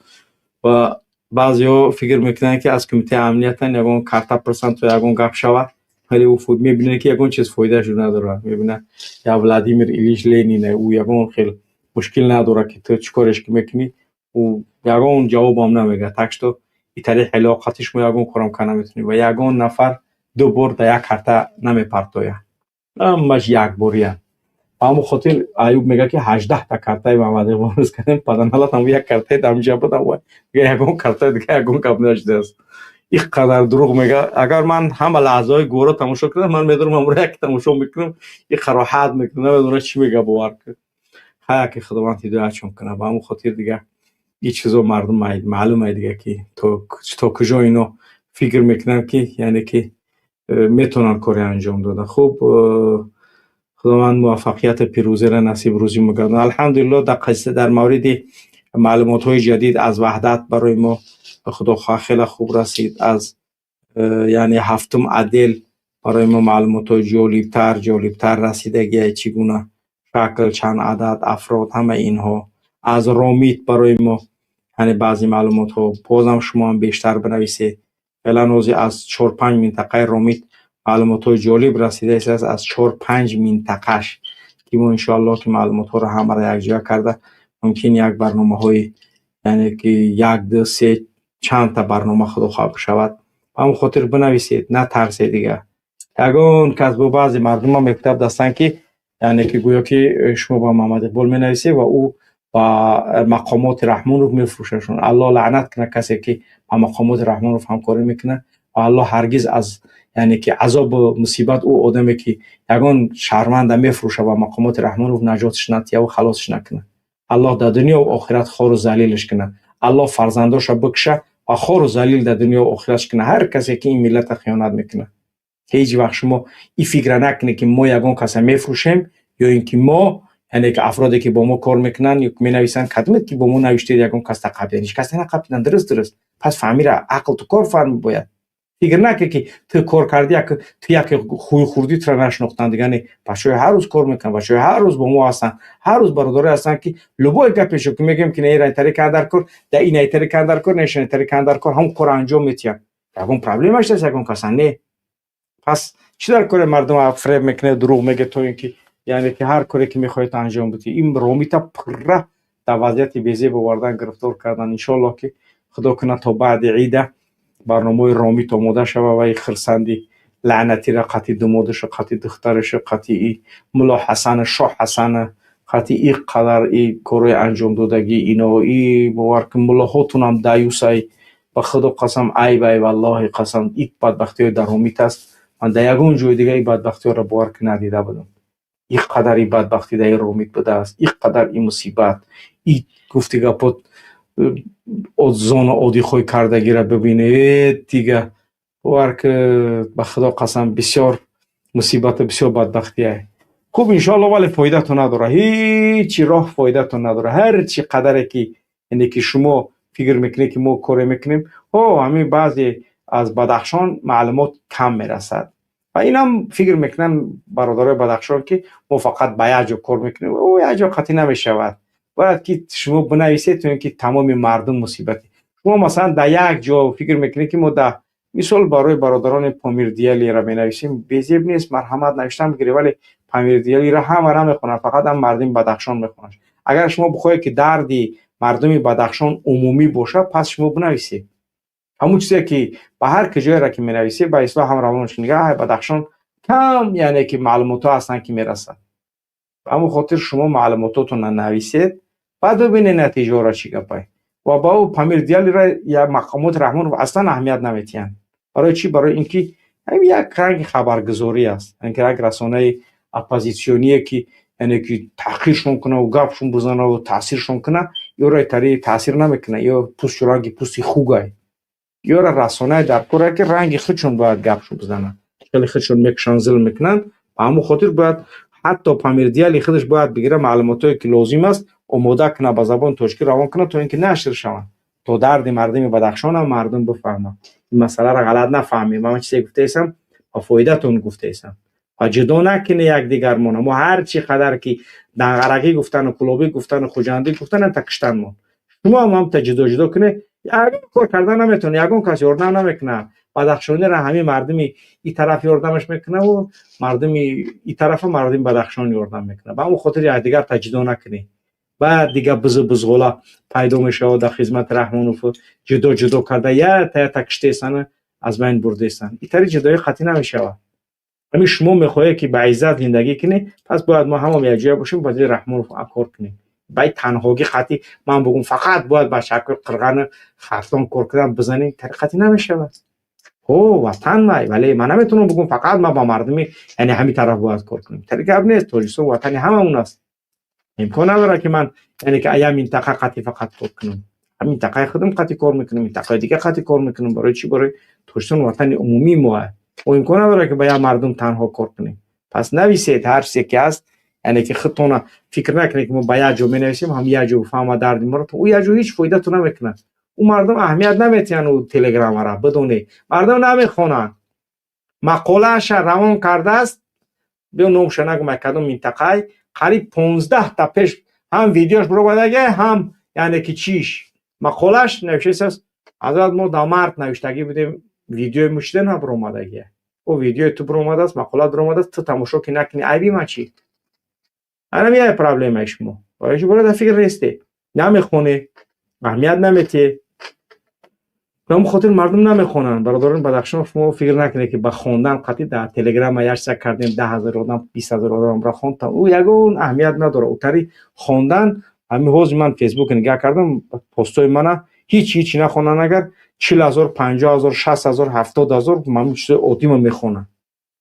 Speaker 1: Ва баъзеҳо фикр мекунанд, ки аз кумитаи амниятан ягон карта пурсанд, то ягон гап шавад, вале ӯ мебинад, ки ягон чиз фоидаашо надорад. Мебинад, я Владимир Ильич Ленин, ӯ ягон хел мушкил надорад, ки ту чӣ кореш ки мекунӣ, ӯ ягон ҷавобам намегӯяд. Так что итари ҳилоқати шумо ягон корам карда наметавонӣ ва ягон нафар ду бор дар як карта намепартояд, ҳамаш якбориянд. Ба ҳамон хотир Аюб мегӯяд, ки 18-та картаи Мамадиқбол кардем, паданалат ҳам як картаи дамҷа буд, ягон картаи дига ягон гап нашудааст. Ин қадар дурӯғ мегӯяд. Агар ман ҳама лаҳзаҳои гӯро тамошо кунам, ман медонам, ҳамро як тамошо мекунам, ин роҳат мекунам, намедонам чӣ мегӯяд, бовар кун. Хая, ки Худованд ҳидоятшон кунад. Ба ҳамон хотир дига ин чизо мардум маълум дига, ки то куҷо ино фикр мекунанд, ки яъне ки метавонанд коре анҷом дода. Хуб, Худованд муваффақияти пирӯзиро насиб рӯзӣ мегардонад. Алҳамдулиллоҳ, дар қисса, дар мавриди маълумотҳои ҷадид аз Ваҳдат барои мо, худохоҳ, хеле хуб расид. Аз яъне ҳафтум отдел барои мо маълумотҳои ҷолибтар расидагия, чӣ гуна шакл, чанд адад афрод, ҳамаи инҳо. Аз Ромит барои мо, яъне баъзе маълумотҳо. Бозам шумо ҳам бештар бинависед. Феълан ҳозир аз чор-панҷ минтақаи Ромит маълумотҳои ҷолиб расида истааст, аз чор-панҷ минтақаш, ки мо, иншоаллоҳ, ки маълумотҳоро ҳамаро якҷоя карда, мумкин як барномаҳои, яъне ки як, ду, се, чандта барнома, худохоҳ, бишавад. Ба ҳамон хотир бинависед, натарсед дига. Ягон кас бо баъзе мардумам мекутаб дастанд, ки яъне ки гӯё ки шумо ба Муҳаммад Иқбол менависед ва ӯ ба мақомоти Раҳмонов мефурӯшадшон. Аллоҳ лаънат кунад касе ки ба мақомоти Раҳмонов ҳамкорӣ мекунад ва Аллоҳ ҳаргиз аз, яъне ки, азобу мусибат ӯ одаме ки ягон шаҳрванда мефурӯшад ба мақомоти Раҳмонов, наҷотш натияву халосш накунад. Аллоҳ дар дунёву охират хору залилш кунад. Аллоҳ фарзандоша бикша ва хору залил дар дунёву охиратш кунад ҳар касе ки ин миллата хиёнат мекунад. Ҳеҷ вақт шумо ин фикра накунед, ки мо ягон каса мефурӯшем ё ин ки мо, яъне ки афроде ки бо мо кор мекунанд ё менависанд. Кадомед ки бо мо навиштед, ягон кас тақабидан, ҳеҷ кас нақабидан. Дуруст. Пас фаҳмира, ақл ту кор фарми. Бояд фикр накунӣ, ки ту кор кардӣ, як ту яке хӯи хурдӣ тура нашинохтанд. Дигар не, бачаҳои ҳар рӯз кор мекунанд, бачаҳои ҳар рӯз бо мо ҳастанд, ҳар рӯз бародарое ҳастанд, ки любой гапешо ки мегӯем, ки не, ин тари кан дар кор, да ин айтари кан дар кор, не, ин кан дар кор, ҳамон корро анҷом метиҳанд. Ягон проблемаш нест, ягон каса не. Пас чӣ дар кори мардум фиреб мекунед, дурӯғ мегӯед, то ин ки, яъне ки, ҳар коре ки мехоҳед анҷом бидиҳед? Ин Ромита пурра дар вазъияти безеб овардан, гирифтор кардан. Иншоаллоҳ, ки худо кунад, то баъди ида барномаҳои Ромит омода шава ва и хирсанди лаънатира қати думодушу, қати духтарашу, қати и Мулло Ҳасана, Шоҳ Ҳасана, қати и қадар и корҳои анҷомдодагӣ ино и, бовар кун, муллоҳотунам даюсай. Ба худо қасам, айб, ай, валлоҳи қасам, ин бадбахтиҳои дар Ромит аст, ман дар ягон ҷои дига ин бадбахтиҳоро, бовар ки, надида будам. Ин қадар ин бадбахтӣ дар ин Ромит будааст, ин қадар ин мусибат, и гуфти гапот, зона одихой кардагиро бибинед дига, бовар ки, ба худо қасам, бисёр мусибату бисёр бадбахтие. Хуб, иншоалло, вале фоидатон надорад, ҳечи роҳ фоидатон надорад. Ҳар чи қадаре ки, яъне ки, шумо фикр мекунед, ки мо коре мекунем, о ҳамин баъзе аз Бадахшон маълумот кам мерасад ва инам фикр мекунанд бародарои Бадахшон, ки мо фақат ба як ҷо кор мекунем. О, як ҷо қатъӣ намешавад. Бояд ки шумо бинависед, то ин ки тамоми мардум мусибати шумо, масалан, дар як ҷо фикр мекунед, ки мо дар мисол барои бародарони Помирдиялиро менависем. Безеб нест, марҳамат, навиштан бигиред, вале Помирдиялиро ҳама намехонанд, фақат ҳам мардуми Бадахшон мехонанд. Агар шумо бихоҳед, ки дарди мардуми Бадахшон умумӣ бошад, пас шумо бинависед ҳамун чизе ки ба ҳар куҷоеро ки менависед, ба ислоҳ ҳам равон нигаҳ. Бадахшон кам, яъне ки, маълумотҳо ҳастанд, ки мерасад. Ба ҳамон хотир шумо маълумототонро нависед. Баъд бибинед, натиҷаҳоро чӣ гапай. Ва ба ӯ Памир Диалира я мақомоти Раҳмонов аслан аҳамият наметиҳанд. Барои чӣ? Барои ин ки як ранги хабаргузорӣ аст, яъне ки як расонаи оппозитсионие, ки яъне ки таҳқиршон кунаву гапшон бизанаву таъсиршон куна, ёро тари таъсир намекуна. Ё пӯсту ранги пӯсти хугай. Ёра расонаи дар коре, ки ранги худшон бояд гапшон бизананд, хеле худшон мекушанд, зулм мекунанд. Ба ҳамон хотир бояд ҳатто Памир Диали худаш бояд бигира, маълумотое ки лозим аст, омода кунад, ба забони тоҷикӣ равон кунад, то ин ки нашр шаванд, то дарди мардуми Бадахшонам мардум бифаҳманд. Ин масъаларо ғалат нафаҳмем. Ман чизе гуфтаесам, ба фоидатон гуфтаесам. Ва ҷудо накунӣ якдигармона. Мо ҳар чӣ қадар ки данғарагӣ гуфтану кулобӣ гуфтану хуҷандӣ гуфтан, та киштанмон. Шумо ҳам ҳамта ҷудо ҷудо кунед, ягон кор карда наметавонед, ягон кас ёрдам намекунад. Бадахшониро ҳамин мардуми и тараф ёрдамаш мекунаву мардуми и тарафа мардуми Бадахшон ёрдам мекунад. Ба ҳамон хотир якдигар та ҷудо накунед. Баъд дига бизу бузғола пайдо мешавад дар хизмати Раҳмонов. Ҷудо ҷудо карда, ята ята киштесана, аз байн бурдесан. Итари ҷудоӣ қатъӣ намешавад. Ҳамин шумо мехоҳед, ки ба иззат зиндагӣ кунед, пас бояд мо ҳамам якҷоя бошем, ба дили Раҳмонов кор кунем. Ба танҳогӣ қатъӣ ман бугум, фақат бояд бачакҳои Қирғану Хатлон кор кунам, бизанем, тари қатъӣ намешавад. Ҳо, ватан май, вале ман наметавонам бугум, фақат ман ба мардуми, яъне ҳамин тараф бояд кор кунем. Тари гап нест. Тоҷикистон ватани ҳамамон аст. Имкон надорад, ки ман, яъне ки ая минтақа қатъӣ фақат кор кунам. Минтақаи худам қатъӣ кор мекунам, минтақаи дига қатъӣ кор мекунам. Барои чӣ? Барои Тоҷикистон ватани умумии мо аст. Мо имкон надорад, ки ба як мардум танҳо кор кунем. Пас нависед ҳар чизе ки ҳаст, яъне ки худтона фикр накунед, ки мо ба як ҷо менависем, ҳам як ҷо фаҳма дарди моро. Ӯ як ҷо ҳеҷ фоидату намекунад. Ӯ мардум аҳамият наметиҳанд. Ӯ телеграммара бидонед, мардум намехонанд. Мақолааша равон кардааст, биё, номша нагум, кадом минтақай, қариб 15-та пеш ҳам видеош биромадага, ҳам, яъне ки чиш, мақолааш навиштааст. Ҳазрат, мо дар март навиштагӣ будем, видеои мушида набиромадагия. О, видеои ту биромадааст, мақолат биромадааст, ту тамошо ки накунӣ, айби ман чӣ? Анам як проблемаи шумо. Барои чӣ? Бояд фикр несте, намехонӣ, аҳамият наметиҳӣ. Ба ҳамон хотир мардум намехонанд. Бародарони Бадахшон, шумо фикр накунед, ки ба хондан қатъӣ дар телеграма як чиза кардем, 10 000 одам, 20 000 одамро хонд, ӯ ягон аҳамият надорад. Ӯтари хондан ҳамин ҳозир ман Фейсбук нигоҳ кардам, постои мана ҳеҷ ҳеҷ нахонанд, агар 40 000, 50 000, 60 000, 70 000 ман чизои оддима мехонам.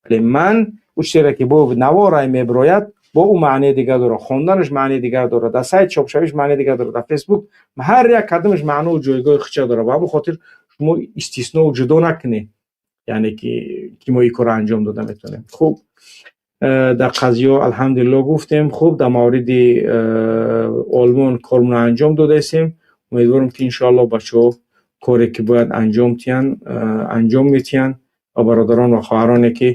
Speaker 1: Вале ман ӯ чизере ки бо наворай мебирояд, бо ӯ маънии дигар дорад, хонданаш маънии дигар дорад, дар сайт чопшавиш маънии дигар дорад, дар Фейсбук ҳар як кадомаш маънову ҷойгоҳи худша дорад. Ба ҳамон хотир шумо истиснову ҷудо накунед, яъне ки мо ин корро анҷом дода метавонем. Хуб, дар қазиё алҳамдулилло гуфтем. Хуб, дар мавриди Олмон кормона анҷом додаистем. Умедворам, ки иншоалло бачаҳо коре ки бояд анҷом диҳанд, анҷом метиҳанд. Ва бародарон ва хоҳароне, ки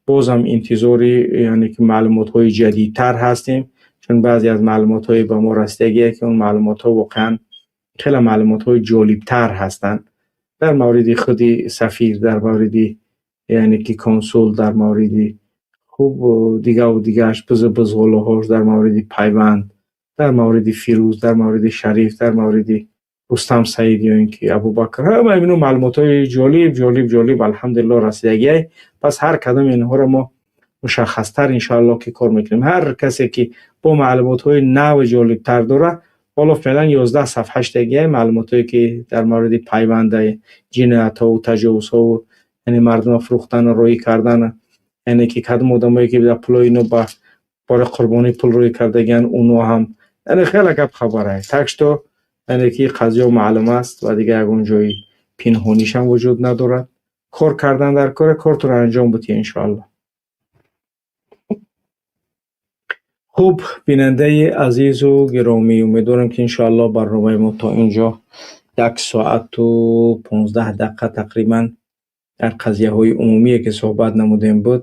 Speaker 1: бозам интизори, яъне ки маълумотҳои ҷадидтар ҳастем, чун баъзе аз маълумотҳое ба мо расидагие, ки он маълумотҳо воқеан хеле маълумотҳои ҷолибтар ҳастанд дар мавриди худи сафир, дар мавриди, яъне ки консул, дар мавриди, хуб, дигаву дигааш, бизу бузғолаҳош, дар мавриди Пайванд, дар мавриди Фирӯз, дар мавриди Шариф, дар мавриди Рустам Саид ё ин ки Абубакр. Ҳама ино маълумотҳои ҷолиб, ҷолиб, ҷолиб, алҳамдулилло, расидагиай. Пас ҳар кадоми инҳоро мо мушаххастар иншоалло ки кор мекунем. Ҳар касе ки бо маълумотҳои наву ҷолибтар дорад, ҳоло феълан 11 сафҳа шудагиай маълумотҳое, ки дар мавриди Пайванда, ҷиноятҳову таҷовузҳову, яъне мардума фурӯхтану роҳӣ кардан, яъне ки кадом одамое ки дар пулои ино ба бори қурбонӣ пул рӯй кардагианд, уно ҳам, яъне хеле гап хабарай. Так что, яъне ки қазиё маълум аст ва дигар ягон ҷои пинҳонишам вуҷуд надорад. Кор кардан дар коре, кортонро анҷом будед, иншоалло. Хуб, бинандаи азизу гиромӣ, умедворам, ки иншоалло барномаи мо то ин ҷо 1 соату 15 дақиқа тақрибан дар қазияҳои умумие, ки суҳбат намудем, буд.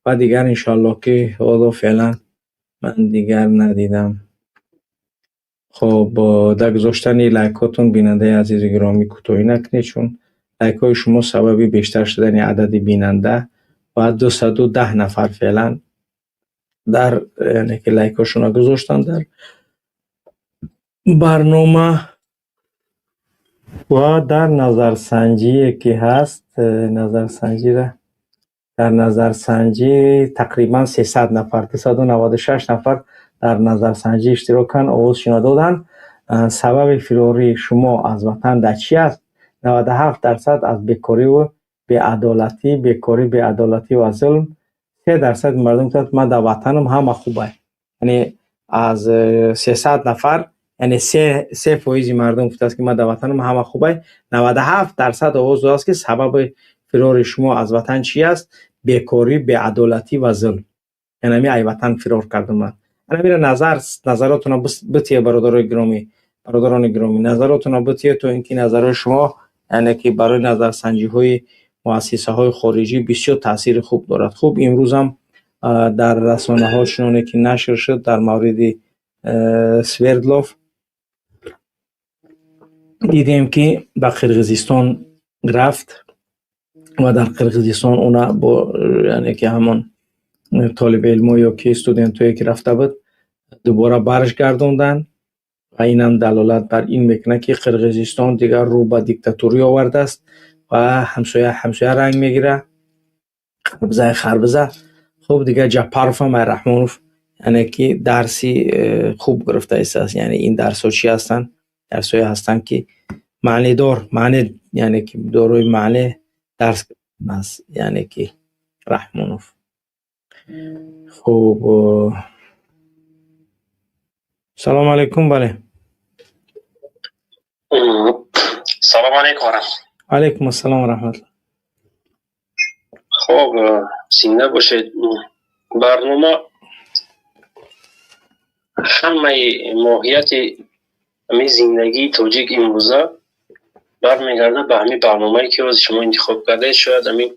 Speaker 1: Ва дигар иншоалло ки ҳоло феълан ман дигар надидам. Хуб, дар гузоштани лайкҳотон, бинандаи азизу гиромӣ, кӯтоҳӣ накунед, чун лайкҳои шумо сабаби бештар шудани адади бинанда ва 210 нафар феълан дар, яъне ки лайкҳошонро гузоштанд дар барнома. Ва дар назарсанҷие ки ҳаст, назарсанҷира, дар назарсанҷӣ тақрибан 300 нафар, 296 нафар дар назарсанҷӣ иштирок карданд, овозшонро доданд. Сабаби фирори шумо аз ватан дар чӣ аст? 97% аз бекорӣ беадолатӣ, бекорӣ, беадолатӣ ва зулм. 3% мардум гуфтанд, ман дар ватанам ҳама хуб аст. Яъне аз 300 нафар, яъне 3% мардум гуфтааст, ки ман дар ватанам ҳама хуб аст. 97% овоз додааст, ки сабаби фирори шумо аз ватан чӣ аст? Бекорӣ, беадолатӣ ва зулм. Яъне ҳамин ай ватан фирор кардам ман. Ҳаминро назаротонро битие, бародарои гиромӣ, бародарони гиромӣ, назаротонро битие, то ин ки назарҳои шумо, яъне ки барои назарсанҷиҳои муассисаҳои хориҷӣ бисёр таъсири хуб дорад. Хуб, имрӯзам дар расонаҳо чуноне ки нашр шуд дар мавриди Свердлов, дидем, ки ба Қирғизистон рафт ва дар Қирғизистон уна бо, яъне ки ҳамон толибилмо ё ки студентое ки рафта буд, дубора барш гардонданд ва инам далолат бар ин мекунад, ки Қирғизистон дигар рӯ ба диктатурӣ овардааст ва ҳамсоя ҳамсоя ранг мегирад, харбизаи харбиза. Хуб, дигар Ҷапаровам ай Раҳмонов, яъне ки дарси хуб гирифта истааст. Яъне ин дарсҳо чӣ ҳастанд? Дарсҳое ҳастанд, ки маънидор, маъне, яъне ки дорои маъне дарс аст, яъне ки Раҳмонов. Хуб, салому алайкум, бале.
Speaker 3: Салому алайкум.
Speaker 1: Алайкум ассалом ва раҳматуллоҳ.
Speaker 3: Хуб, зинда бошед. Барнома ҳамаи моҳияти ҳамин зиндагии тоҷик имрӯза бармегардад ба ҳамин барномае, ки ҳозир шумо интихоб кардаед. Шояд ҳамин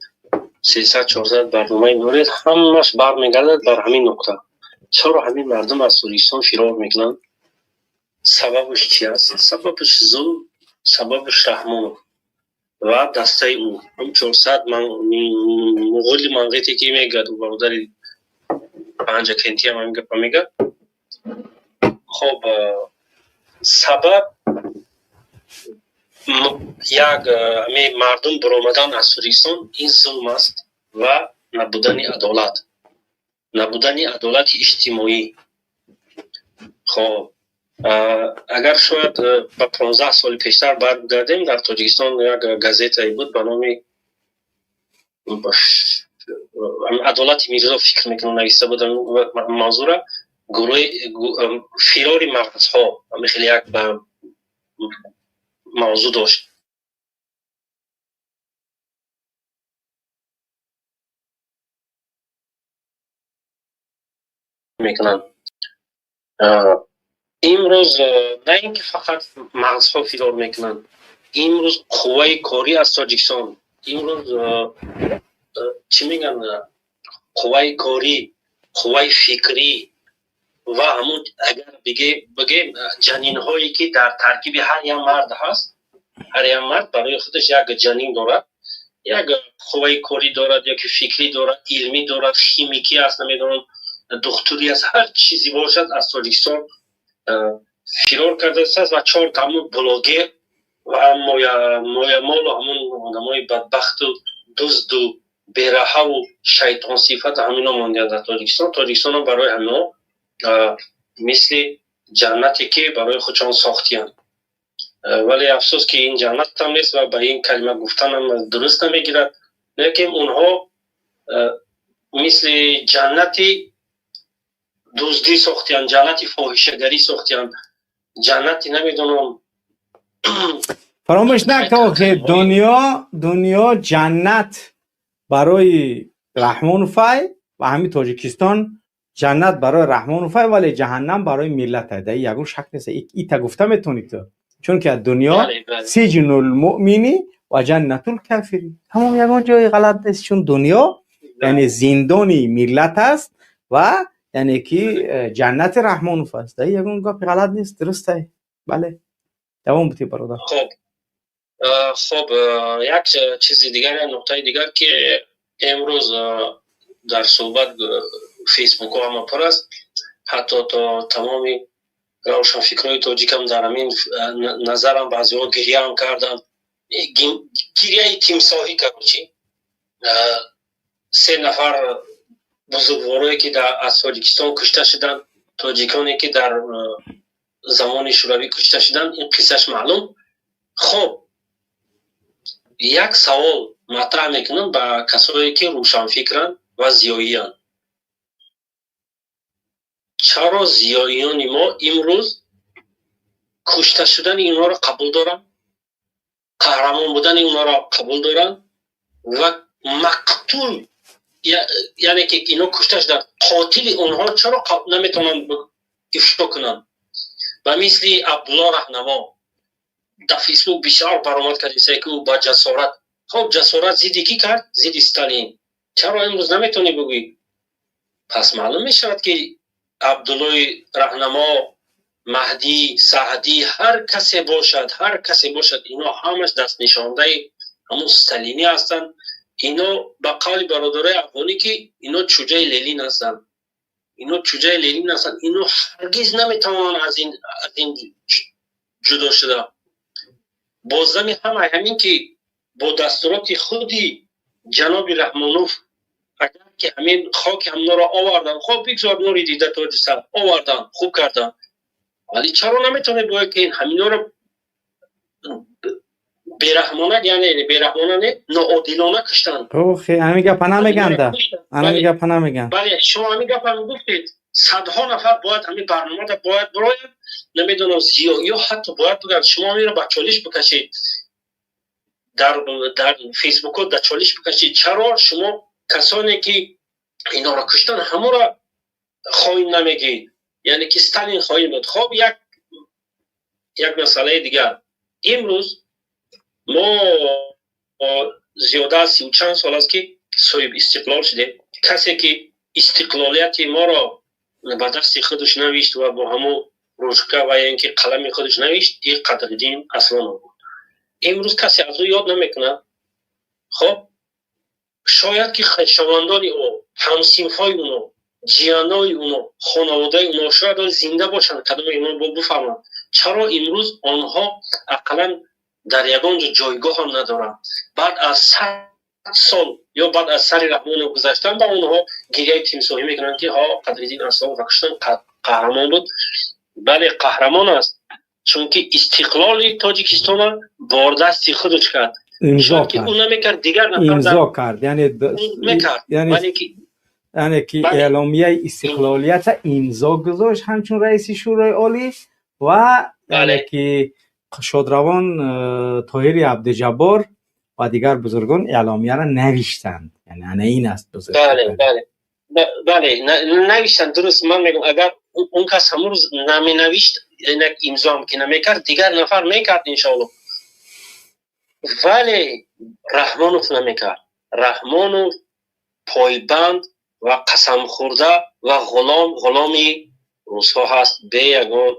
Speaker 3: 300-400 барномае доред, ҳамаш бармегардад бар ҳамин нуқта: чаро ҳамин мардум аз Тоҷикистон фирор мекунанд, сабабаш чи аст? Сабабаш зулм, сабабаш Раҳмонов ва дастаи ӯ, ҳам 400 муғули манғите, ки мегӯяд бародари Панҷакентиам ҳамин гапа мегӯяд. Хоб, сабаб як ҳамин мардум баромадан аз Тоҷикистон ин зулм аст ва набудани адолат, набудани адолати иҷтимоӣ. Хоб, агар шояд ба 15 соли пештар баргардем, дар Тоҷикистон як газетае буд ба номи Адолати Мирзо, фикр мекунам, нависта буд мавзӯра, гурӯҳи фирори мағзҳо, ҳамин хеле як мавзӯъ дошт. Мекунанд имрӯз на ин ки фақат мағзҳо фирор мекунанд, имрӯз қувваи корӣ аз Тоҷикистон, имрӯз чӣ мегӯянд, қувваи корӣ, қувваи фикрӣ ва ҳамун агар бигем, ҷанинҳое, ки дар таркиби ҳар як мард ҳаст, ҳар як мард барои худаш як ҷанин дорад, як қувваи корӣ дорад ёки фикрӣ дорад, илмӣ дорад, химикӣ аст, намедонам, духтурӣ аст, ҳар чизе бошад, аз Тоҷикистон фирор кардааст ва чор ҳамун блогер ва моямолу ҳамун одамои бадбахту дузду бераҳаву шайтонсифату ҳамино мондианд дар Тоҷикистон. Тоҷикистонам барои ҳамино мисли ҷаннате, ки барои худшон сохтиянд, вале афсӯс, ки ин ҷаннатам нест ва ба ин калима гуфтанам дуруст намегирад, лекин онҳо мисли ҷаннати дуздӣ сохтиянд, ҷаннати фоҳишагарӣ сохтиянд, ҷаннати намедонам.
Speaker 1: Фаромӯш накун, ки дунё ҷаннат барои Раҳмоновай ва ҳамин Тоҷикистон ҷаннат барои Раҳмоновай, вале ҷаҳаннам барои миллат. Дар ягон шак нест, ита гуфта метавонӣ ту, чунки дунё сиҷнуль муъмини ва ҷаннатул кафири. Тамом, ягон ҷои ғалат нест, чун дунё яъне зиндони миллат аст ва яъне ки ҷаннати Раҳмонов аст. Дар ягон гапи ғалат нест, дурустай. Бале, давом бутӣ, бародар.
Speaker 3: Хуб, як чизи дигар, як нуқтаи дигар, ки имрӯз дар суҳбат фейсбукҳо ҳама пур аст, ҳатто то тамоми равшанфикрҳои тоҷикам дар ҳамин назарам баъзеҳо гиряам карданд, гиряи тимсоҳӣ. Короче, се нафар бузургворое, ки аз Тоҷикистон кушта шуданд, тоҷиконе, ки дар Замони Шӯравӣ кушта шуданд, ин қиссаш маълум. Хоб, як савол матраҳ мекунам ба касое, ки рӯшанфикранд ва зиёиянд: чаро зиёиёни мо имрӯз кушта шудани инҳоро қабул доранд, қаҳрамон будани онҳоро қабул доранд ва мақтул, яъне ки ино кушта шуданд, қотили онҳоро чаро наметавонанд ифшо кунанд? Ба мисли Абдулло Раҳнамо дар Фейсбук бисёр баромад кардиса, ки ӯ ба ҷасорат, хоб, ҷасорат зидди кӣ кард? Зидди Сталин. Чаро имрӯз наметавонӣ бигӯӣ? Пас маълум мешавад, ки Абдуллои Раҳнамо, Маҳдӣ Саъдӣ, ҳар касе бошад, ҳар касе бошад, ино ҳамаш дастнишондаи ҳамун сталинӣ ҳастанд. Ино, ба қавли бародарои афғонӣ, ки ино чӯҷаи Ленин ҳастанд, ино чӯҷаи Ленин ҳастанд. Ино ҳаргиз наметавонанд аз ин ҷудо шуда. Бозами ҳама ҳамин, ки бо дастуроти худи ҷаноби Раҳмонов, агар ки ҳамин хоки ҳамноро овардан, хоб, бигзор нури дида тоҷи сар овардан, хуб кардан, вале чаро наметавонед бояд ки ҳаминҳоро бераҳмона, яъне бераҳмона не, ноодилона куштанд?
Speaker 1: Охе, ҳамин гапа намеганда, ҳамин гапа намеган.
Speaker 3: Бале, шумо ҳамин гапа гуфтед. Садҳо нафар бояд ҳамин барномада бояд бирояд, намедонам, зиёиё ҳатто бояд бигӯянд. Шумо ҳаминро ба чолиш бикашед, дар Фейсбукҳо дар чолиш бикашед: чаро шумо касоне ки инҳоро куштанд, ҳамонро хоин намегӯед? Яъне ки Сталин хоин буд. Хоб, як масъалаи дигар. Имрӯз мо зиёда аз 30 чанд сол аст, ки соҳиб истиқлол шудем. Касе ки истиқлолияти моро ба дасти худаш навишт ва бо ҳамун ручка ва ё ин ки қалами худаш навишт, ин Қадриддин Аслонов буд. Имрӯз касе аз ӯ ёд намекунад. Хоб, шояд ки хешовандони ӯ, ҳамсинфҳои ӯно, ҷиянои ӯно, хонаводаи ӯно шояд зинда бошанд, кадоме ино бо бифаҳманд, чаро имрӯз онҳо ақаллан дар ягон ҷо ҷойгоҳ ҳам надоранд. Баъд аз 100 сол ё баъд аз сари Раҳмонов гузаштан ба онҳо гиряи тимсоҳӣ мекунанд, ки ҳо, Қадриддин Аслонов куштан, қаҳрамон буд. Бале, қаҳрамон аст, чунки истиқлоли Тоҷикистона бо дасти худаш кард.
Speaker 1: Имзо
Speaker 3: ки ӯ намекард, дигар
Speaker 1: имзо кард, яъне
Speaker 3: мекард.
Speaker 1: Яъне ки эъломияи истиқлолията имзо гузошт ҳамчун раиси Шӯрои Олӣ ва яъне ки шодравон Тоҳири Абдуҷаббор ва дигар бузургон эъломияро навиштанд. Яъне ана ин аст.
Speaker 3: Бале, навиштанд, дуруст. Ман мегӯям, агар он кас ҳамон рӯз наменавишт, инак имзоам ки намекард, дигар нафар мекард, иншоалло, вале Раҳмонов намекард. Раҳмонов пойбанд ва қасамхӯрда ва ғуломи русҳо ҳаст, бе ягон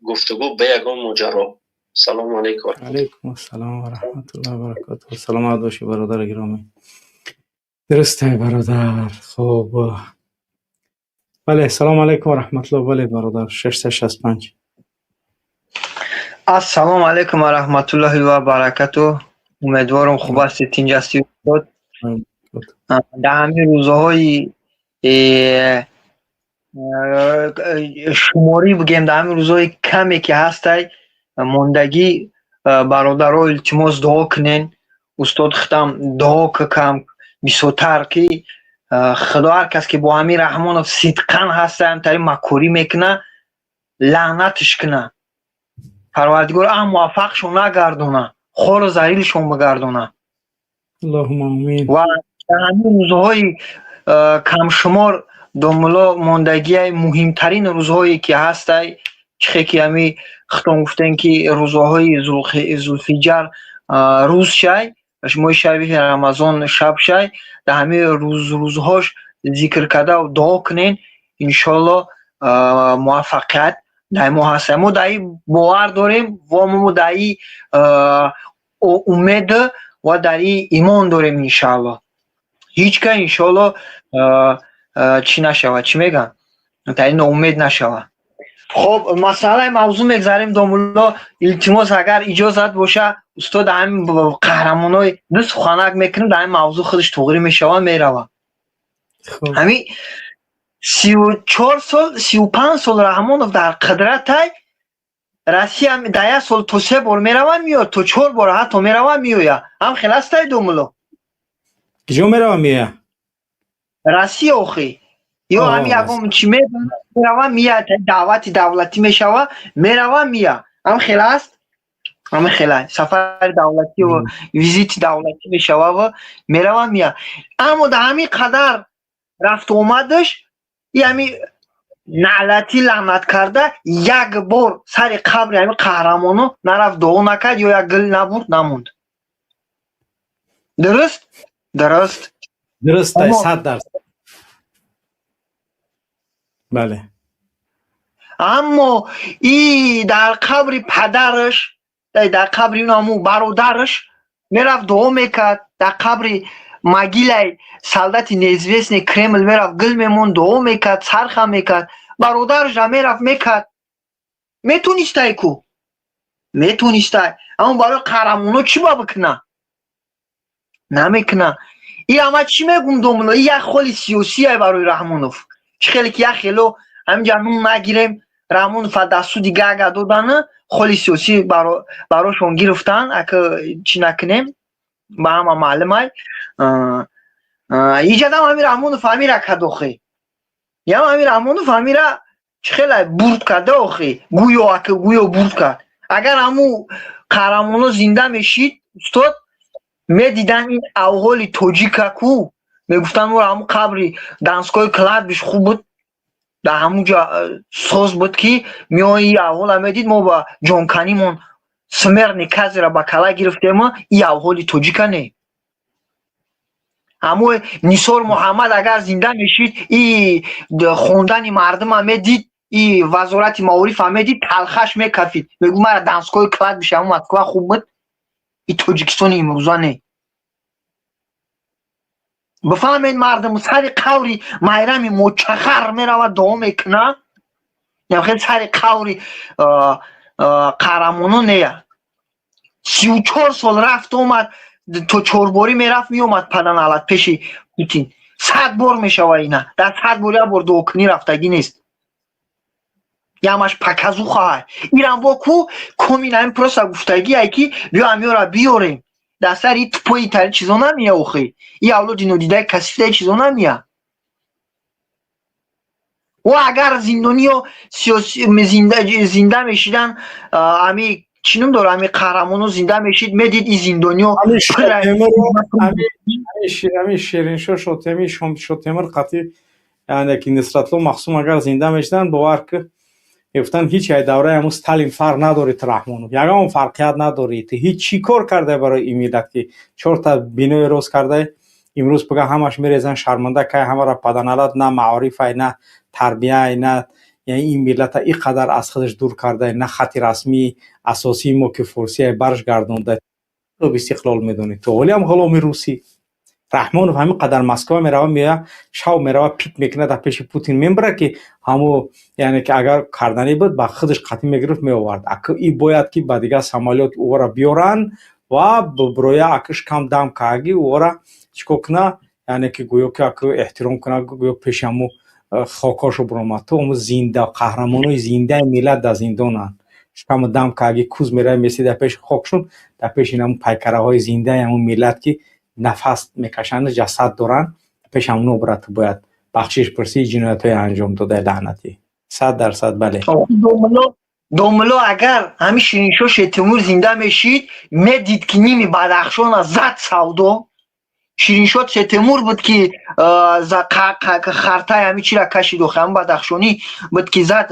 Speaker 3: гуфтугӯ, бе ягон моҷаро. Салому алайкум.
Speaker 1: Алайкум ассалом ва раҳматуллоҳи ва баракотуҳ. Саломат бошӣ, бародари гиромӣ. Дурусте, бародар. Хуб, бале, салому алайкум ва раҳматуллоҳ. Бале, бародар, 665.
Speaker 4: Ассалому алайкум ва раҳматуллоҳи ва баракатуҳ. Умедворам, хуб ҳастед, тинҷ ҳастед, устод. Дар ҳамин рӯзҳои шуморӣ бигем, дар ҳамин рӯзҳои каме ки ҳастай мондагӣ, бародаро, илтимос, дуо кунен. Устод, хитам дуо кам бисёртар, ки Худо ҳар кас ки бо ҳамин Раҳмонов сидқан ҳаста, ҳамтари макорӣ мекуна, лаънатш куна. Парвардигор ам муваффақшон нагардона, хору залилшон бигардона.
Speaker 1: Аллоҳумма амин.
Speaker 4: Ва дар ҳамин рӯзҳои камшумор, домулло, мондагиай, муҳимтарин рӯзҳое ки ҳастай, чихе ки ҳами хитон гуфтем, ки рӯзҳои Зулҳиҷар рӯз шай, моҳи шаби Рамазон шаб шай, дар ҳамин рӯзҳош зикр карда дуо кунен, иншоалло муваффақият дар мо ҳаст. Мо дар ин бовар дорем ва мо дар ин умед ва дар ин имон дорем. Иншоалло, ҳеҷ кас, иншоалло, чӣ нашавад, чӣ мегӯям, дар ин ноумед нашавад. Хоб, масъалаи мавзӯъ мегзарем. Домулло, илтимос, агар иҷозат боша, устод, ҳамин қаҳрамонои ду суханак мекунем, дар ҳамин мавзӯъ худаш туғрӣ мешавад, меравад. Ҳамин 34 сол, 35 сол Раҳмонов дар қудратай. Россия дар як сол то се бор мерава, меояд, то чор бор ҳатто мерава, меояд. Ҳам хел астай, домулло?
Speaker 1: Киҷо мерава, меояд?
Speaker 4: Россия охи. Ё ҳами ягон чи мерава, меяд, даъвати давлатӣ мешава, мерава, меяд. Ҳам хел аст, ҳами хела сафари давлатӣ, визити давлатӣ мешава, мерава, меяд. Аммо дар ҳамин қадар рафту омадаш и ҳами наълатӣ, лаънат карда, як бор сари қабри ҳами қаҳрамоно нарафт, дуо накард ё як гул набурд, намонд. Дуруст, дуруст?
Speaker 1: Дуруст, 100%, бале.
Speaker 4: Аммо и дар қабри падараш, дар қабри ҳаму бародараш мерафт, дуо мекард, дар қабри могилаи солдати неизвестный Кремл мерафт, гул мемонд, дуо мекард, сархам мекард, бародарашра мерафт, мекард. Метонистай ку, метонистай. Аммо барои қаҳрамоно чӣ ба бикуна, намекуна. И ама чӣ мегум, домулло? И як холи сиёсие барои Раҳмонов. Чӣ хеле ки як хело ҳаминҷа нум нагирем, Раҳмонов дар суди Гаага додана, холи сиёсӣ барошон гирифтан. Ака, чӣ накунем, ба ҳама маълумай. Иҷадам ҳами Раҳмонов ҳамира кард охи. Ям ҳами Раҳмонов ҳамира чӣ хеле бурд карда охи, гӯё, ака, гӯё бурд кард. Агар ҳаму қаҳрамоно зинда мешид, устод, медидан ин авҳоли тоҷика ку, мегуфтанд: мо ҳаму қабри Донской кладбище хуб буд, дар ҳамун ҷо соз буд, ки меои авҳола медид, мо ба ҷонканимон смертный казнь ра ба кала гирифтема, и авҳоли тоҷика не. Ҳамо Нисор Муҳаммад агар зинда мешид, и хондани мардума медид, и вазорати маорифа медид, талхаш мекафид, мегӯ: «Мара Донской кладбище ҳамун Москва хуб буд, и Тоҷикистони имрӯза не». Бифаҳмед, мардум, сари қаври Майрами мочахар меравад, дуо мекунад, хел сари қаври қаҳрамоно нея. 34 сол рафт омад, то чорборӣ мерафт, меомад, паданалат, пеши Путин. 100 бор мешава ина, дар 100 бор як бор дуокунӣ рафтагӣ нест. Ямаш показуха. Ирам бо ку комин просто гуфтагие, ки биё амёра биёрем, дар сари тупои тари чизо намия охи, и авлоди нодидаи касифтаи чизо намия. О, агар зиндониё зинда мешидан, ами чӣ ном дора, ами қаҳрамоно зинда мешид, медид и зиндониё.
Speaker 1: Ами Шириншо Шотеми, Шотемир қатӣ, яъне ки Нисратло Махсум агар зинда мешиданд, бовар ки, мегуфтанд: «Ҳеч ай давраи ҳамун Сталин фарқ надорӣ ту, Раҳмонов, ягон фарқият надорӣ ту. Ҳеҷ чӣ кор кардай барои ин миллат, ки чорта бинои рост кардай, имрӯз пага ҳамаш мерезан? Шарманда кай ҳамаро, паданалат. На маорифай, на тарбияй, на яъне ин миллата ин қадар аз худаш дур кардай, на хати расмии асосии мо, ки форсия, барш гардонда. Истиқлол медонӣ, ту ҳолиам ғуломи русӣ». Раҳмонов ҳамин қадар Москва мерава, меоя, шав мерава, пит мекунад, дар пеши Путин мебара, ки ҳамо, яъне ки агар карданӣ буд, ба худаш қатъӣ мегирифт, меовард. Ака, и бояд ки ба дигар самолёт ӯро биёранд ва броя акиш кам дам кааги ӯра чикор куна, яъне ки гӯё ки ака эҳтиром куна, гӯё пеши ҳамо хокошо биромад. То ҳамо зинда, қаҳрамонои зиндаи миллат дар зиндонанд, шикаму дам кааги куз мерави, меси дар пеши хокшун, дар пеши ҳамун пайкараҳои зиндаи ҳамун миллат, ки нафас мекашанд, ҷасад доранд, пеши ҳамуно брат, бояд бахшиш пурсии ҷиноятҳои анҷом додаи, лаънатӣ. 100%, бале.
Speaker 4: Домулло, агар ҳамин Шириншо Шетимур зинда мешид, медид, ки ними Бадахшона зад савдо. Шириншо Шетимур буд, ки хартаи ҳами чира кашид охи, ҳамин бадахшонӣ буд, ки зад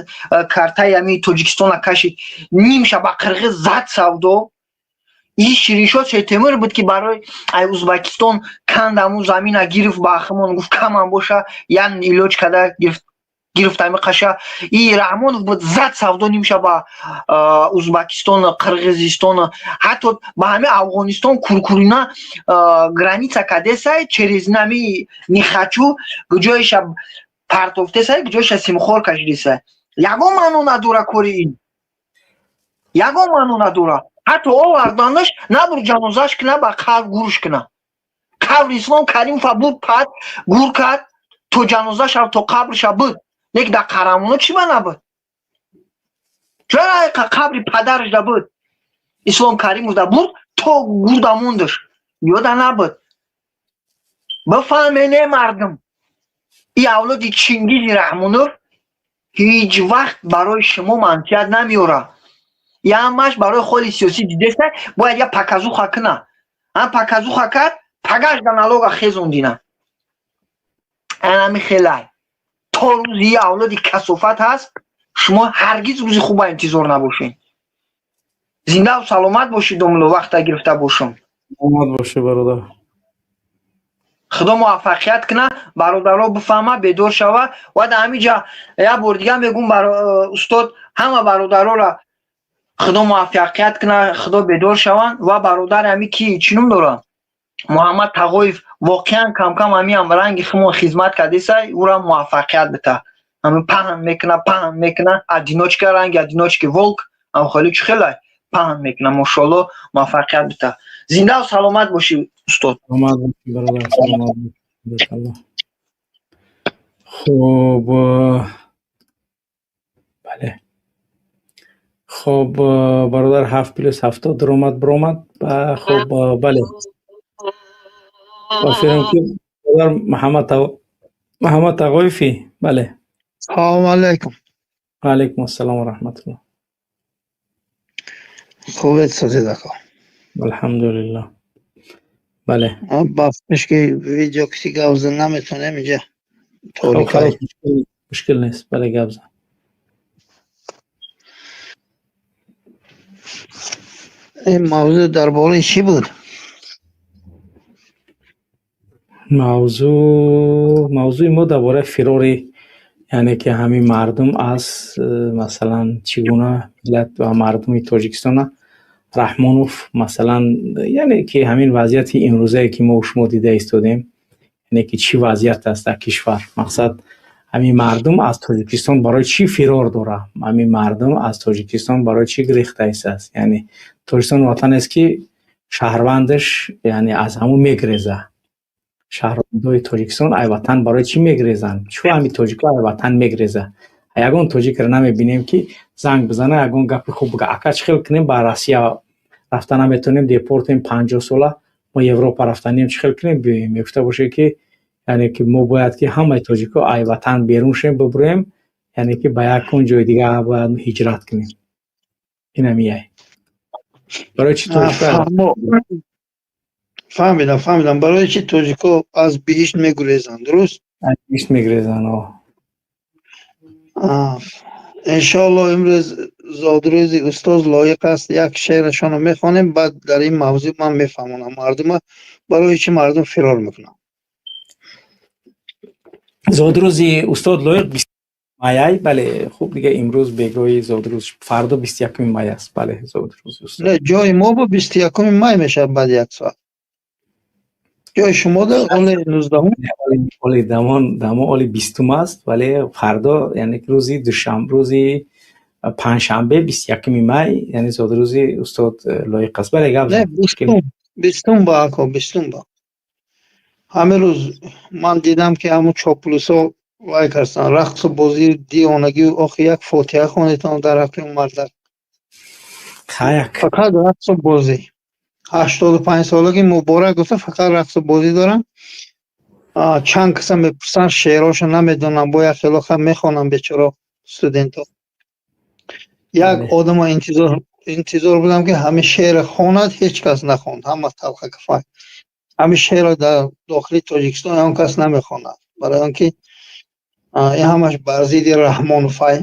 Speaker 4: картаи ҳами Тоҷикистона кашид, нимша ба қирғиз зад савдо. И Шириншо Шетимур буд, ки барои ай Узбакистон канд, ҳамун замина гирифт, ба ахимон гуфт, камам боша, як илоҷ када гирифт, гирифт ҳами қаша. И Раҳмонов буд, зад савдо нимша ба Узбакистон, Қирғизистон, ҳатто ба ҳами Афғонистон куркурина граница кадесай, через нами нихачу ҷоиша партофтесай, ҷоиша симхор кашидесай. Ягон маъно надора кори ин, ягон маъно надора. Ҳатто оварданаш набур, ҷанозаш кина, ба қабр гурш кина. Қабри Ислом Каримова буд, пад гур кард. То ҷанозаша, то қабрша буд, лекин дар Қарамоно чӣ ба набуд? Чаро қабри падараш да буд? Ислом Каримов да бурд, то гурда мондаш, ёда набуд. Бифаҳмене, мардум, и авлоди Чингизи Раҳмонов ҳеҷ вақт барои шумо манфиат намеёрад. Ямаш барои холи сиёсӣ дидеста, бояд я показуха куна. Ам показуха кард, пагаш да налога хезондина. Анами хелай. То рӯзи и авлоди касофат ҳаст, шумо ҳаргиз рӯзи хуба интизор набошед. Зиндаву саломат бошед, домулло, вақта гирифта бошам.
Speaker 1: Саломат бошед, бародар.
Speaker 4: Худо муваффақият куна, бародаро бифаҳма, бедор шава. Ва дар ҳамин ҷа як бор дига мегӯм, устод, ҳама бародарора худо муваффақият куна, худо бедор шаванд. Ва бародари ҳами ки чӣ ном дорад, Муҳаммад Тағоев, воқеан камкам ҳамиам ранги хумон хизмат кардесай, ӯра муваффақият бита. Ҳами паҳн мекуна, паҳн мекуна, одиночка, ранги одиночки волк, ам холи чӣ хелай паҳн мекуна, мошоалло, муваффақият бита. Зиндаву саломат бошӣ, устод.
Speaker 1: Саломат бошӣ, бародар, саломат бошӣ. Хуб, бале, хуб, бародар, 7+70 даромад, биромад. Хуб, бале, ба фикрам ки бародар Муҳаммад Тағоифӣ, бале.
Speaker 5: Салому алайкум.
Speaker 1: Ва алайкум ассалом ва раҳматуллоҳ.
Speaker 5: Хубед, созед, ака?
Speaker 1: Алҳамдулиллоҳ, бале.
Speaker 5: Бахшиш, ки видео киси гап зан наметонем, инҷа торикай.
Speaker 1: Мушкил нест, бале, гап зан.
Speaker 5: Ин мавзӯъ дар бораи чӣ буд?
Speaker 1: Мавзӯи мо дар бораи фирори, яъне ки ҳамин мардум аз, масалан, чӣ гуна миллат ва мардуми Тоҷикистона Раҳмонов, масалан, яъне ки ҳамин вазъияти имрӯзае, ки мо шумо дида истодем, яъне ки чӣ вазъият аст дар кишвар. Мақсад, ҳамин мардум аз Тоҷикистон барои чӣ фирор дора, ҳамин мардум аз Тоҷикистон барои чӣ гирехта истааст? Яъне Тоҷикистон ватанест, ки шаҳрвандаш, яъне, аз ҳамун мегиреза. Шаҳрвандои Тоҷикистон ай ватан барои чӣ мегирезанд? Чӯ ҳамин тоҷико ай ватан мегиреза? Ягон тоҷикро намебинем, ки занг бизана, ягон гапи хуб бига. Ака, чӣ хел кунем, ба Россия рафта наметавонем, депортем 50 сола, мо Европа рафтанем, чӣ хел кунем, биёем? Мегуфта боше, ки яъне ки мо бояд ки ҳамаи тоҷико ай ватан берун шем, бибурем, яъне ки ба якон ҷои дига бояд ҳиҷрат кунем. Инамияй, барои чӣ тоҷико?
Speaker 5: Фаҳмидам, фаҳмидам. Барои чӣ тоҷико аз биҳишт мегурезанд, дуруст?
Speaker 1: Аз биҳишт мегурезанд.
Speaker 5: Иншоалло, имрӯз зодрӯзи устоз Лоиқ аст, як шеърашонро мехонем, баъд дар ин мавзӯъ ман мефаҳмонам мардума, барои чӣ мардум фирор мекунанд.
Speaker 1: Зодрӯзи устод Лоиқ маяй, бале. Хуб, дига имрӯз бегоҳи зодрӯз, фардо 21-уми май аст, бале, зодрӯзи устод.
Speaker 5: Не, ҷои мо бо 21-уми май мешавад, баъди як соат. Ҷои шумо да оли 19-ум?
Speaker 1: Оли дамон, дамон оли 20-ум аст, вале фардо, яъне ки рӯзи душанбе, рӯзи панҷшанбе, 21-уми май, яъне зодрӯзи устод Лоиқ аст, бале, гап.
Speaker 5: Не, 20-ум, 20-ум ба, ако, 20-ум ба. Ҳамин рӯз ман дидам, ки ҳамун чоплусо вай карданд, рақсу бозию девонагию. Охи, як фотиҳа хонедтон дар ҳаққи он мардак.
Speaker 1: Хаяк.
Speaker 5: Фақат рақсу бозӣ. 85-солагӣ муборак гуфта, фақат рақсу бозӣ доранд. Чанд каса мепурсанд, шеърҳошо намедонам, бо як хелоха мехонам, бечоро студентҳо. Як одама интизор будам, ки ҳамин шеърро хонад, ҳеҷ кас нахонд, ҳама талха кафай. Ҳамин шеърро дар дохили Тоҷикистон ягон кас намехонад, барои он ки ин ҳамаш бар зидди Раҳмоновай.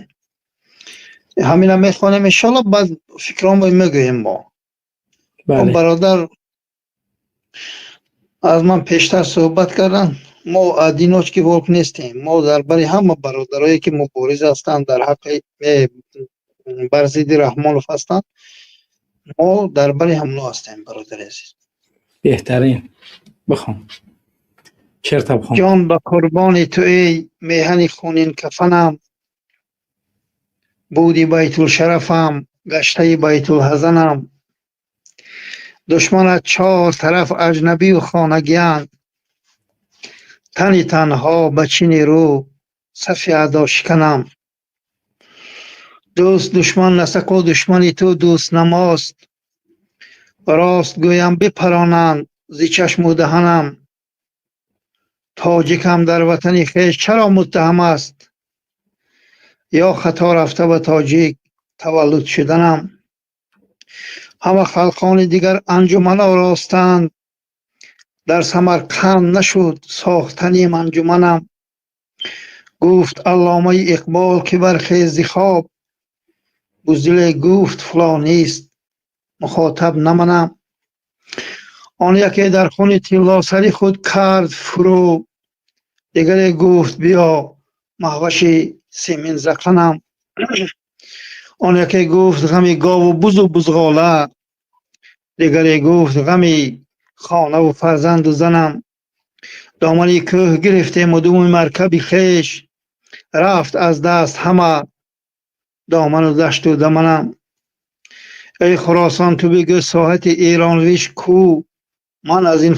Speaker 5: Ҳамина мехонем, иншоалло, баъд фикрҳомо мегӯем мо. Бародар аз ман пештар суҳбат карданд. Мо одиночки волк нестем, мо дар бари ҳама бародарое, ки мубориз ҳастанд, дар ҳаққи бар зидди Раҳмонов ҳастанд, мо дар бари ҳамно ҳастем, бародари азиз.
Speaker 1: Беҳтарин, бихон, шерта бихон.
Speaker 5: Ҷон ба қурбони ту, эй меҳани хунин кафанам, буди байтулшарафам, гаштаи байтулҳазанам. Душманат чор тараф аҷнабию хонагианд. Тани танҳо ба чӣ нерӯ сафи аъдо шиканам? Дӯст душман насаку, душмани ту дӯст намост. Рост гӯям, бипаронанд зи чашму даҳанам. Тоҷикам дар ватани хеш чаро муттаҳам аст? Ё хато рафта ба тоҷик таваллуд шуданам? Ҳама халқони дигар анҷуман оростанд, дар Самарқанд нашуд сохтаним анҷуманам. Гуфт Алломаи Иқбол, ки бархез зи хоб, буздиле гуфт: фалонист, мухотаб на манам. Он яке дар хуни тилло сари худ кард фурӯ, дигаре гуфт: биё, маҳваши симин зақанам. Он яке гуфт: ғами гову бузу бузғола, дигаре гуфт: ғами хонаву фарзанду занам. Домани кӯҳ гирифтему думи маркаби хеш, рафт аз даст ҳама доману дашту даманам. Эй Хуросон, ту бигӯ, соҳати эронвиш кӯ? Ман аз ин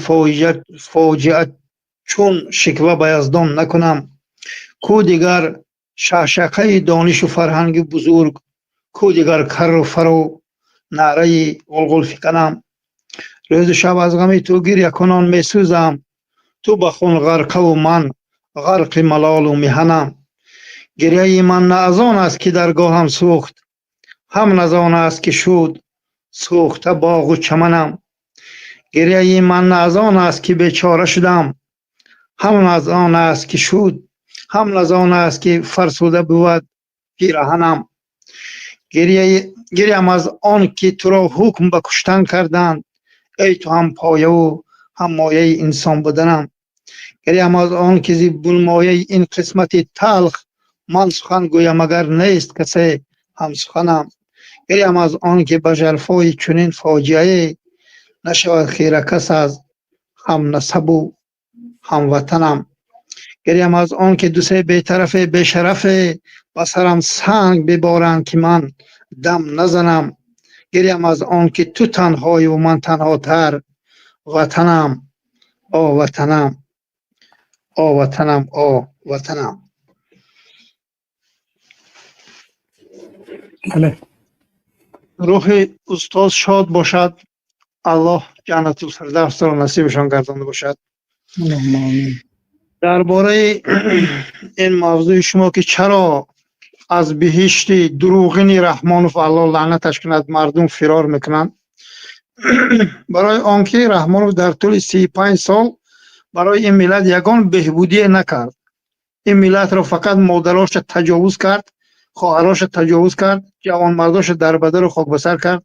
Speaker 5: фоҷиа чун шиква ба Яздон накунам? Кӯ дигар шаъшақаи донишу фарҳанги бузург, кӯ дигар карру фару наъраи ғулғулфиканам? Рӯзу шаб аз ғами ту гирякунон месӯзам, ту ба хун ғарқаву ман ғарқи малолу меҳанам. Гиряи ман на аз он аст, ки даргоҳам сӯхт, ҳам на аз он аст, ки шуд сӯхта боғу чаманам. Гиряи ман на аз он аст, ки бечора шудам, ҳам на аз он аст, ки шуд, ҳам на аз он аст, ки фарсуда бувад пираҳанам. Гирям аз он, ки туро ҳукм ба куштан карданд, эй ту ҳам появу ҳам мояи инсон буданам. Гирям аз он, ки зи бунмояи ин қисмати талх ман сухан гӯям, агар нест касе ҳамсуханам. Гирям аз он, ки ба жарфои чунин фоҷиае нашавад хира кас аз ҳамнасабу ҳамватанам. Гирям аз он, ки дусе бетарафе бешарафе ба сарам санг биборанд, ки ман дам назанам. Гирям аз он, ки ту танҳоиву ман танҳотар. Ватанам, о ватанам, о ватанам, о ватанам.
Speaker 1: Бале.
Speaker 5: Рӯҳи устод шод бошад, Аллоҳ Ҷаннатулфирдавсро насибашон гардонда бошад.
Speaker 1: Аллоҳумма омин.
Speaker 5: Дар бораи ин мавзӯи шумо, ки чаро аз биҳишти дурӯғини Раҳмонов, Аллоҳ лаънаташ кунад, мардум фирор мекунанд, барои он ки Раҳмонов дар тӯли 35 сол барои ин миллат ягон беҳбудие накард. Ин миллатро фақат модароша таҷовуз кард, хоҳароша таҷовуз кард, ҷавонмардоша дарбадару хокбасар кард,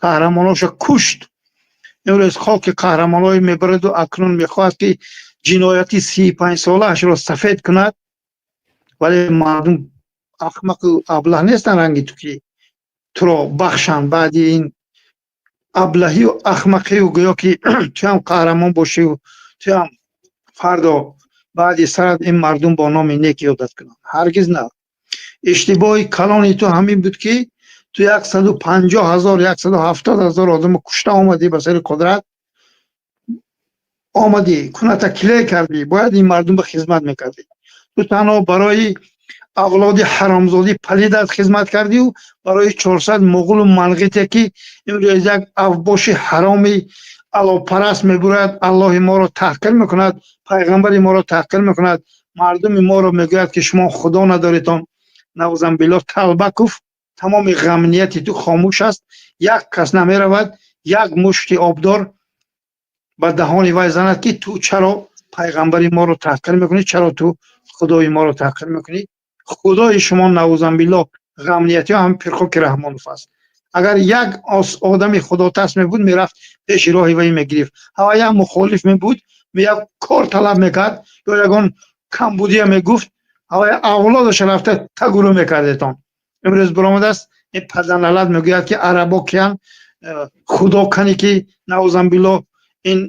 Speaker 5: қаҳрамоноша кушт. Имрӯз хоки қаҳрамонҳое мебараду акнун мехоҳад, ки ҷинояти 35-солаашро сафед кунад. Вале мардум ахмақу аблаҳ нестанд ранги ту, ки туро бахшанд баъди ин аблаҳию ахмақию гӯё ки туям қаҳрамон бошию туям фардо баъди сарат ин мардум бо номи нек ёдат кунанд. Ҳаргиз на. Иштибоҳи калони ту ҳамин буд, ки ту 150 000, 170 000 одамо кушта омадӣ, ба сари қудрат омадӣ, куната киле кардӣ. Бояд ин мардум ба хизмат мекардӣ. Ту танҳо барои авлоди ҳаромзодӣ палидат хизмат кардию барои 400 муғулу манғите, ки имрӯз як авбоши ҳароми аллопараст мебурад, Аллоҳи моро таҳқир мекунад, пайғамбари моро таҳқир мекунад, мардуми моро мегӯяд, ки шумо худо надоритон, наузанбилло. Талбаков, тамоми ғамнияти ту хомӯш аст. Як кас намеравад як мушти обдор ба даҳони вай занад, ки ту чаро пайғамбари моро таҳқир мекунӣ, чаро ту худои моро таҳқир мекунӣ? Худои шумо, наузанбилло, ғамниятиҳо ҳам пирхоки Раҳмонов аст. Агар як одами худотарс мебуд, мерафт пеши роҳи вай мегирифт. Ҳава як мухолиф мебуд, як кор талаб мекард ё ягон камбудия мегуфт, ҳава авлодаша рафта тагурӯ мекардетон. Имрӯз баромадааст ин паданалат, мегӯяд, ки арабо киян, худо кани, ки наузанбилло ин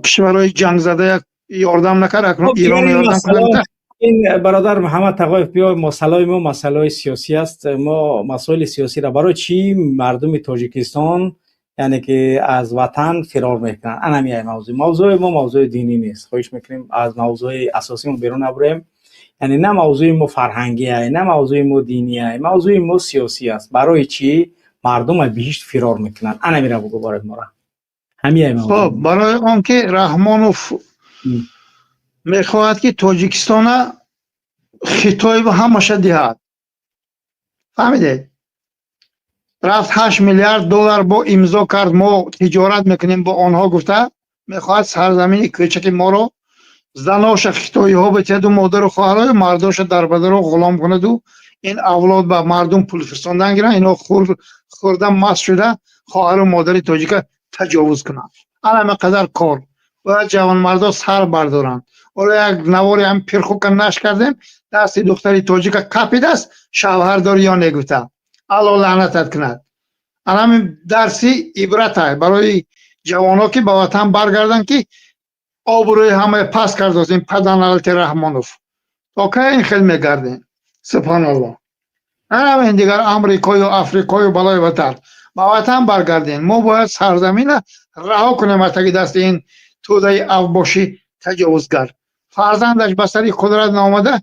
Speaker 5: кишварҳои ҷангзада як ёрдам накард, акнун Ирон ёрдам кунад.
Speaker 1: Ин бародар Муҳаммад Тағоев, биё, масъалаи мо масъалаи сиёсӣ аст. Мо масоили сиёсиро, барои чӣ мардуми Тоҷикистон Яъне ки аз ватан фирор мекунанд. Ана ҳамин мавзӯъ. Мавзӯи мо мавзӯи динӣ нест. Хоҳиш мекунем, аз мавзӯи асосимон берун набурем. Яъне на мавзӯи мо фарҳангӣ, на мавзӯи мо динӣ, мавзӯи мо сиёсӣ аст. Барои чӣ мардум аз биҳишт фирор мекунанд? Ана ҳамира бугӯ барои мора. Ҳамин мавзӯъ.
Speaker 5: Хоб, барои он ки Раҳмонов мехоҳад, ки Тоҷикистона Хитой ба ҳамаша диҳад. Фаҳмидед? Рафт, 8 миллиард доллар бо имзо кард, мо тиҷорат мекунем бо онҳо гуфта, мехоҳад сарзамини кӯчаки моро заноша хитоиҳо битиҳаду модару хоҳарою мардоша дарбадаро ғулом кунаду ин авлод ба мардум пул фиристондан гиранд, ино хӯрда маст шуда хоҳару модари тоҷика таҷовуз кунанд. Ана қадар кор бояд ҷавонмардо сар бардоранд. Ҳоло як навори ҳам пирхука нашр кардем, дасти духтари тоҷика капидааст, шавҳар дори ё не гуфта. Алло лаънатат кунад. Ана ҳамин дарси ибратай барои ҷавонҳо, ки ба ватан баргарданд, ки обрӯи ҳамаи паст кардааст ин паданалати Раҳмонов. То кай ин хел мегардем? Субҳоналлоҳ. Ҳамин дигар Амрикою Африкою балои ватар. Ба ватан баргардем. Мо бояд сарзамина раҳо кунем аз таги дасти ин тӯдаи авбошӣ таҷовузгар. Фарзандаш ба сари қудрат наомада,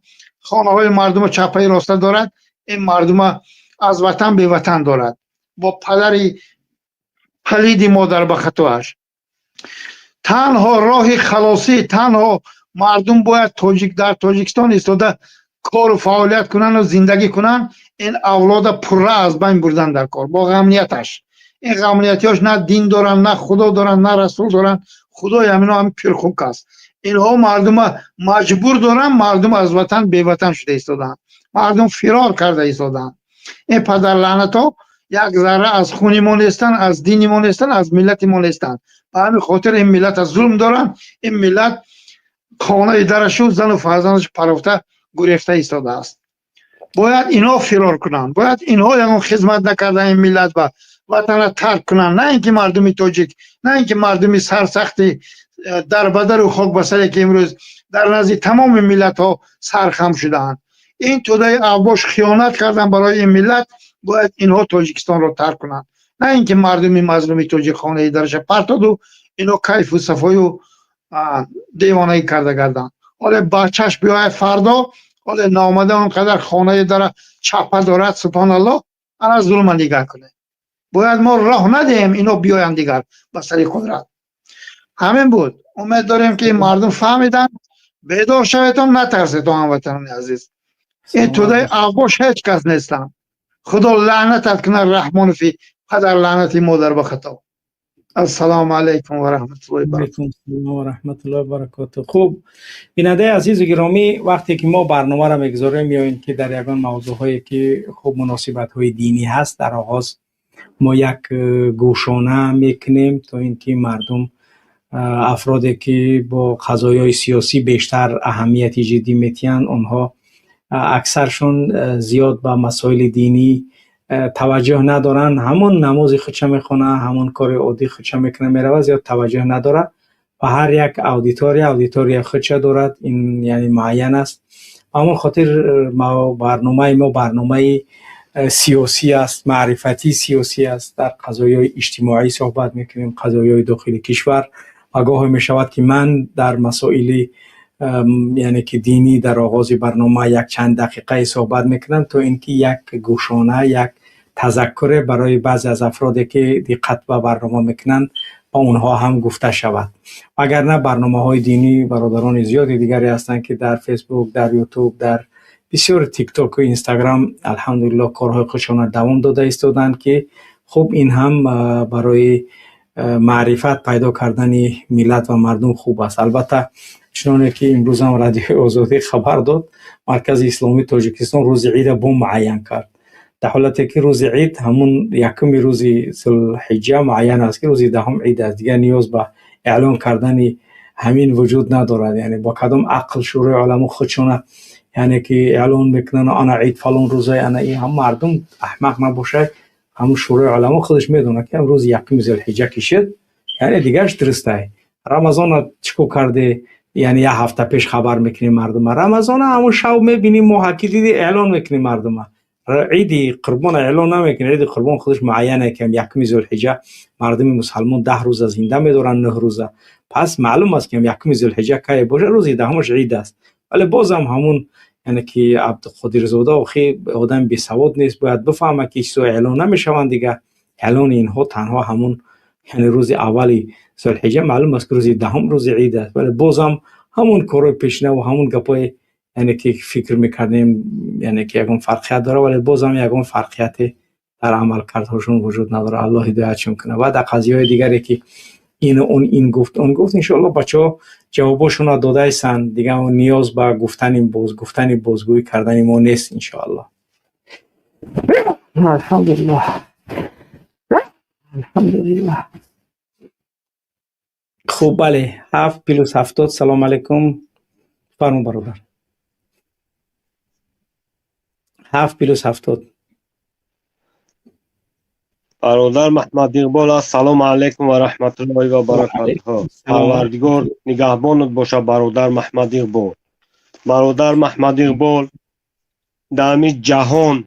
Speaker 5: хонаҳои мардума чапаи роста дорад, ин мардума аз ватан беватан дорад бо падари палиди модар ба хатоаш. Танҳо роҳи халосӣ, танҳо мардум бояд тоҷик дар Тоҷикистон истода кору фаъолият кунанду зиндагӣ кунанд. Ин авлода пурра аз байн бурдан дар кор бо ғамнияташ. Ин ғамниятиёш на дин доранд, на худо доранд, на расул доранд. Худои ҳамино ҳам пирхук аст. Инҳо мардума маҷбур доранд, мардум аз ватан беватан шуда истодаанд, мардум фирор карда истодаанд. Ин падарлаънатҳо як зарра аз хуни мо нестанд, аз дини мо нестанд, аз миллати мо нестанд. Ба ҳамин хотир ин миллата зулм доранд. Ин миллат хонаи дарашу зану фарзандаш парофта гурехта истодааст. Бояд инҳо фирор кунанд, бояд инҳо ягон хизмат накарда ин миллат ба ватана тарк кунанд, на ин ки мардуми тоҷик, на ин ки мардуми сарсахти дарбадару хокбасаре, ки имрӯз дар назди тамоми миллатҳо сархам шудаанд. Ин тӯдаи авбош хиёнат кардан барои ин миллат. Бояд инҳо Тоҷикистонро тарк кунанд, на ин ки мардуми мазлуми тоҷик хонаи дараша партоду инҳо кайфу сафою девонаӣ карда гарданд. Ҳоле бачаш биёяд фардо, ҳоле наомада, он қадар хонаи дара чапа дорад. Субҳоналлоҳ, ана зулма нигаҳ кунед. Бояд мо роҳ надиҳем ино биёянд дигар ба сари қудрат. Ҳамин буд. Умед дорем, ки мардум фаҳмиданд. Бедор шаветон, натарсетон, ҳамватанони азиз. Ин тӯдаи авбош ҳеҷ кас нестанд. Худо лаънатат кунад, Раҳмонофи падар лаънати модар ба хато. Ассалому алайкум ва раҳматуллоҳи
Speaker 1: ва раҳматуллоҳи баракоту. Хуб, бинандаи азизу гиромӣ, вақте ки мо барномаро мегузорем ё ин ки дар ягон мавзӯъҳое, ки хуб муносибатҳои динӣ ҳаст, дар оғоз мо як гӯшона мекунем, то ин ки мардум, афроде ки бо қазоёи сиёсӣ бештар аҳамияти ҷиддӣ метиҳанд, онҳо аксаршон зиёд ба масоили динӣ таваҷҷӯҳ надоранд. Ҳамон намози худша мехонад, ҳамон кори оддии худша мекунад, меравад, зиёд таваҷҷӯҳ надорад. Ва ҳар як аудитория аудитория худша дорад, ин яъне муайян аст. Ба ҳамон хотир барномаи мо барномаи сиёсӣ аст, маърифатии сиёсӣ аст. Дар қазоёи иҷтимоӣ суҳбат мекунем, қазоёи дохили кишвар. Ва гоҳе мешавад, ки ман дар масоили, яъне ки динӣ, дар оғози барнома як чанд дақиқае суҳбат мекунам, то ин ки як гӯшона, як тазаккуре барои баъзе аз афроде, ки диққат ба барнома мекунанд, ба онҳо ҳам гуфта шавад. Вагарна барномаҳои динӣ бародарони зиёди дигаре ҳастанд, ки дар Фейсбук, дар Ютуб, дар бисёр Тиктоку Инстаграм, алҳамдулилло, корҳои худшонро давом дода истодаанд, ки хуб, ин ҳам барои маърифат пайдо кардани миллат ва мардум хуб аст. Албатта, чуноне ки имрӯзам Радиои Озодӣ хабар дод, Маркази Исломии Тоҷикистон рӯзи ида бо муайян кард, дар ҳолате ки рӯзи ид ҳамун якуми рӯзи зулҳиҷҷа муайян аст, ки рӯзи 10-ум ид аст. Дигар ниёз ба эълон кардани ҳамин вуҷуд надорад. Яъне бо кадом ақл Шӯрои уламо худшона, яъне ки эълон мекунанд, ана ид фалон рӯза? Ана ин ҳам мардум аҳмақ набошад, ҳамун Шӯрои уламо худаш медонад, ки рӯзи якуми зулҳиҷҷа кишид, яъне дигараш дурустай. Рамазона чӣ кор карде? Яъне як ҳафта пеш хабар мекунем мардума. Рамазона ҳамун шав мебинем, моҳа ки диди, эълон мекунем мардума. Иди Қурбон эълон намекунад. Иди Қурбон худаш муайяне ки якуми Зулҳиҷа мардуми мусалмон 10 рӯза зинда медоранд, 9 рӯза. Пас маълум аст ки якуми Зулҳиҷа кай бошад, рӯзи даҳумаш ид аст. Вале бозам ҳамун яъне ки Абдуқодирзода охи одами бесавод нест, бояд бифаҳмад ки чизҳо эълон намешаванд дигар. Эълони инҳо танҳо ҳамун яъне рӯзи аввали Зулҳиҷа маълум аст ки рӯзи даҳум рӯзи ид аст. Вале бозам ҳамун корҳои пешина ва ҳамун гапҳои яъне ки фикр мекардем, яъне ки ягон фарқият дорад, вале бозам ягон фарқияте дар амалкардҳошон вуҷуд надорад. Аллоҳ ҳидоятшон кунад. Ва дар қазияҳои дигаре ки ин он ин гуфт он гуфт, иншоаллоҳ бачаҳо ҷавобошонро додаистанд, дигар ниёз ба гуфтани боз гуфтани бозгӯӣ кардани мо нест иншоаллоҳ. Алҳамдулиллоҳ, алҳамдулиллоҳ. Хуб, бале, 7 + 70. Салом алейкум, фармон бародар. 7 + 70.
Speaker 6: Бародар Маҳмад Иқбол, ассалому алайкум ва раҳматуллоҳи ва баракатуҳ. Парвардигор нигаҳбонат боша, бародар Маҳмад Иқбол. Бародар Маҳмад Иқбол, дар ҷаҳон,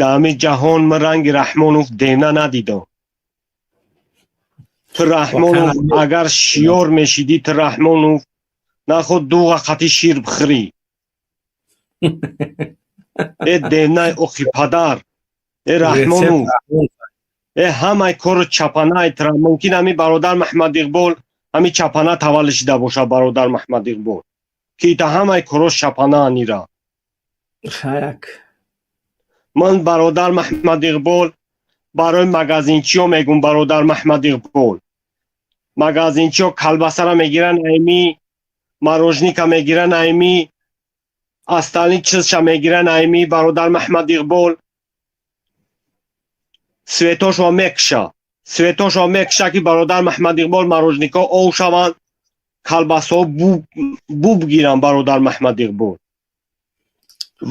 Speaker 6: дар ҷаҳон ман ранги Раҳмонов девна надидам. Ту Раҳмонов агар шиёр мешидӣ, ту Раҳмонов наход дуға қати шир бихӯрӣ. Э девнаи охи падар, э Раҳмонов, э ҳамаи кору чапанаи тра. Мумкин ҳами бародар Маҳмад Иқбол ҳами чапана таваллуд шида боша, бародар Маҳмад Иқбол, ки та ҳамаи корош чапана анира.
Speaker 1: Хаяк.
Speaker 6: Ман бародар Маҳмад Иқбол барои магазинчиё мегум, бародар Маҳмад Иқбол, магазинчиё колбасара мегиранд, айми мороженка мегиранд, айми остальные чизша мегиранд, айми бародар Маҳмад Иқбол светошо мекша, светошо мекша, ки бародар Маҳмад Иқбол мороженка ов шаванд, колбасаҳо буб гиранд, бародар Маҳмад Иқбол.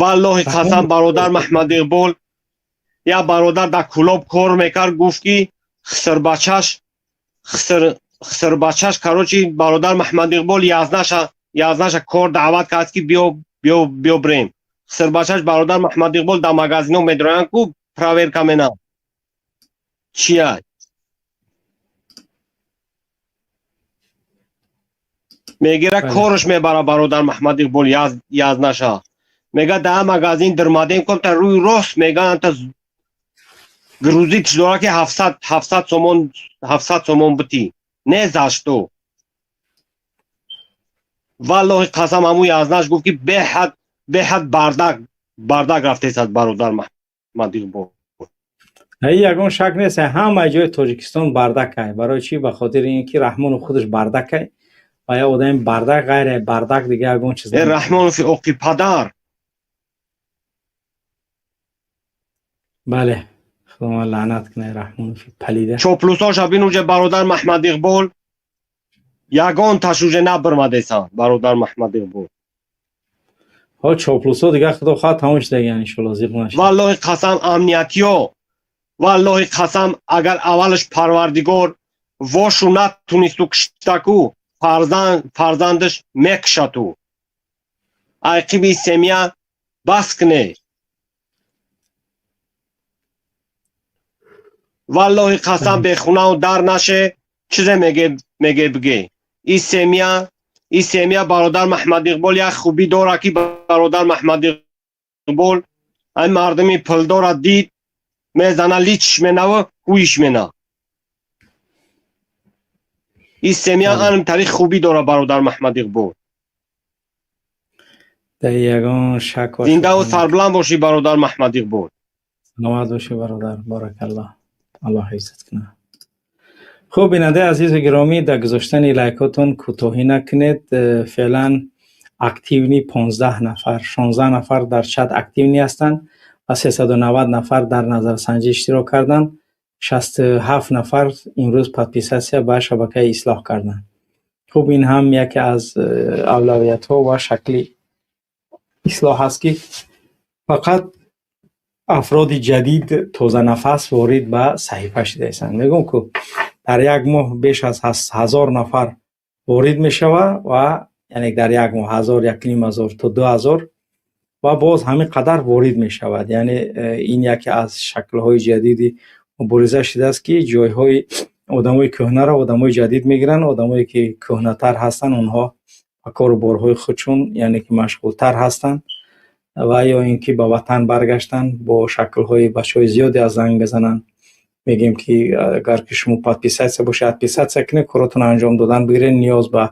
Speaker 6: Валлоҳи қасам, бародар Маҳмад Иқбол, як бародар дар Кӯлоб кор мекард, гуфт ки хисрбачаш, хисрбачаш, короче, бародар Маҳмад Иқбол, язнаша кор даъват кард, ки биё, биё, биё бирем. Хисрбачаш, бародар Маҳмад Иқбол, дар магазино медроянд ку, проверка менам чия мегира, корш мебара. Бародар Маҳмад Иқбол, язнаша мега да магазин дирмадем ком та рӯи рост мегаан та грузитш дора, ки 700 сомон, 700 сомон битӣ не за что. Валлоҳи қасам, ҳамун язнаш гуфт, ки беҳад, беҳад бардак, бардак рафтесад, бародар Маҳмад Иқбол.
Speaker 1: Ягон шак нест, ҳамаи ҷои Тоҷикистон бардакай. Барои чӣ? Ба хотири ин ки Раҳмонов худаш бардакай ва як одами бардак ғайре бардак дига ягон чиз.
Speaker 6: Э Раҳмонови оқи падар.
Speaker 1: Бале, худованд лаънат кунад Раҳмонови палида.
Speaker 6: Чоплусоша бин уже, бародар Маҳмад Иқбол, ягон таш уже набирмадесан, бародар Маҳмад Иқбол.
Speaker 1: Ҳо, чоплусо дига худо хоҳад тамом шудагиан, иншоалло, зиқ нашад.
Speaker 6: Валлоҳи қасам, амниятиё, валлоҳи қасам, агар аввалаш Парвардигор вошу натунисту киштаку, фарзанд, фарзандаш мекушату. Айқиби семья бас кне. Валлоҳи қасам, бехунаву дар наше чизе меге, меге биге. И семья, и семья, бародар Маҳмад Иқбол, як хубӣ дора, ки бародар Маҳмад Иқбол ай мардуми пулдора дид, мезана, личиш менаву ҳуиш мена. И семья анм тари хубӣ дора, бародар Маҳмад Иқбол.
Speaker 1: Дар ягон шак
Speaker 6: Зиндаву сарбуланд бошӣ, бародар Маҳмад Иқбол.
Speaker 1: Саломат бошӣ, бародар, баракаллоҳ, Аллоҳ ҳифзат кунад. Хуб, бинандаи азизу гиромӣ, дар гузоштани лайкотон кӯтоҳӣ накунед. Феълан активный 15 нафар, 16 нафар дар чат активный ҳастанд ва 390 нафар дар назарсанҷӣ иштирок карданд. 67 нафар имрӯз подписаться ба шабакаи Ислоҳ карданд. Хуб, ин ҳам яке аз авлавиятҳо ва шакли ислоҳ аст, ки фақат афроди ҷадид, тозанафас ворид ба саҳифа шудаистанд. Мегӯм, ку дар як моҳ беш аз 1000 нафар ворид мешавад ва яъне дар як моҳ 1000, 1500 то 2000. Ва боз ҳамин қадар ворид мешавад. Яъне ин яке аз шаклҳои ҷадиди мубориза шудааст, ки ҷойҳои одамои кӯҳнаро одамои ҷадид мегиранд, одамое ки кӯҳнатар ҳастанд, онҳо ба кору борҳои худшон, яъне ки машғултар ҳастанд ва ё ин ки ба ватан баргаштанд. Бо шаклҳои бачаҳои зиёде аз занг мезананд, мегӯем ки агар ки шумо подписаться бошед, отписаться кунед, коротонро анҷом додан бигиред, ниёз ба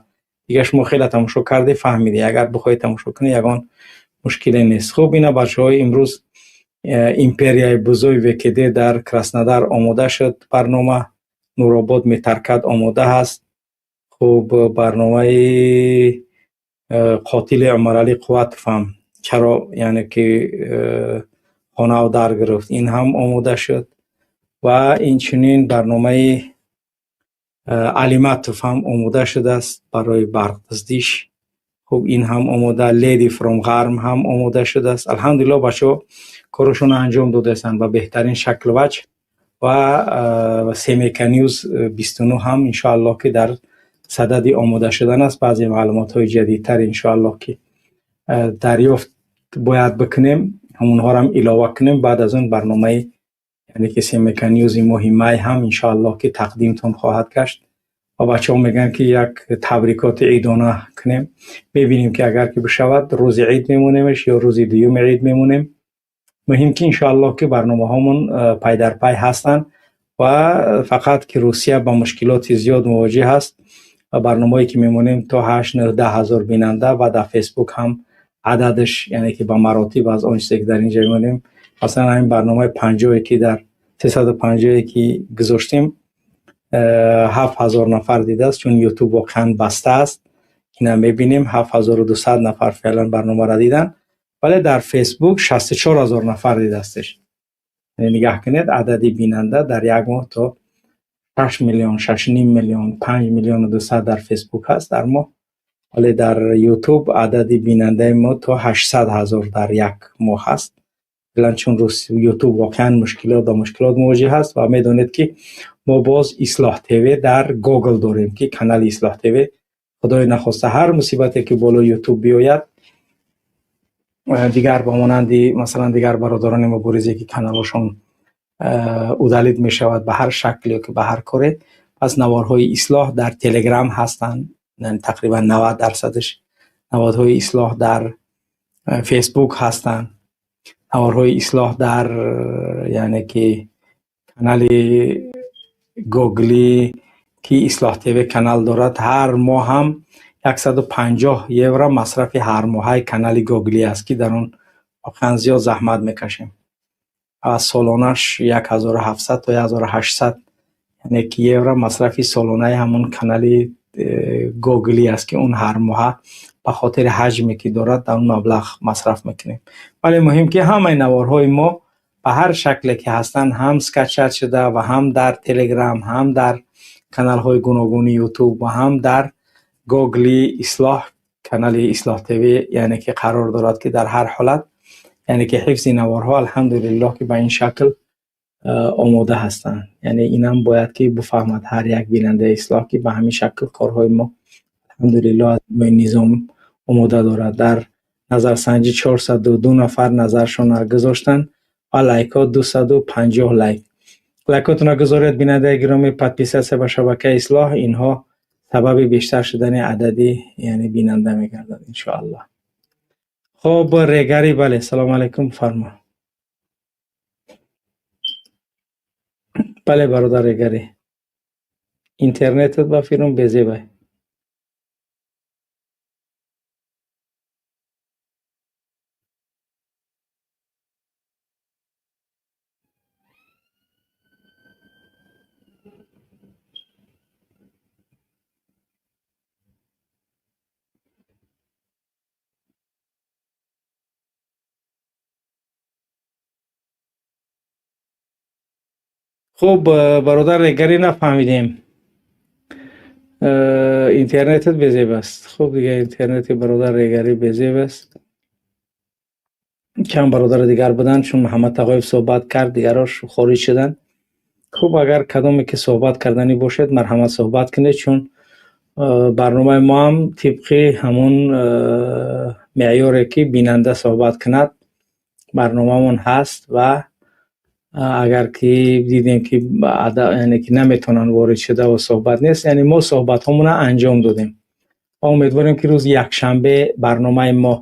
Speaker 1: дигар шумо хеле тамошо кардӣ, фаҳмидӣ, агар бихоҳед тамошо кунед, ягон мушкиле нест. Хуб, ина бачаҳои, имрӯз империяи бузург ВКД дар Краснодар омода шуд барнома, Нуробод метаркад омода ҳаст. Хуб, барномаи қотили Умаралӣ Қувватов ҳам чаро, яъне ки хонав дар гирифт, ин ҳам омода шуд ва инчунин барномаи Алиматов ҳам омода шудааст барои барқдуздиш. Хуб, ин ҳам омода, Леди фром Ғарм ҳам омода шудааст. Алҳамдулилло, бачаҳо корашонро анҷом додаастанд ба беҳтарин шакл ваҷҳ ва Семека Ньюз 29 ҳам иншоаллоҳ ки дар садади омода шудан аст. Баъзе маълумотҳои ҷадидтар иншоаллоҳ ки дарёфт бояд бикунем, ҳамонҳоро ҳам илова кунем. Баъд аз он барномаи, яъне ки Семека Ньюзи моҳи май ҳам иншоаллоҳ ки тақдимтон хоҳад гашт. Ва бачаҳо мегӯянд ки як табрикоти идона кунем. Мебинем ки агар ки бишавад, рӯзи ид мемонемш ё рӯзи дуюми ид мемонем. Муҳим ки иншоаллоҳ ки барномаҳомон пай дар пай ҳастанд ва фақат ки Русия ба мушкилоти зиёд мувоҷеҳ аст ва барномаҳое ки мемонем то 8, 9, 10 ҳазор бинанда ва дар Фейсбук ҳам ададаш, яъне ки ба маротиб аз он чизе ки дар инҷа мемонем. Масалан, ҳамин барномаи 50-е ки дар 350-е ки гузоштем, 7000 нафар дидааст, чун Ютуб воқеан баста аст. Ина мебинем, 7200 нафар феълан барномаро диданд, вале дар Фейсбук 64 000 нафар дидаастш. Яъне нигаҳ кунед, адади бинанда дар як моҳ то 6 миллион, 6,5 миллион, 5 миллиону 200 дар Фейсбук ҳаст дар моҳ, вале дар Ютуб адади бинандаи мо то 800 ҳазор дар як моҳ ҳаст. Феълан чун Ютуб воқеан мушкилот ба мушкилот мувоҷеҳ аст ва медонед ки мо боз Ислоҳ ТВ дар Гугл дорем, ки канали Ислоҳ ТВ, худои нахоста, ҳар мусибате ки болои Ютуб биёяд, дигар ба монанди масалан дигар бародарони муборизе ки каналҳошон удалить мешавад ба ҳар шакл ё ки ба ҳар коре, пас наворҳои Ислоҳ дар Телеграм ҳастанд, тақрибан 90%-аш наворҳои Ислоҳ дар Фейсбук ҳастанд, наворҳои Ислоҳ дар, яъне ки канали Гугли ки Ислоҳ ТВ канал дорад, ҳар моҳ ҳам 150 евро масрафи ҳармоҳаи канали Гугли аст, ки дар он воқеан зиёд заҳмат мекашем. Аз солонаш 1700 то 1800, яъне ки евро масрафи солонаи ҳамон канали Гугли аст, ки он ҳар моҳа ба хотири ҳаҷме ки дорад, дар он маблағ масраф мекунем. Вале муҳим ки ҳамаи наворҳои мо ба ҳар шакле ки ҳастанд, ҳам скачать шуда ва ҳам дар Телеграм, ҳам дар каналҳои гуногуни Ютуб ва ҳам дар Гугли Ислоҳ, канали Ислоҳ ТВ, яъне ки қарор дорад, ки дар ҳар ҳолат, яъне ки ҳифзи наворҳо алҳамдулиллоҳ ки ба ин шакл омода ҳастанд. Яъне инам бояд ки бифаҳмад ҳар як бинандаи Ислоҳ, ки ба ҳамин шакл корҳои мо алҳамдулиллоҳ аз нигоҳи низом омода дорад. Дар назарсанҷӣ 402 нафар назаршонро гузоштанд ва лайкҳо 250 лайк. Лайкотонро гузоред, бинандаи гиромӣ, подписаться ба шабакаи Ислоҳ, инҳо сабаби бештар шудани адади, яъне бинанда мегардад иншоаллоҳ. Хуб, Регари, бале, салому алайкум, фармо. Бале, бародар Регари. Интернетат ба фирм безебай. Хуб, бародар Регари, нафаҳмидем. Интернетат безеб аст. Хуб, дигар интернети бародар Регари безеб аст. Чанд бародари дигар буданд, чун Муҳаммад Тағоев суҳбат кард, дигарош хориҷ шуданд. Хуб, агар кадоме ки суҳбат карданӣ бошед, марҳамат, суҳбат кунед, чун барномаи мо ҳам тибқи ҳамон Меъёре ки бинанда суҳбат кунад, барномамон ҳаст ва агар ки дидем, ки яъне ки наметавонанд ворид шуда ва суҳбат нест, яъне мо суҳбатҳомонро анҷом додем ва умедворем, ки рӯзи якшанбе барномаи мо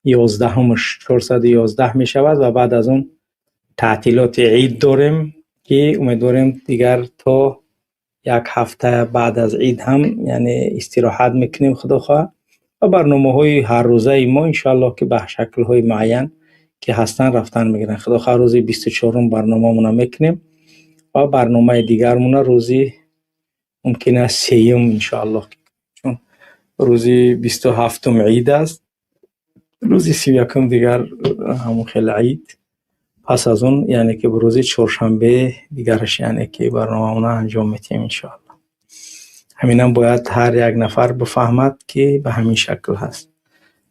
Speaker 1: 11-умаш 411 мешавад ва баъд аз он таътилоти ид дорем, ки умедворем, дигар то як ҳафта баъд аз ид ҳам, яъне, истироҳат мекунем, худо хоҳад, ва барномаҳои ҳаррӯзаи мо, иншоаллоҳ, ки ба шаклҳои муайян ки ҳастанд, рафтан мегиранд. Худо хоҳад, рӯзи 24-ум барномамонро мекунем ва барномаи дигармона рӯзи мумкин аст сеюм, иншоаллоҳ, чун рӯзи 27-ум ид аст, рӯзи 31-ум дигар ҳамон хел ид, пас аз он, яъне ки рӯзи чоршанбе дигараш, яъне ки барномаамонро анҷом медиҳем, иншоаллоҳ. Ҳаминам бояд ҳар як нафар бифаҳмад, ки ба ҳамин шакл ҳаст.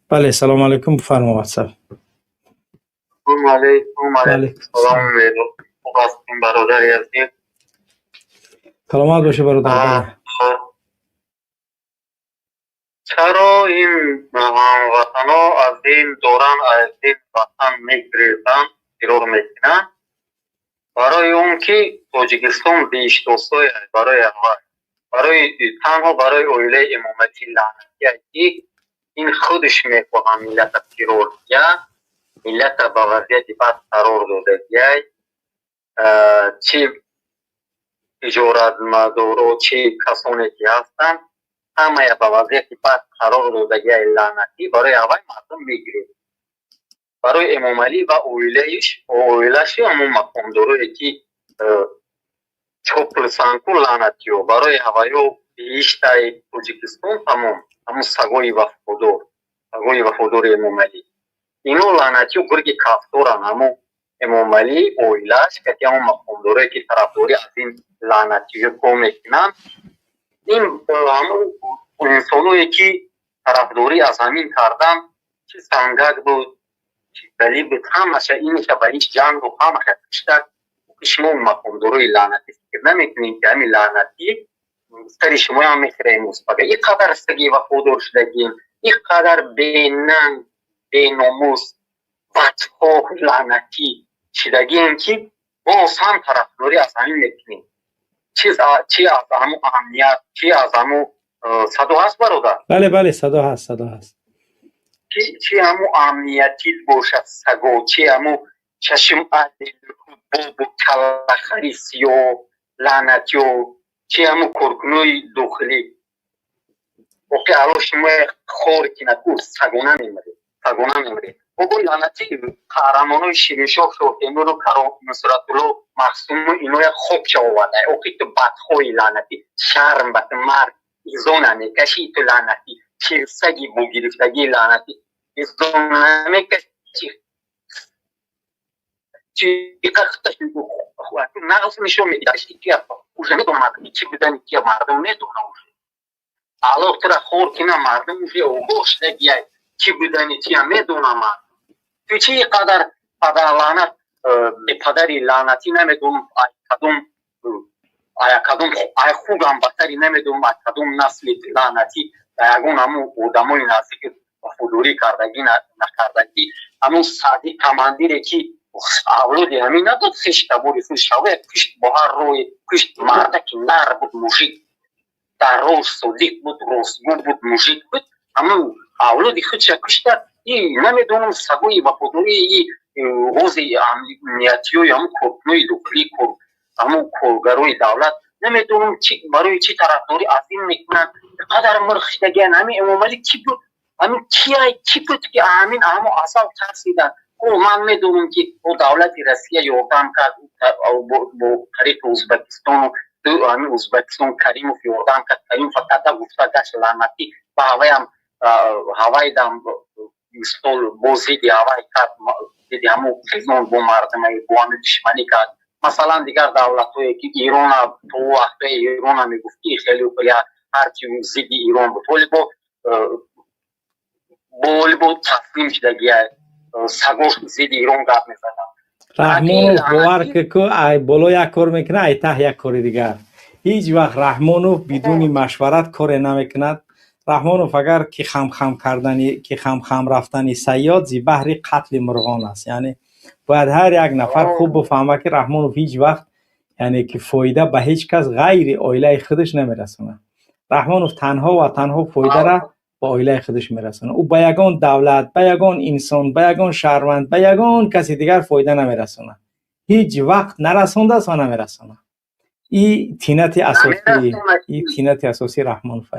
Speaker 1: Бале, салому алайкум, бифармо, ватсап.
Speaker 7: Алайкум салом, хуб ҳастем, бародари азиз.
Speaker 1: Саломат бошӣ, бародар.
Speaker 7: Чаро ин ҳамватанҳо аз ин доран, аз ин ватан мегирезанд, фирор мекунанд? Барои он ки Тоҷикистон биҳиштосой барои аввал, барои танҳо барои оилаи Эмомалӣ лаънатия, ки ин худаш мехоҳад миллата фирор диҳад, миллата ба вазъияти бад қарор додагиай. Чи тиҷоратмадоро, чи касоне ки ҳастанд, ҳамая ба вазъияти бад қарор додагиай лаънатӣ. Барои аввал мардум мегиред, барои Эмомалӣ ва оилаиш, оилаши, ҳамон мақомдорое ки чоплсанку лаънатиё, барои ҳаваё биҳиштаи Тоҷикистон тамом. Ҳамон сагои вафодор, сагои вафодори Эмомалӣ, ино лаънатиё гурги кафторанд. Ҳамон Эмомалӣ, оилааш кати ҳамон мақомдорое ки тарафдорӣ аз ин лаънатиё мекунанд, ин ҳамон инсоное ки тарафдорӣ аз ҳамин кардан, чи сангак буд, чи далил буд, ҳамаша иниша ба ҳеҷ ҷангу ҳамаша киштак. Шумо мақомдорои лаънатӣ фикр намекунед, ки ҳамин лаънатӣ сари шумоям мехӯра имрӯз пага? Ин қадар саги вафодор шудагим, ин қадар бенанг, беномус, бадхоҳ, лаънатӣ шудагием, ки боз ҳам тарафдорӣ аз ҳамин мекунем? Чи аз ҳамун амният, чи аз ҳамун садо ҳаст, бародар?
Speaker 1: Бале, садо ҳаст, садо ҳаст.
Speaker 7: Чи ҳамун амниятӣ бошад, саго, чи ҳамун чашм бобу каллахари сиёҳ лаънатиё, чи ҳамун коркунои дохилӣ, воқеа ало шумо хор кинад, ку сагона мемиред, сагона мемиред. Бобо лаънатӣ, қаҳрамонои Шириншоҳ Шоҳтемуру Нусратулло Маҳсуму иноя хокча оварда. Охи ту бадхоҳи лаънатӣ, шарм ба ту, мард, изо намекашӣ ту лаънатӣ, чирсаги бугирифтагии лаънатӣ, изо намекашӣ. Нағз нишон медиҳад, уже медонад ки будани ки, мардум медона уже. Аллоҳ тура хор кина, мардум уже огоҳ шудагиай, ки будани тия медона мардум. Ту чи қадар падарлаънат, бепадари лаънатӣ, намедонам кадом ая, кадом ай хугам батари, намедонам ай кадом насли лаънатӣ, ягон ҳамун одамои наздики вафодорӣ кардагӣ накардагӣ, ҳамун сади командире ки авлоди ҳамин надод, хештабори худ шаве кушт, бо ҳар роҳе кушт. Мардаки нар буд, мужик, дар роҳ содиқ буд, ростгӯ буд, мужик буд, ҳамун авлоди худша кушта. И намедонам, сагои вафодории ҳози амниятиёи ҳамун коркунои дохилӣ, ҳамун коргарои давлат, намедонам чи барои чӣ тарафдорӣ аз ин мекунанд. Қадар мурхшидагиан. Ҳамин Эмомалӣ кӣ буд? Ҳамин кияй, кӣ буд, ки ҳамин ҳамун асал тарсидан? Ман медонам, ки о давлати Россия ёрдам кард бо тариқи Ӯзбекистону ҳамин Ӯзбекистон, Каримов ёрдам кард. Каримов када гуфта гашт лаънатӣ, ба ҳаваям ҳавайдам мисол бо зидди ҳавай кард, зидди ҳамун хизмон бо мардума, бо ҳамин душманӣ кард. Масалан, дигар давлатҳое ки Ирона, то вақтҳои Ирона мегуфт, ки хеле хеле ҳарчи зидди Ирон буд, ҳоли бо таслим шудагия, сагош зидди Ирон гап мезанад.
Speaker 1: Раҳмонов, бовар ку, ай боло як кор мекунад, ай таҳ як кори дигар. Ҳеҷ вақт Раҳмонов бидуни машварат коре намекунад. Раҳмонов агар ки хам-хам кардани, ки хам-хам рафтани сайёд зи баҳри қатли мурғон аст. Яъне бояд ҳар як нафар хуб бифаҳмад, ки Раҳмонов ҳеҷ вақт, яъне ки фоида ба ҳеҷ кас ғайри оилаи худаш намерасонад. Раҳмонов танҳо ва танҳо фоидара ба оилаи худаш мерасонад. Ӯ ба ягон давлат, ба ягон инсон, ба ягон шаҳрванд, ба ягон каси дигар фоида намерасонад. Ҳеҷ вақт нарасондааст ва намерасонад. И тинати асосӣ, и тинати асосии Раҳмонов.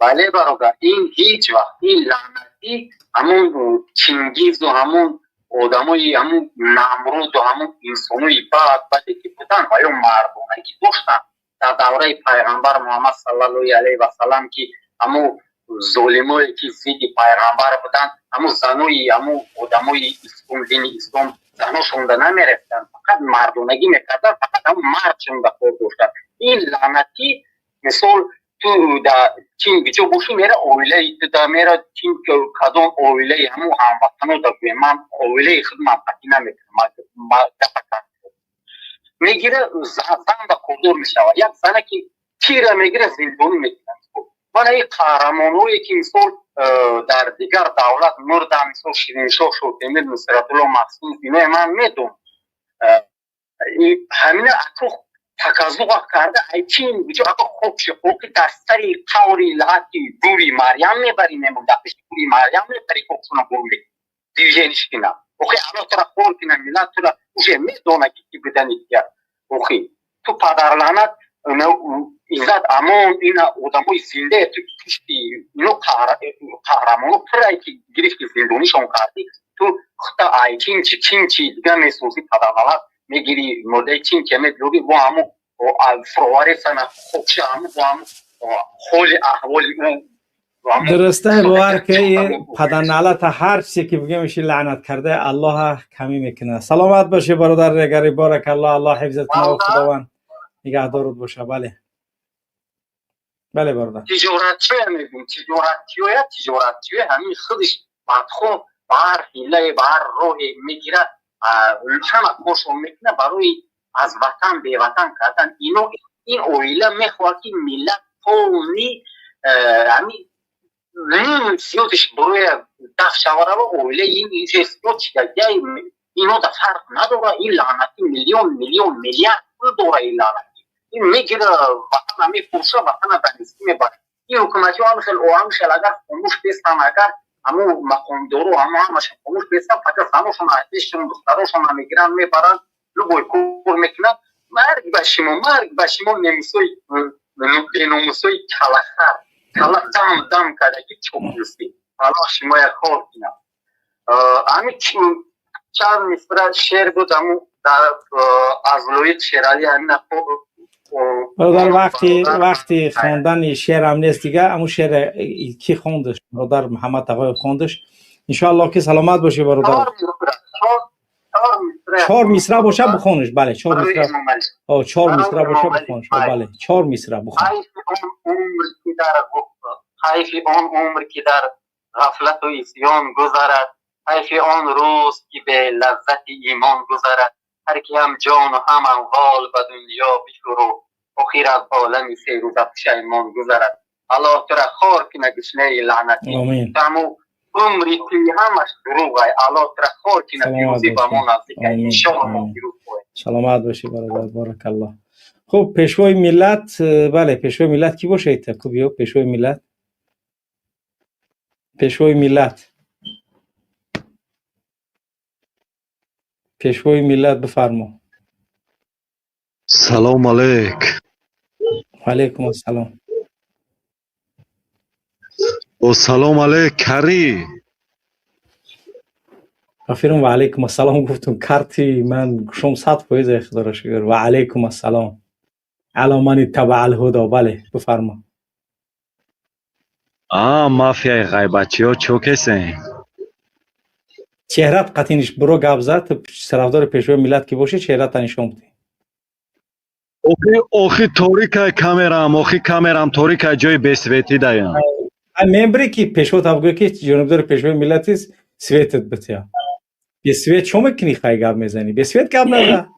Speaker 7: Бале, бародар, ин ҳеҷ вақт, ин лаънатӣ, ҳамун Чингизу, ҳамун одамои, ҳамун Намруду, ҳамун инсонои бад баде ки буданд ва ё мардонагӣ доштанд дар давраи пайғамбар Муҳаммад саллаллоҳи алайҳи васалам, ки ҳамун золимое ки зидди пайғамбар буданд, ҳамун занои ҳамун одамои ислом, дини ислом, заношонда намерефтанд, фақат мардонагӣ мекарданд, фақат ҳамун мардшонда кор доштанд. Ин лаънатӣ, мисол, ту да чин биҷо бошӣ, мера оилаи ту да мера чин кадом оилаи ҳамун ҳамватано да гӯем, ман оилаи худ манфаъӣ намекунам, мегира, зан ба кордор мешавад, як зане ки тира мегира, зиндонӣ мекунад. Мана ин қаҳрамонҳое ки, мисол, дар дигар давлат мурданд, мисол, Шириншоҳ Шотемир, Нусратулло Махсум, иное ман медонам, ҳамина аку таказуға карда, ай чин биҷо аку хокши хоки дар сари қаври лаҳати гури Марьям мебари, мемон дар пеши гури Марьям мебари, хокшуна гур мекунӣ, движение кина. Охи, Аллоҳ тура хор кина, миллат тура уже медона, ки ки будани тия. Охи, ту падарлаънат, иззат амон, ина одамои зинда ту кушти, ино қаҳрамоно пурае ки гирифти, зиндонишон кардӣ, ту хута ай чинчи чинчи дига месозӣ, падарлаънат, мегири мурдаи чин ки мебиёри, бо ҳамун фроваресана хокша, ҳамун бо ҳамун ҳоли аҳволи ӯ.
Speaker 1: Дурусте, бовар ки падарналата ҳар чизе ки бигӯем, иши лаънат карда Аллоҳ камӣ мекунад. Саломат бошӣ, бародар Регари, баракаллоҳ, Аллоҳ ҳифзат кунад ва Худованд нигаҳдорут боша. Бале, бале, бародар.
Speaker 7: Тиҷоратчиё мегӯм, тиҷоратчиёя, тиҷоратчиё ҳамин худиш бадхоҳ ба ҳар ҳилае, ба ҳар роҳе мегирад, ҳама коршон мекунад барои аз ватан беватан кардан. Ино, ин оила мехоҳад, ки миллат полный ҳамин ним зиёдиш барои даф шаварава. Оилаи ин инҷо зиёд шида, ино да фарқ надора. Ин лаънатӣ миллион, миллион, миллиард пул дора. Ин лаънатӣ ин мегира, ватана мефурӯша, ватана ба нистӣ мебарад. Ин ҳукуматиҳо ҳамхел ҳамхел агар хомӯш бестан, агар ҳамун мақомдору ҳамо ҳамаша хомӯш бестан, фақат заношон, пешшон духтарошона мегиранд, мебаранд, любой кор мекунанд. Марг ба шумо, марг ба шумо, немисои беномусои калахар, кала дам дам карда ки чоплюсӣ, Аллоҳ шумоя хор кунад. Ҳамин чанд мисра шеър буд, ҳамун аз Лоиқ Шералӣ ҳамина.
Speaker 1: Бародар, вақти хондани шеърам нест дига. Ҳамун шеър ки хондаш, бародар Муҳаммад Тағоев хондаш. Иншоаллоҳ ки саломат бошӣ, бародар. Чор мисра боша, бихониш. Бале, чор мисра, чор мисра боша, бихониш. Бале, чор мисра бихон.
Speaker 7: Ҳайфи он умр, ки дар ғафлату исён гузарад, ҳайфи он рӯз, ки бе лаззати имон гузарад. Ҳар ки ҳам ҷону ҳам амвол ба дунё бифурӯхт, охир аз олами серӯза пушаймон гузарад. Аллоҳ тура хор кина, гушнаи лаънатӣ, ҳаму умри туи ҳамаш дурӯғай. Аллоҳ тура хор кина, пирӯзӣ ба мо наздик, иншоаллоҳ пирӯз хоҳем.
Speaker 1: Саломат бошӣ, бародар, баракаллоҳ. Хуб, пешвои миллат, бале, пешвои миллат кӣ боша? Ку биё, пешвои миллат, пешвои миллат, пешвои миллат, бифармо.
Speaker 8: Салом алейк.
Speaker 1: Алейкум ассалом.
Speaker 8: О, салом алейк, кари.
Speaker 1: Афирум, ва алейкум ассалом гуфтум, карти ман гӯшом 100%, худоро шукр. Ва алейкум ассалом ала ман иттабаа алҳудо. Бале, бифармо.
Speaker 8: А, мафияи ғайбатчиҳо чо кесен?
Speaker 1: Чеҳрат қатиниш биро гап зад, тарафдори пешвои миллат ки бошӣ, чеҳрата нишон бидӣ.
Speaker 8: Охи, охи, торикай камерам, охи, камерам торикай, ҷои бесвет ӣ даям.
Speaker 1: Мембре ки пешво табгӯ ки ҷонибдори пешвои миллатист, свет ат битя. Бесвет чо мекунӣ? Хай, гап мезанӣ, бесвет гап наза.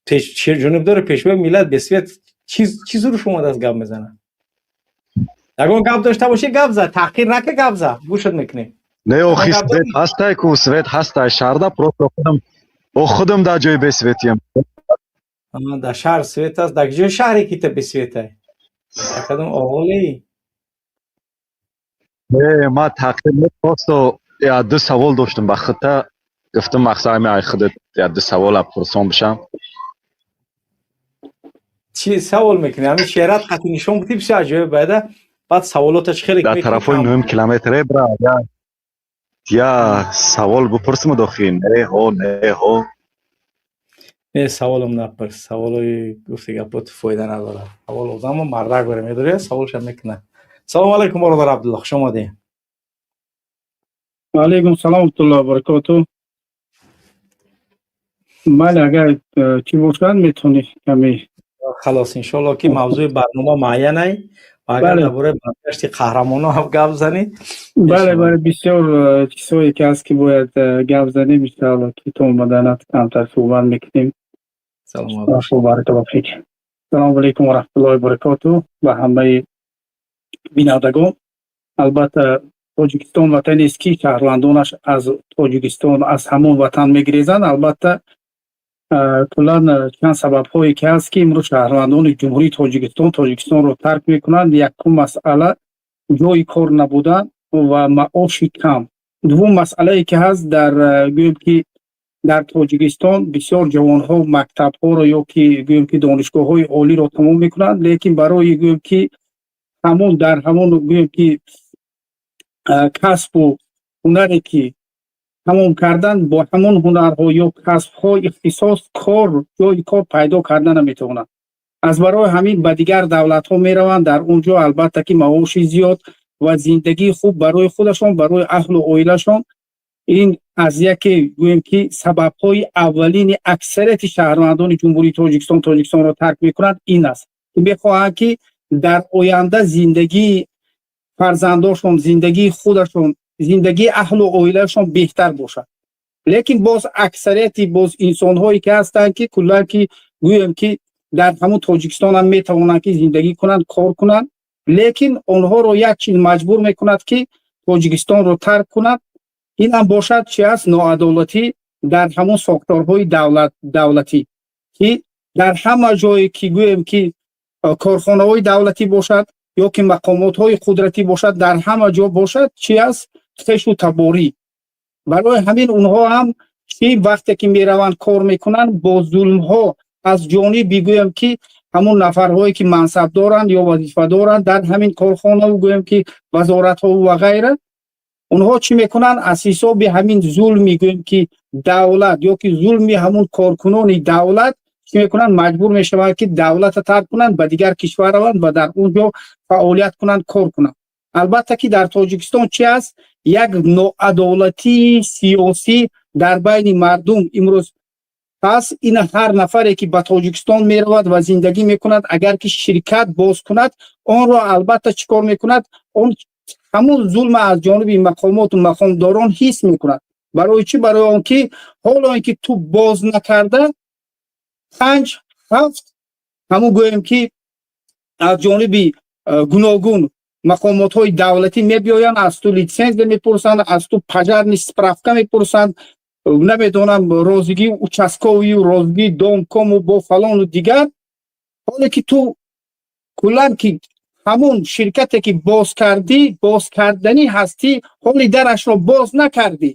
Speaker 1: Ҷонибдори пешвои миллат бесвет чӣ зуруш омадааст гап мезанад?
Speaker 2: Ягон гап дошта бошӣ, гап за, таҳқир нака, гап за, гӯшат мекунем.
Speaker 8: Не, охи,
Speaker 2: Ягон гап
Speaker 8: свет
Speaker 2: дорӣ?
Speaker 8: Ҳастай ку, свет ҳастай шаҳрда, просто худам, о, худам дар ҷои бесветиям.
Speaker 2: Дар шаҳр свет аст. Дар ҷои шаҳре ки та бесветай, кадом оғолӣ?
Speaker 8: Не, ма таҳқир не, просто я ду савол доштам ба худта, гуфтам, мақсад ами ай худат я ду савола пурсон бишам.
Speaker 2: Чӣ савол мекунӣ? Ҳамин шеърат қати нишон будӣ, бисёр аҷоиб байда. Баъд саволота чӣ хеле
Speaker 8: Дар тарафҳои нуҳум километре, бра, я савол бипурсимуд охи, не ҳо, не ҳо.
Speaker 2: Не, саволам напурс. Саволои гуфти гапот фоида надорад. Савол одамо мардак баре медори, саволша мекунад. Салому алайкум, бародар Абдулло, хуш омадӣ.
Speaker 9: Алейкум салом, раҳматуллоҳи баракоту. Майли, агар чӣ бошад, метавонӣ каме.
Speaker 2: Халос, иншоалло, ки мавзӯи барнома муайянай ва агар
Speaker 9: Бале.
Speaker 2: дар бораи баргашти қаҳрамонон ҳам гап занӣ.
Speaker 9: Бале, бале, бисёр чизҳое ки ҳаст, ки бояд гап занем, иншоалло, ки то омаданат камтар суҳбат мекунем.
Speaker 2: Саломат бош.
Speaker 9: Баракаллоҳу фик. Салому алайкум ва раҳматуллоҳи ва баракоту ба ҳамаи бинандагон. Албатта, Тоҷикистон ватанест, ки шаҳрвандонаш аз Тоҷикистон, аз ҳамон ватан мегирезанд. Албатта, куллан чанд сабабҳое ки ҳаст, ки имрӯз шаҳрвандони Ҷумҳурии Тоҷикистон Тоҷикистонро тарк мекунанд. Якум масъала — ҷойи кор набудан ва маоши кам. Дуввум масъалае ки ҳаст, дар гӯем ки дар Тоҷикистон бисёр ҷавонҳо мактабҳоро ё ки гӯем ки донишгоҳҳои олиро тамом мекунанд, лекин барои гӯем ки ҳамон дар ҳамон гӯем ки касбу ҳунаре ки тамом кардан, бо ҳамон ҳунарҳо ё касбҳо, ихтисос, кор, ҷойи кор пайдо карда наметавонанд. Аз барои ҳамин ба дигар давлатҳо мераванд. Дар он ҷо, албатта, ки маоши зиёд ва зиндагии хуб барои худашон, барои аҳлу оилашон. Ин аз яке гӯем ки сабабҳои аввалини аксарияти шаҳрвандони Ҷумҳурии Тоҷикистон Тоҷикистонро тарк мекунанд ин аст, ки мехоҳанд, ки дар оянда зиндагии фарзандошон, зиндагии худашон, зиндагии аҳлу оилашон беҳтар бошад. Лекин боз аксарияти боз инсонҳое ки ҳастанд, ки куллан ки гӯем ки дар ҳамун Тоҷикистон ҳам метавонанд ки зиндагӣ кунанд, кор кунанд, лекин онҳоро як чиз маҷбур мекунад, ки Тоҷикистонро тарк кунад. Ин ҳам бошад чи аст? Ноадолатӣ дар ҳамун сохторҳои давлатӣ, ки дар ҳама ҷое ки гӯем ки корхонаҳои давлатӣ бошад ё ки мақомотҳои қудратӣ бошад, дар ҳама ҷо бошад, чи аст? Хешу таборӣ. Барои ҳамин онҳо ҳам чи вақте ки мераванд, кор мекунанд, бо зулмҳо аз ҷониби гӯем ки ҳамун нафарҳое ки мансаб доранд ё вазифа доранд дар ҳамин корхонаву гӯем ки вазоратҳову ва ғайра. Онҳо чӣ мекунанд? Аз ҳисоби ҳамин зулми гӯем ки давлат ё ки зулми ҳамун коркунони давлат чӣ мекунанд? Маҷбур мешаванд, ки давлатро тарк кунанд, ба дигар кишвар раванд ва дар он ҷо фаъолият кунанд, кор кунанд. Албатта, ки дар Тоҷикистон чи аст? Як ноадолатии сиёсӣ дар байни мардум имрӯз пас ин ҳар нафаре ки ба Тоҷикистон меравад ва зиндагӣ мекунад, агар ки ширкат боз кунад, онро албатта чӣ кор мекунад? Он ҳамун зулма аз ҷониби мақомоту мақомдорон ҳис мекунад. Барои чӣ? Барои он ки ҳоло ин ки ту боз накарда, панҷ, ҳафт ҳамун гӯем ки аз ҷониби гуногун мақомотҳои давлатӣ мебиёянд, аз ту литсензия мепурсанд, аз ту пожарный справка мепурсанд, намедонам, розигии участковый ю, розигии домкому бо фалону дигар. Ҳоле ки ту куллан ки ҳамун ширкате ки боз кардӣ, боз карданӣ ҳастӣ, ҳоли дарашро боз накардӣ,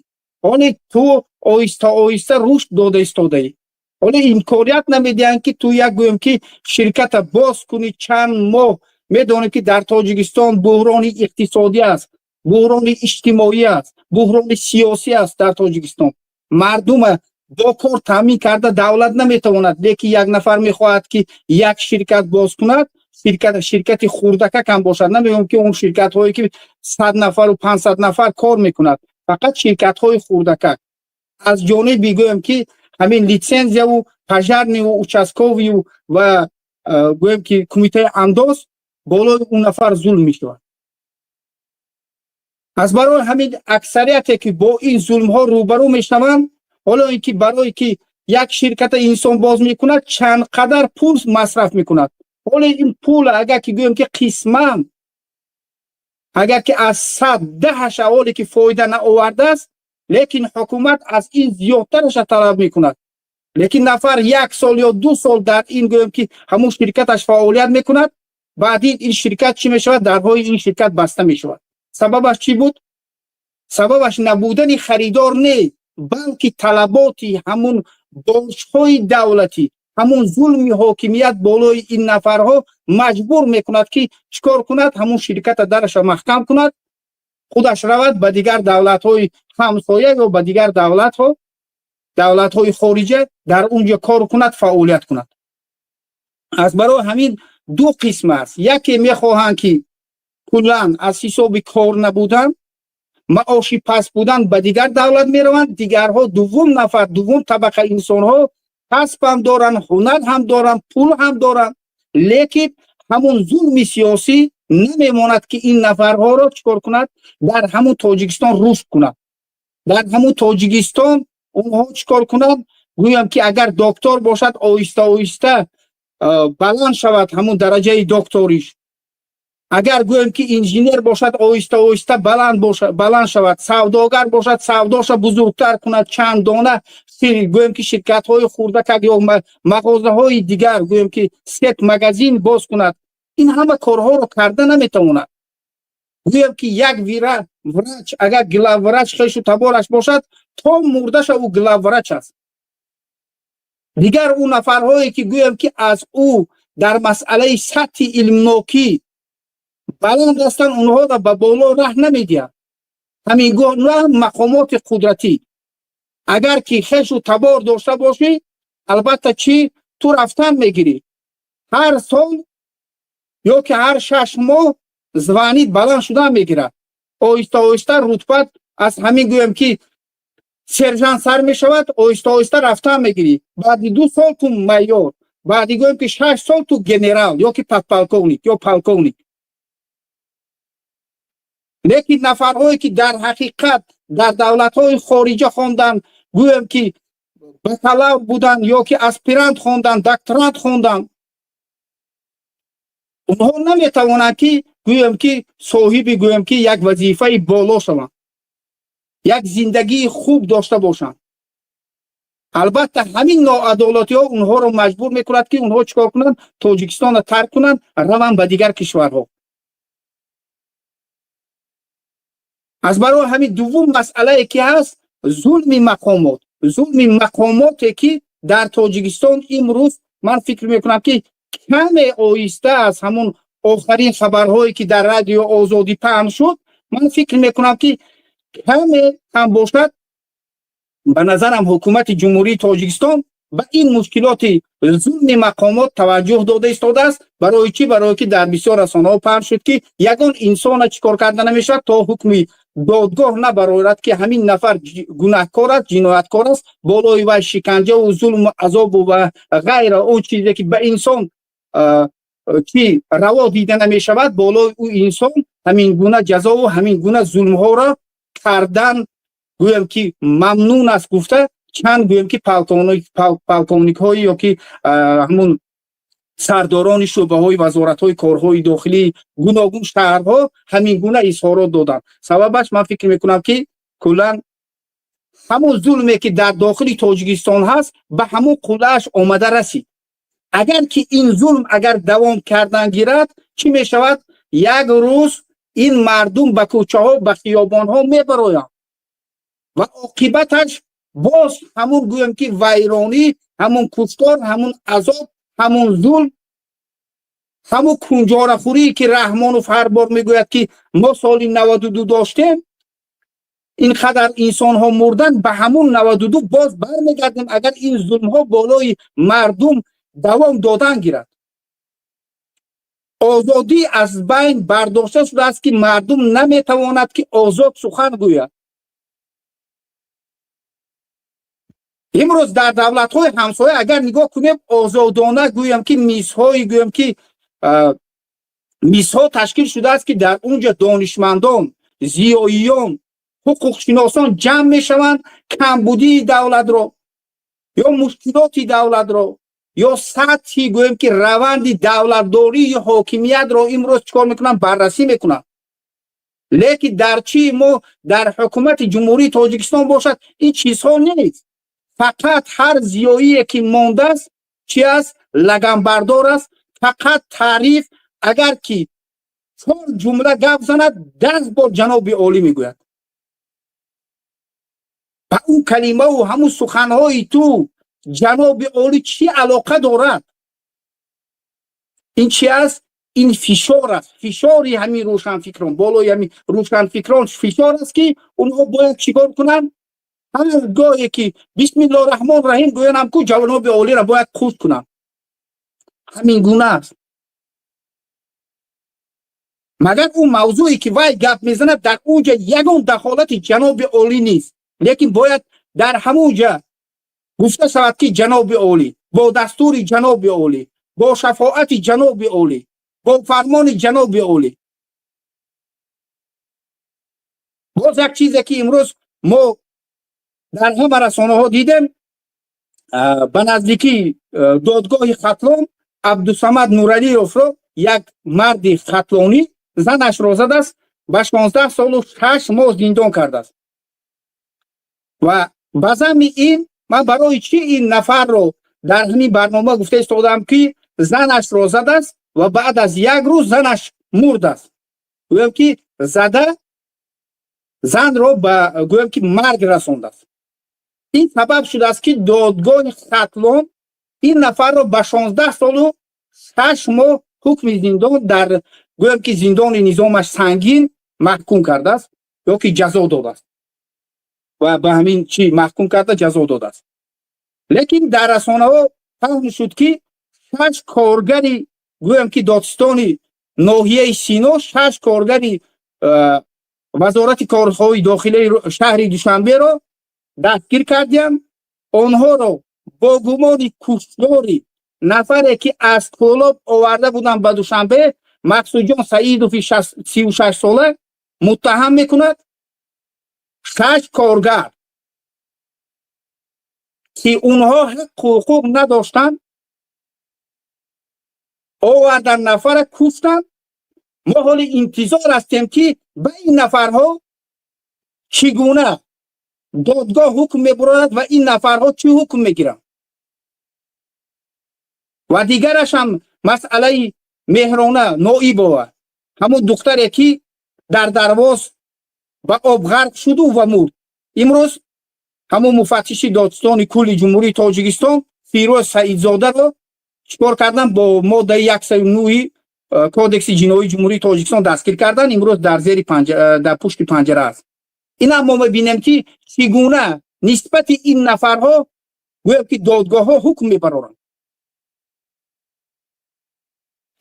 Speaker 9: ҳоле ту оҳиста оҳиста рушд дода истодаӣ, ҳоле имконият намедиҳанд, ки ту як гӯем ки ширката боз кунӣ. Чанд моҳ медонем, ки дар Тоҷикистон буҳрони иқтисодӣ аст, буҳрони иҷтимоӣ аст, буҳрони сиёсӣ аст. Дар Тоҷикистон мардума бо кор таъмин карда давлат наметавонад, лекин як нафар мехоҳад, ки як ширкат боз кунад. Ширкат, ширкати хурдакак ҳам бошад, намегӯям, ки он ширкатҳое ки 100 нафару 500 нафар кор мекунад, фақат ширкатҳои хурдакак аз ҷониби гӯем ки ҳамин литсензияву пожарный ву участковый ю ва гӯем ки кумитаи андоз болои он нафар зулм мешавад. Аз барои ҳамин аксарияте ки бо ин зулмҳо рӯбарӯ мешаванд, ҳоло ин ки барое ки як ширката инсон боз мекунад, чанд қадар пул масраф мекунад. Ҳоло ин пул агар ки гӯем ки қисман Агар ки аз 100 10-аш аввале ки фоида наовардааст, лекин ҳукумат аз ин зиёдтараша талаб мекунад. Лекин нафар як сол ё 2 сол дар ин, гӯем ки, ҳамун ширкаташ фаъолият мекунад, баъди ин ширкат чӣ мешавад? Дарҳои ин ширкат баста мешавад. Сабабаш чӣ буд? Сабабаш набудани харидор не, балки талаботи ҳамун борчҳои давлатӣ, ҳамун зулми ҳокимият болои ин нафарҳо маҷбур мекунад, ки чӣ кор кунад? Ҳамун ширката дараша маҳкам кунад, худаш равад ба дигар давлатҳои ҳамсоя ё ба дигар давлатҳо, давлатҳои хориҷа, дар он ҷо кор кунад, фаъолият кунад. Аз барои ҳамин ду қисм аст: яке мехоҳанд, ки куллан аз ҳисоби кор набудан, маоши паст будан ба дигар давлат мераванд. Дигарҳо, дуввум нафар, дуввум табақа инсонҳо касб ҳам доранд, ҳунар ҳам доранд, пул ҳам доранд, лекин ҳамун зулми сиёсӣ намемонад, ки ин нафарҳоро чӣ кор кунад? Дар ҳамун Тоҷикистон рушд кунад, дар ҳамун Тоҷикистон онҳо чӣ кор кунанд? Гӯям ки, агар доктор бошад, оҳиста оҳиста баланд шавад ҳамун дараҷаи докториш. Агар, гӯем ки, инженер бошад, оҳиста оҳиста баланд шавад. Савдогар бошад, савдоша бузургтар кунад, чанд дона, гӯем ки, ширкатҳои хурдакак ё мағозаҳои дигар, гӯем ки, сеть магазин боз кунад. Ин ҳама корҳоро карда наметавонад. Гӯем ки, як врач, агар главврач хешу табораш бошад, то мурдаша ӯ главврач аст. Дигар ӯ нафарҳое ки, гӯем ки, аз ӯ дар масъалаи сатҳи илмнокӣ баланд ҳастанд, онҳоро ба боло раҳ намедиҳанд. Ҳамин гуна мақомоти қудратӣ, агар ки хешу табор дошта бошӣ, албатта, чӣ, ту рафтан мегирӣ. Ҳар сол ё ки ҳар 6 моҳ звание т баланд шудан мегирад. Оҳиста оҳиста рутбат аз ҳамин, гӯем ки, сержант сар мешавад, оҳиста оҳиста рафтан мегирӣ. Баъди 2 сол ту майор, баъди, гӯем ки, 6 сол ту генерал ё ки подполковник ё полковник. Лекин нафарҳое ки дар ҳақиқат дар давлатҳои хориҷа хонданд, гӯем ки, бакалавр буданд ё ки аспирант хонданд, докторант хонданд, онҳо наметавонанд ки, гӯем ки, соҳиби, гӯем ки, як вазифаи боло шаванд, як зиндагии хуб дошта бошанд. Албатта, ҳамин ноадолатиҳо онҳоро маҷбур мекунад, ки онҳо чӣ кор кунанд? Тоҷикистонро тарк кунанд, раванд ба дигар кишварҳо. Аз барои ҳамин дуввум масъалае ки ҳаст, зулми мақомот, зулми мақомоте ки дар Тоҷикистон имрӯз, ман фикр мекунам, ки каме оҳиста аз ҳамун охарин хабарҳое ки дар Радио Озодӣ паҳн шуд, ман фикр мекунам, ки каме ҳам бошад, ба назарам, ҳукумати Ҷумҳурии Тоҷикистон ба ин мушкилоти зулми мақомот таваҷҷӯҳ дода истодааст. Барои чӣ? Барое ки дар бисёр расонаҳо паҳн шуд, ки ягон инсона чӣ кор карда намешавад, то ҳукми додгоҳ набарояд, ки ҳамин нафар гунаҳкор аст, ҷинояткор аст, болои вай шиканҷаву зулму азобу ва ғайра, он чизе ки ба инсон чӣ раво дида намешавад, болои ӯ инсон ҳамин гуна ҷазову ҳамин гуна зулмҳоро кардан, гӯям ки, мамнун аст, гуфта чанд, гӯям ки, полковникҳои ё ки ҳамун сардорони шӯъбаҳои вазоратҳои корҳои дохилии гуногун шаҳрҳо ҳамин гуна изҳорот доданд. Сабабаш, ман фикр мекунам, ки куллан ҳамун зулме ки дар дохили Тоҷикистон ҳаст, ба ҳамун қуллааш омада расид. Агар ки ин зулм агар давом кардан гирад, чӣ мешавад? Як рӯз ин мардум ба кӯчаҳо, ба хиёбонҳо мебароянд ва оқибаташ боз ҳамун, гӯем ки, вайронӣ, ҳамун куштор, ҳамун азоб, ҳамун зулм, ҳамун кунҷорахӯрие ки Раҳмонов ҳар бор мегӯяд, ки мо соли 92 доштем, ин қадар инсонҳо мурданд, ба ҳамун 92 боз бармегардем, агар ин зулмҳо болои мардум давом додан гирад. Озодӣ аз байн бардошта шудааст, ки мардум наметавонад, ки озод сухан гӯяд. Имрӯз дар давлатҳои ҳамсоя агар нигоҳ кунем, озодона, гӯям ки, мизҳои, гӯям ки, мизҳо ташкил шудааст, ки дар он ҷо донишмандон, зиёиён, ҳуқуқшиносон ҷамъ мешаванд, камбудии давлатро ё мушкилоти давлатро ё сатҳи, гӯем ки, раванди давлатдории ҳокимиятро имрӯз чӣ кор мекунанд? Баррасӣ мекунанд. Лекин дар чӣ мо дар ҳукумати Ҷумҳурии Тоҷикистон бошад, ин чизҳо нест. Фақат ҳар зиёие ки мондааст, чи аст? Лаганбардор аст. Фақат таъриф. Агар ки чор ҷумла гап занад, 10 бор ҷаноби олӣ мегӯяд. Ба ӯ калимаву ҳамун суханҳои ту ҷаноби олӣ чӣ алоқа дорад? Ин чи аст? Ин фишор аст, фишори ҳамин рӯшанфикрон болои ҳамин рӯшанфикрон фишор аст, ки онҳо бояд чӣ кор кунанд? Ҳар гоҳе ки бисмиллоҳ раҳмон раҳим гӯянам ку, ҷаноби олиро бояд хуш кунанд. Ҳамин гуна аст. Магар ӯ мавзӯе ки вай гап мезанад, дар он ҷа ягон дахолати ҷаноби олӣ нест, лекин бояд дар ҳамон ҷа гуфта шавад, ки ҷаноби олӣ, бо дастури ҷаноби олӣ, бо шафоати ҷаноби олӣ, бо фармони ҷаноби олӣ. Боз як чизе ки имрӯз мо дар ҳама расонаҳо дидем, ба наздикии додгоҳи Хатлон Абдусамад Нуралиевро, як марди хатлонӣ, занашро задааст, ба 16 солу 6 моҳ зиндон кардааст. Ва ба замми ин, ман барои чӣ ин нафарро дар ҳамин барнома гуфта истодам, ки занашро задааст ва баъд аз як рӯз занаш мурдааст, гӯям ки зада занро ба гӯям ки марг расондааст. Ин сабаб шудааст, ки додгоҳи Хатлон ин нафарро ба 16 солу 6 моҳ ҳукми зиндон дар гӯям ки зиндони низомаш сангин маҳкум кардааст ё ки ҷазо додааст ва ба ҳамин чӣ маҳкум карда, ҷазо додааст. Лекин дар расонаҳо паҳн шуд, ки шаш коргари гӯям ки додситони ноҳияи Сино, шаш коргари вазорати корҳои дохилаи шаҳри Душанберо дастгир кардиям. Онҳоро бо гумони куштори нафаре, ки аз Кӯлоб оварда буданд ба Душанбе, Мақсудҷон Саидови 36 сола, муттаҳам мекунад. Шаш коргар, ки онҳо ҳаққу ҳуқуқ надоштанд, овардан нафара куштанд. Мо ҳоли интизор ҳастем, ки ба ин нафарҳо чӣ гуна додгоҳ ҳукм мебурад ва ин нафарҳо чӣ ҳукм мегиранд. Ва дигараш ҳам масъалаи Меҳрона Ноибова, ҳамун духтаре, ки дар Дарвоз ба об ғарқ шуду ва мурд. Имрӯз ҳамун муфаттиши додситони кулли Ҷумҳурии Тоҷикистон Фирӯз Саидзодаро чикор кардан? Бо моддаи 109-и Кодекси ҷиноии Ҷумҳурии Тоҷикистон дастгир кардан. Имрӯз дар зери дар пушти панҷара аст. Инам мо мебинем, ки чӣ гуна нисбати ин нафарҳо гӯям ки додгоҳҳо ҳукм мебароранд.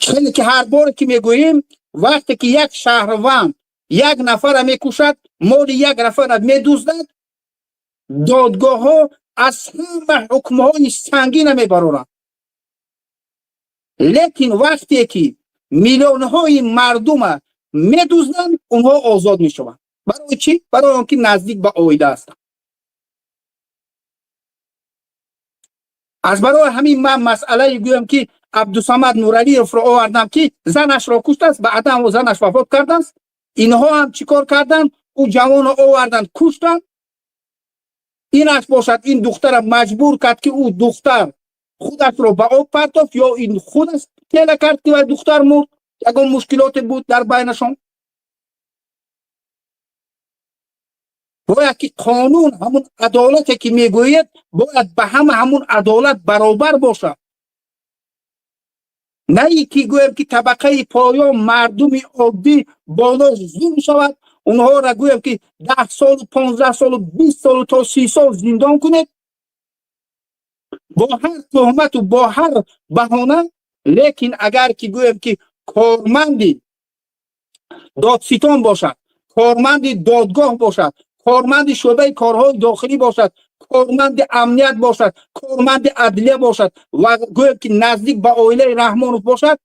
Speaker 9: Хеле ки ҳар боре ки мегӯем, вақте ки як шаҳрванд як нафара мекушад, моли як нафара медуздад, додгоҳҳо аз ҳама ҳукмҳои сангина мебароранд. Лекин вақте ки миллионҳои мардума медузданд, онҳо озод мешаванд. Барои чӣ? Барои он ки наздик ба оила ҳастанд. Аз барои ҳамин ман масъалаи гӯям ки Абдусамад Нуралиевро овардам, ки занашро куштааст, баъдан занаш вафот кардааст. Инҳо ҳам чӣ кор карданд? Ӯ ҷавонро оварданд, куштанд. Инаш бошад, ин духтара маҷбур кард, ки ӯ духтар худашро ба об партофт ё ин худаш тела кард, ки вай духтар мурд. Ягон мушкилоте буд дар байнашон. Бояд ки қонун, ҳамун адолате ки мегӯяд, бояд ба ҳама ҳамун адолат баробар бошад. На ин ки гӯем ки табақаи поён, мардуми оддӣ боло зулм шавад, онҳоро гӯем ки 10 солу 15 солу 20 солу то 30 сол зиндон кунед бо ҳар туҳмату бо ҳар баҳона. Лекин агар ки гӯем ки корманди додситон бошад, корманди додгоҳ бошад, корманди шӯъбаи корҳои дохилӣ бошад, корманди амният бошад, корманди адлия бошад ва гӯем ки наздик ба оилаи Раҳмонов бошад,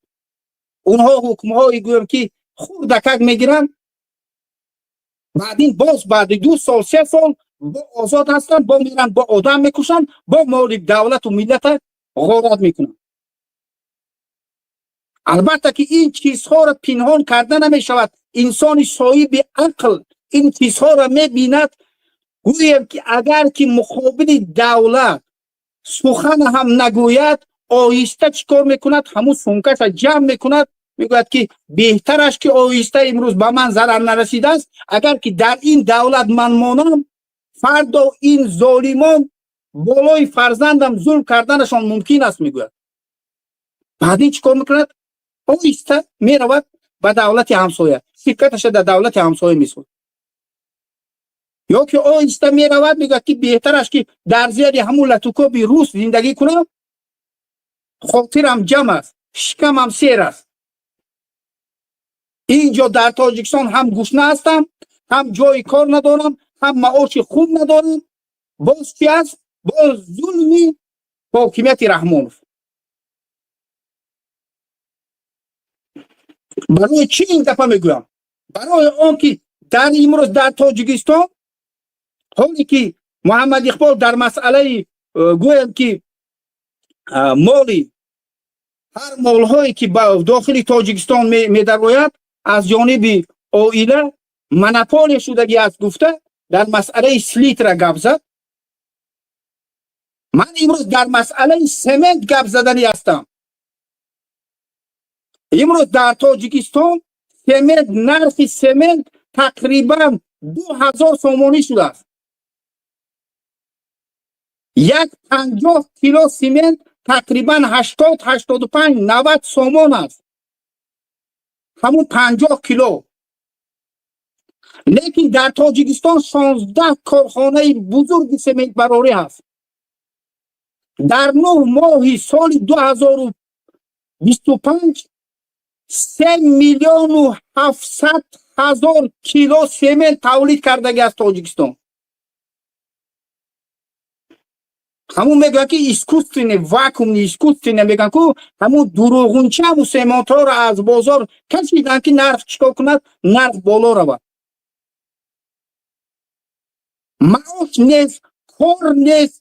Speaker 9: онҳо ҳукмҳои гӯем ки хурдакак мегиранд. Баъдин боз баъди 2 сол, 3 сол бо озод ҳастанд, бо меранд, бо одам мекушанд, бо моли давлату миллата ғорат мекунанд. Албатта, ки ин чизҳоро пинҳон карда намешавад. Инсони соҳиби ақл ин чизҳоро мебинад. Гӯем, ки агар ки муқобили давлат сухан ҳам нагӯяд, оҳиста чӣ кор мекунад? Ҳамун сумкаша ҷамъ мекунад, мегӯяд, ки беҳтараш ки оҳиста имрӯз ба ман зарар нарасидааст. Агар ки дар ин давлат ман монам, фардо ин золимон болои фарзандам зулм карданашон мумкин аст, мегӯяд. Баъд ин чӣ кор мекунад? Оҳиста меравад ба давлати ҳамсоя, ширкаташа дар давлати ҳамсоя месозад, ё ки оҳиста меравад, мегӯяд, ки беҳтараш ки дар зери ҳамун латукоби рус зиндагӣ кунам, хотирам ҷамъ аст, шикамам сер аст. Инҷо дар Тоҷикистон ҳам гушна ҳастам, ҳам ҷои кор надорам, ҳам маоши хуб надорам. Боз чи аст? Боз зулми ҳокимияти Раҳмонов. Барои чӣ ин гапа мегӯям? Барои он ки дар имрӯз дар Тоҷикистон, ҳоле ки Муҳаммад Иқбол дар масъалаи гӯям, ки моли ҳар молҳое, ки ба дохили Тоҷикистон медарояд, аз ҷониби оила монополия шудагӣ аст, гуфта, дар масъалаи селитра гап зад. Ман имрӯз дар масъалаи семент гап заданӣ ҳастам. Имрӯз дар Тоҷикистон семент, нархи семент тақрибан 2000 сомонӣ шудааст. Як 50 кило семент тақрибан 80, 85, 90 сомон аст, ҳамун 50 кило. Лекин дар Тоҷикистон 16 корхонаи бузурги сементбарорӣ ҳаст. Дар 9 моҳи соли 2025 3 миллиону 700 ҳазор кило семент тавлид кардагӣ аст Тоҷикистон. Ҳамун мегӯянд, ки искусственный, вакуумный, искусственный мегӯянд ку, ҳамун дуруғунча ҳамун сементҳоро аз бозор кашиданд, ки нарх чӣ кор кунад? Нарх боло равад. Маош нест, кор нест.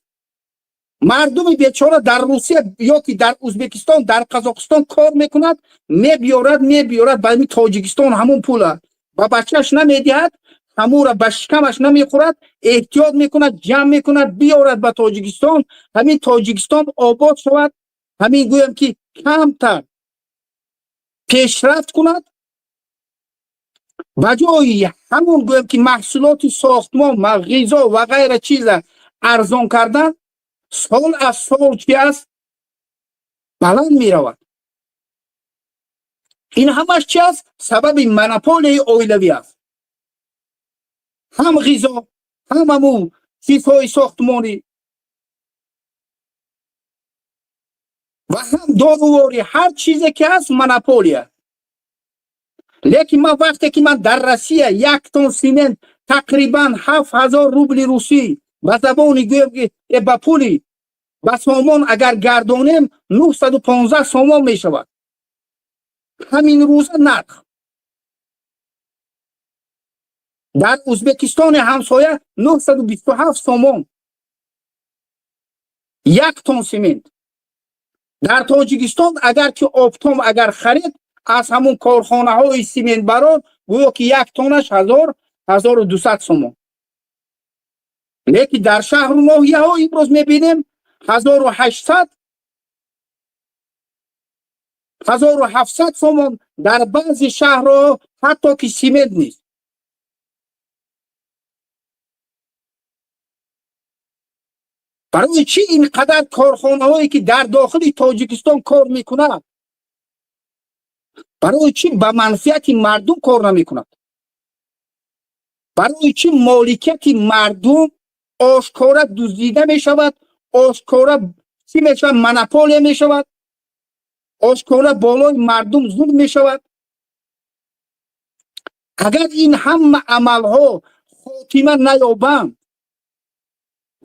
Speaker 9: Мардуми бечора дар Русия ё ки дар Ӯзбекистон, дар Қазоқистон кор мекунад, мебиёрад ба Тоҷикистон. Ҳамун пула ба бачааш намедиҳад, ҳамура ба шикамаш намехӯрад, эҳтиёт мекунад, ҷамъ мекунад, биёрад ба Тоҷикистон, ҳамин Тоҷикистон обод шавад, ҳамин гӯям, ки камтар пешрафт кунад. Ба ҷои ҳамун, гӯям, ки маҳсулоти сохтмон, ғизо ва ғайра чиза арзон кардан, сол аз сол чи аст? Баланд меравад. Ин ҳамаш чи аст? Сабаби монополияи оилавӣ аст. Ҳам ғизо, ҳам ҳамун чизҳои сохтмонӣ ва ҳам доруворӣ, ҳар чизе ки ҳаст, монополия. Лекин ман вақте ки ман дар Россия як тон семент тақрибан 7000 рубли русӣ, ба забони гӯем, ки ба пули ба сомон агар гардонем, 915 сомон мешавад ҳамин рӯза нарх. Дар Ӯзбекистони ҳамсоя 927 сомон як тон семент. Дар Тоҷикистон агар ки оптом агар харид аз ҳамун корхонаҳои сементбарор, гӯё ки як тонаш 1000, 1200 сомон. Лекин дар шаҳру ноҳияҳо имрӯз мебинем 1800, 1700 сомон. Дар баъзе шаҳрҳо ҳатто ки семент нест. Барои чӣ ин қадар корхонаҳое, ки дар дохили Тоҷикистон кор мекунад, барои чӣ ба манфиати мардум кор намекунад? Барои чӣ моликияти мардум ошкора дуздида мешавад, ошкора чӣ мешавад? Монополия мешавад, ошкора болои мардум зулм мешавад. Агар ин ҳама амалҳо хотима наёбанд,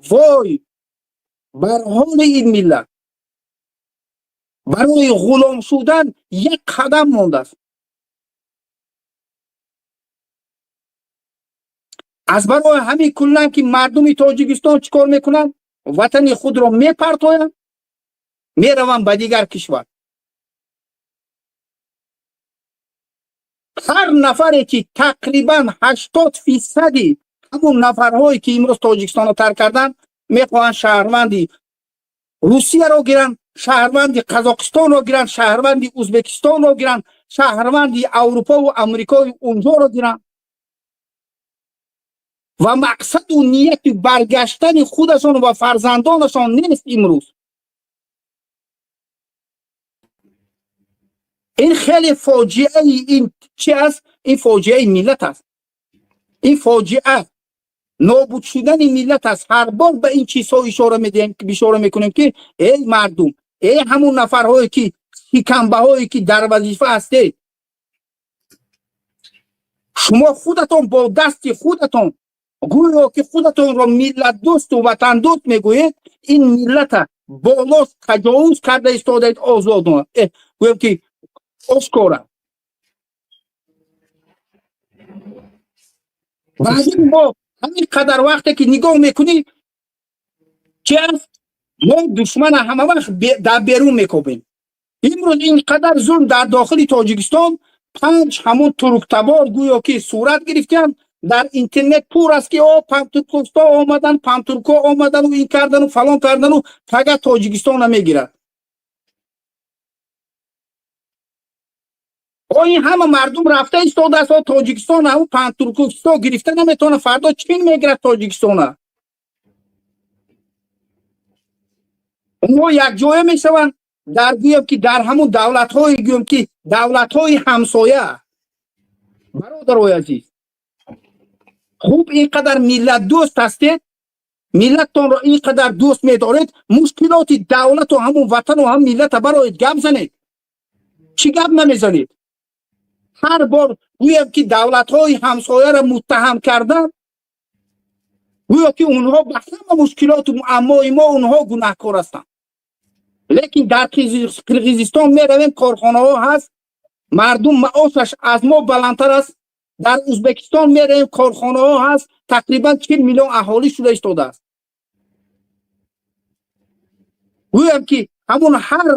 Speaker 9: вой бар ҳоли ин миллат! Барои ғулом шудан як қадам мондааст. Аз барои ҳамин куллан ки мардуми Тоҷикистон чӣ кор мекунанд? Ватани худро мепартоянд, мераванд ба дигар кишвар. Ҳар нафаре ки тақрибан 80 фисади ҳамон нафарҳое ки имрӯз Тоҷикистонро тарк карданд, мехоҳанд шаҳрванди Русияро гиранд, шаҳрванди Қазоқистонро гиранд, шаҳрванди Ӯзбекистонро гиранд, шаҳрванди Аврупову Амрикои унҷоро гиранд ва мақсаду нияти баргаштани худашон ва фарзандонашон нест имрӯз. Ин хеле фоҷиаи ин чи аст? Ин фоҷиаи миллат аст, ин фоҷиа нобуд шудани миллат аст. Ҳар бор ба ин чизҳо ишора медиҳем, ишора мекунем, ки эй мардум, эй ҳамун нафарҳое ки шикамбаҳое ки дар вазифа ҳастед, шумо худатон бо дасти худатон гӯё ки худатонро миллатдӯсту ватандӯст мегӯед, ин миллата болош таҷовуз карда истодаед. Озодона гӯем ки ошкора ва мо ҳамин қадар вақте ки нигоҳ мекунӣ, чи аст, мо душмана ҳама вақт дар берун мекобем. Имрӯз ин қадар зулм дар дохили Тоҷикистон, панҷ ҳамун турктабор гӯё ки сурат гирифтанд, дар интернет пур аст ки о пантуркисто омадан, пантурко омадану ин кардану фалон кардану фақат Тоҷикистона мегирад. О ин ҳама мардум рафта истодааст, о Тоҷикистон ҳамун пантуркисто гирифта наметавонад, фардо Чин мегирад Тоҷикистона. Онҳо якҷоя мешаванд дар гӯям ки дар ҳамун давлатҳое, гӯям ки давлатҳои ҳамсоя. Бародарои азиз, хуб, ин қадар миллатдӯст ҳастед, миллаттонро ин қадар дӯст медоред, мушкилоти давлату ҳамун ватану ҳам миллата бароед гап занед. Чӣ гап намезанед? Ҳар бор гӯям ки давлатҳои ҳамсояро муттаҳам кардан, гӯё ки онҳо ба ҳама мушкилоту муаммои мо онҳо гунаҳкор ҳастанд. Лекин дар Қирғизистон меравем, корхонаҳо ҳаст, мардум маошаш аз мо баландтар аст. Дар Ӯзбекистон меравем, корхонаҳо ҳаст, тақрибан 40 миллион аҳолӣ шуда истодааст. Гӯям ки ҳамун ҳар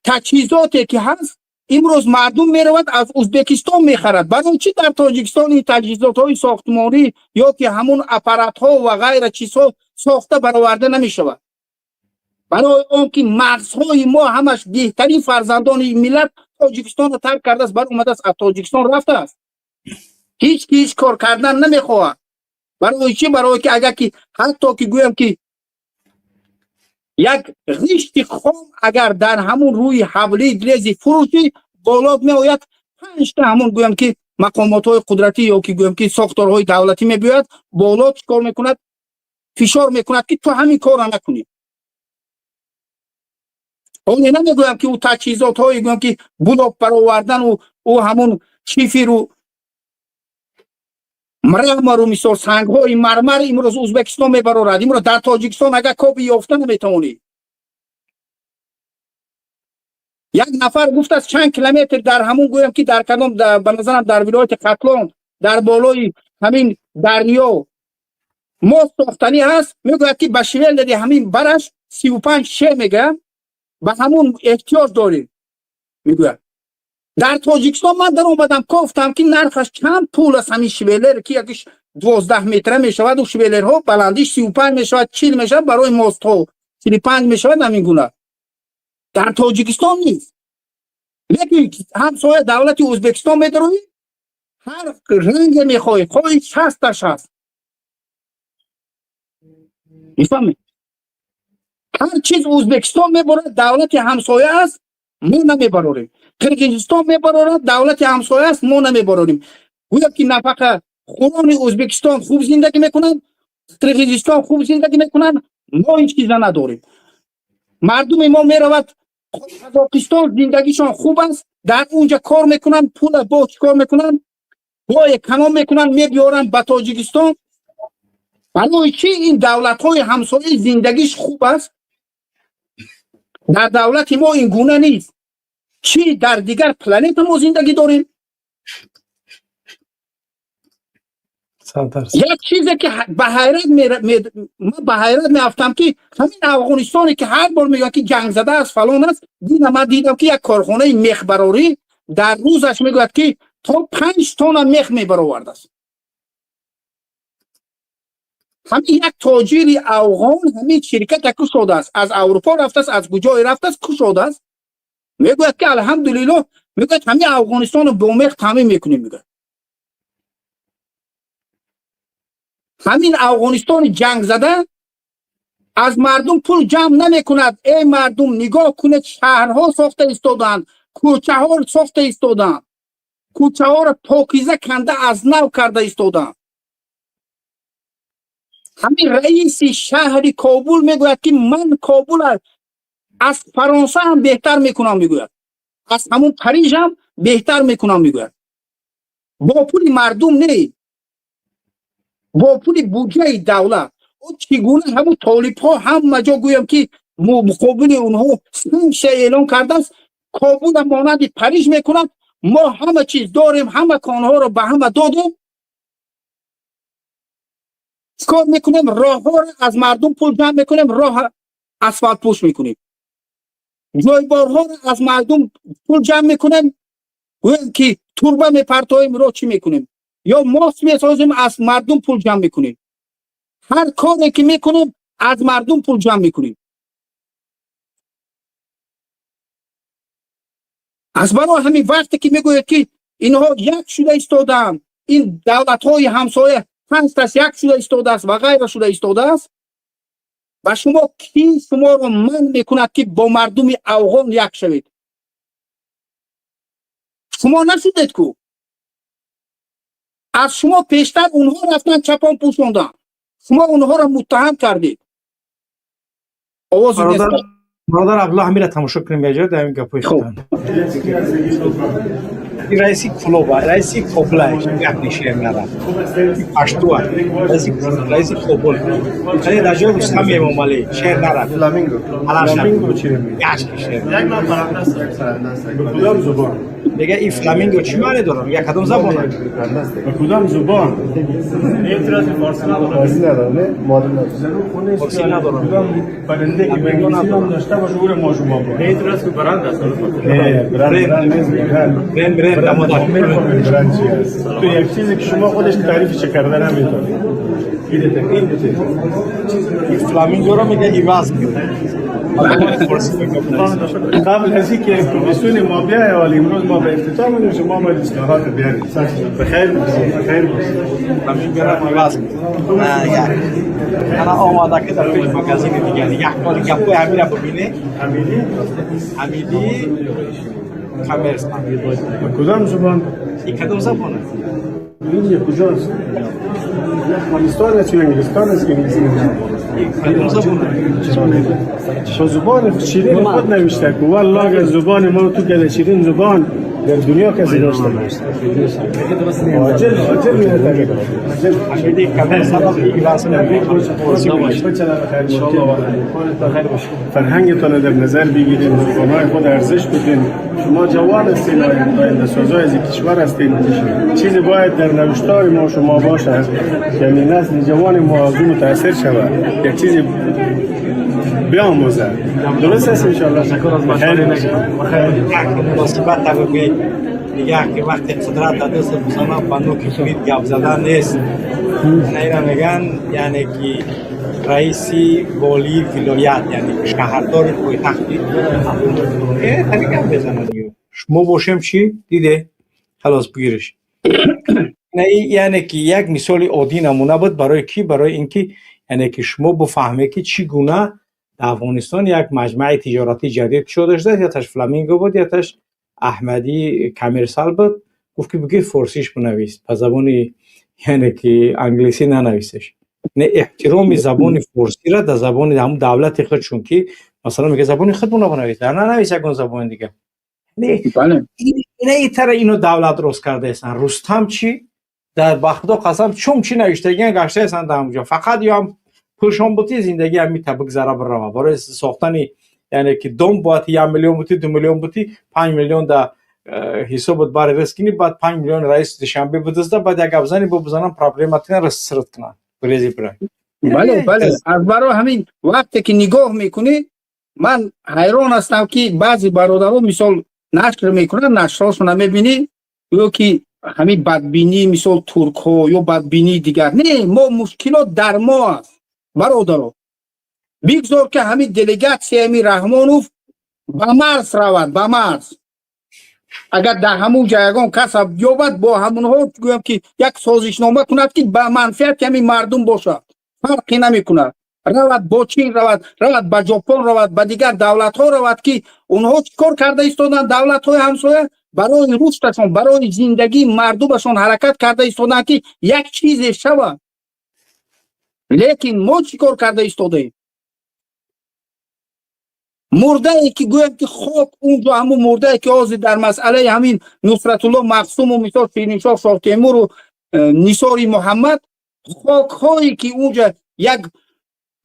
Speaker 9: таҷҳизоте ки ҳаст, имрӯз мардум меравад аз Ӯзбекистон мехарад. Барои чӣ дар Тоҷикистон ин таҷҳизотҳои сохтмонӣ ё ки ҳамун аппаратҳо ва ғайра чизҳо сохта бароварда намешавад? Барои он ки мағзҳои мо ҳамаш беҳтарин фарзандони миллат Тоҷикистонро тарк кардааст, баромадааст, аз Тоҷикистон рафтааст. Ҳеҷ ки ҳеҷ кор кардан намехоҳад. Барои чӣ? Барое ки агар ки ҳатто ки гӯям ки як ғишти хом агар дар ҳамун рӯи ҳавлии длези фурӯшӣ, болот меояд панҷта ҳамун гӯям ки мақомотҳои қудратӣ ё ки гӯям ки сохторҳои давлатӣ мебиёяд, боло чӣ кор мекунад? Фишор мекунад ки ту ҳамин корро накунӣ. Оне намегӯям ки ӯ таҷҳизотҳое, гӯям ки блок баровардану ӯ ҳамун шиферу мрамору, мисол, сангҳои мармар имрӯз Ӯзбекистон мебарорад. Имрӯз дар Тоҷикистон агар коби ёфта наметавонӣ. Як нафар гуфтааст, чанд километр дар ҳамун гӯям ки дар кадом, ба назарам дар вилояти Хатлон, дар болои ҳамин дарё мост сохтанӣ ҳаст. Мегӯяд ки ба швеллери ҳамин бараш 35 ше мегӯям, ба ҳамун эҳтиёҷ дорем, мегӯяд. Дар Тоҷикистон ман даромадам, кофтам ки нархаш чанд пул аст ҳамин швеллер, ки якиш 12 метра мешавад. Ӯ швеллерҳо баландиш 35 мешавад, 40 мешавад, барои мостҳо 45 мешавад. Ҳамин гуна дар Тоҷикистон нест. Лекин ҳамсоя давлати Ӯзбекистон медароӣ, ҳар ранге мехоҳӣ, хоҳӣ 60таш ҳаст, мефаҳмед? Ҳар чиз Ӯзбекистон меборад, давлати ҳамсоя аст, мо намебарорем. Қирғизистон мебарорад, давлати ҳамсоя аст, мо намебарорем. Гӯё ки нафақа хурони Ӯзбекистон хуб зиндагӣ мекунанд, Қирғизистон хуб зиндагӣ мекунанд, мо ҳеҷ чиза надорем. Мардуми мо меравад Қазоқистон, зиндагишон хуб аст, дар унҷа кор мекунанд, пула бо чӣ кор мекунанд, бо эконом мекунанд, мебиёранд ба Тоҷикистон. Барои чӣ ин давлатҳои ҳамсояи зиндагиш хуб аст, дар давлати мо ин гуна нест? Чӣ дар дигар планета мо зиндагӣ дорем? Як чизе ки ба ҳайрат, ман ба ҳайрат меафтам, ки ҳамин Афғонистоне ки ҳар бор мегӯянд ки ҷангзада аст, фалон аст, дина ман дидам ки як корхонаи мехбарорӣ дар рӯзаш мегӯяд ки То 5 тонна мех мебаровардааст. Ҳамин як тоҷири афғон ҳамин ширката кушодааст, аз Аврупо рафтааст, аз куҷое рафтааст, кушодааст. Мегӯяд, ки алҳамдулиллоҳ, мегӯяд, ҳамин Афғонистоно бо мех таъмин мекунем. Мегӯяд, ҳамин Афғонистони ҷангзада аз мардум пул ҷамъ намекунад. Эй мардум, нигоҳ кунед, шаҳрҳо сохта истодаанд, кӯчаҳо сохта истодаанд, кӯчаҳоро покиза канда аз нав карда истодаанд. Ҳамин раиси шаҳри Кобул мегӯяд, ки ман Кобула аз Фаронса ҳам беҳтар мекунам, мегӯяд, аз ҳамун Париж ҳам беҳтар мекунам, мегӯяд. Бо пули мардум не, бо пули буҷаи давлат. Ӯ чӣ гуна ҳамун толибҳо ҳама ҷо гӯям, ки муқобили онҳо санксия эълон кардааст, Кобула монанди Париж мекунад. Мо ҳама чиз дорем, ҳама конҳоро ба ҳама додем. Чикор мекунем? Роҳҳоро аз мардум пул ҷамъ мекунем, роҳ асфалтпӯш мекунем. Ҷойборҳоро аз мардум пул ҷамъ мекунем, гӯем, ки турба мепартоем, роҳ чӣ мекунем, ё мост месозем, аз мардум пул ҷамъ мекунем. Ҳар коре ки мекунем, аз мардум пул ҷамъ мекунем. Аз барои ҳамин, вақте ки мегӯяд, ки инҳо як шуда истодаанд, ин давлатҳои ҳамсоя панҷташ як шуда истодааст ва ғайра шуда истодааст, ба шумо кӣ шуморо манъ мекунад, ки бо мардуми афғон як шавед? Шумо нашудед ку. Аз шумо пештар онҳо рафтан, чапон пӯшонданд, шумо онҳоро муттаҳам кардед. Овози
Speaker 1: Бародар Абдулло, ҳамира тамошо кунем яҷо дар ин гапҳои худтон. Раиси Кулоба, раиси Кобула, як нишия мера паштуа, раиси Кобул, вале дар ҷои Рустам Эмомалӣ шер нарафт.
Speaker 10: Фламинго.
Speaker 1: Фламинго чӣ? Яшки шер.
Speaker 10: Як нав парранда аст.
Speaker 11: Ба кудом зубон?
Speaker 1: Мега, ин фламинго чӣ маъне дорад? Мега, кадом забон?
Speaker 11: Ба кудом зубон?
Speaker 10: Эътирози форсӣ надорад. Форсӣ надорад, не? Модел надорад.
Speaker 11: Зарур хона
Speaker 1: Форсӣ надорад.
Speaker 11: Кудом парранда ки ба англисӣ ном дошта боше, ӯро мо шумо бо.
Speaker 10: Эътироз ки баранд аст.
Speaker 11: Не, бранд бранд нест.
Speaker 1: Бранд бранд дамода.
Speaker 11: Мефаҳмем бранд чӣ аст. То як чизе ки шумо худаш таърифش карда наметавонед.
Speaker 1: Ин фламингоро мега иваз кун.
Speaker 11: قبل از اینکه کمیسیون ما بیای، ولی امروز ما به افتتاح میدیم، شما باید اصلاحات بیارید. بخیر باشید، بخیر باشید.
Speaker 1: فламинго ро иваз кун. Ана омада ки дар пеш магазини дигар як бор гапҳои ҳамира бибине.
Speaker 11: Ҳамидӣ.
Speaker 1: Ҳамидӣ коммерс.
Speaker 11: Ба кудом зубон?
Speaker 1: Ин кадом забон аст?
Speaker 11: این کجاست؟ افغانستان است یا انگلستان است که انگلیسی نمی‌دونه؟
Speaker 1: کدام زبان است؟
Speaker 11: با زبان شیرین خود نوشته که والله اگر زبان ما تو که شیرین زبان در دنیا کسی داشته باشه. عاجل عاجل میره. عاجل.
Speaker 1: حمیدی کمرس иваз
Speaker 11: فرهنگتان رو در نظر بگیریم، زبانهای خود ارزش بدین. شما جوان هستین، آینده سازای از کشور هستین. چیزی باید در نوشتار ما شما باشه، یعنی نسل جوان ما از اون متاثر شود، یک چیزی بیاموزه. درست است انشالله. خیر باشه.
Speaker 1: یک مناسبت بگوی دیگه که وقتی قدرت در دست مسلمان با نوک کلید گپ زدن نیست. نه، اینا میگن یعنی که رئیسی والی ولایت، یعنی شهردار پایتختی همین گپ بزنه دیگه. شما باشیم چی دیده خلاص بگیرش. نه، یعنی که یک مثال عادی نمونه بود. برای کی؟ برای اینکه یعنی که شما بفهمه که چی گونه در افغانستان یک مجمع تجارتی جدید شده شده. یا تاش فلامینگو بود، یا تاش احمدی کامرسال بود. گفت که بگی فارسیش بنویس، به زبان یعنی که انگلیسی ننویسش. نه، احترام زبان فارسی را در زبان هم دولت خود، چون که مثلا میگه زبان خودمون بنویس، در ننویس یکون زبان دیگه. نه.
Speaker 9: بله.
Speaker 1: اینه ایتر اینو دولت روز کرده هستن. رستم چی در بخدا قسم چون چی نوشتگی گشته هستن در اونجا، فقط یا هم پولشان بودی، زندگی هم میته بگذره بروه. برای ساختن یعنی که دوم باید 1 میلیون بودی، 2 میلیون بودی، 5 میلیون در حسابت برای رسکنی، بعد 5 میلیون رئیس دوشنبه بدزده، بعد یک افزانی با بزنم проблема تین رسرت کنن بریزی برای.
Speaker 9: бале, аз барои ҳамин, вақте ки нигоҳ мекунӣ, ман ҳайрон ҳастам, ки баъзе бародарон мисол нашр мекунанд, нашрҳошона мебинӣ, ё ки Ҳамин бадбинии, мисол, туркҳо ё бадбинии дигар не, мо мушкилот дар мо аст, бародаро. Бигзор, ки ҳамин делегатсиями Раҳмонов ба марз равад, ба марз. Агар дар ҳамун ҷа ягон каса ёбад, бо ҳамунҳо гӯям, ки як созишнома кунад, ки ба манфиати ҳамин мардум бошад, фарқе намекунад. Равад, бо Чин равад, равад, ба Ҷопон равад, ба дигар давлатҳо равад, ки онҳо чӣ кор карда истоданд. Давлатҳои ҳамсоя барои рушдашон, барои зиндагии мардумашон ҳаракат карда истоданд, ки як чизе шавад. Лекин мо чӣ кор карда истодаем? Мурдае ки гӯям, ки хок унҷо, ҳамун мурдае, ки ҳозир дар масъалаи ҳамин Нусратулло Мақсуму, мисол, Шириншоҳ Шоҳтемуру Нисори Муҳаммад, хокҳое ки унҷа як,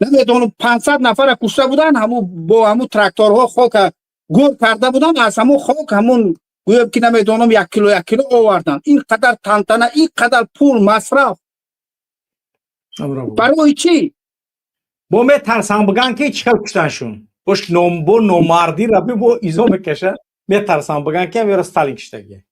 Speaker 9: намедонам, 500 нафара кушта буданд, ҳамун бо ҳамун тракторҳо хока гур карда буданд, аз ҳамун хок ҳамун, гӯям ки, намедонам, 1 кило, 1 кило оварданд. Ин қадар тантана, ин қадар пул масраф барои чӣ?
Speaker 2: Бо метарсам биган, ки чӣ хел куштаншун, бош бо номардира бо изо мекаша. Метарсам биган, ки амёра Сталин киштагия.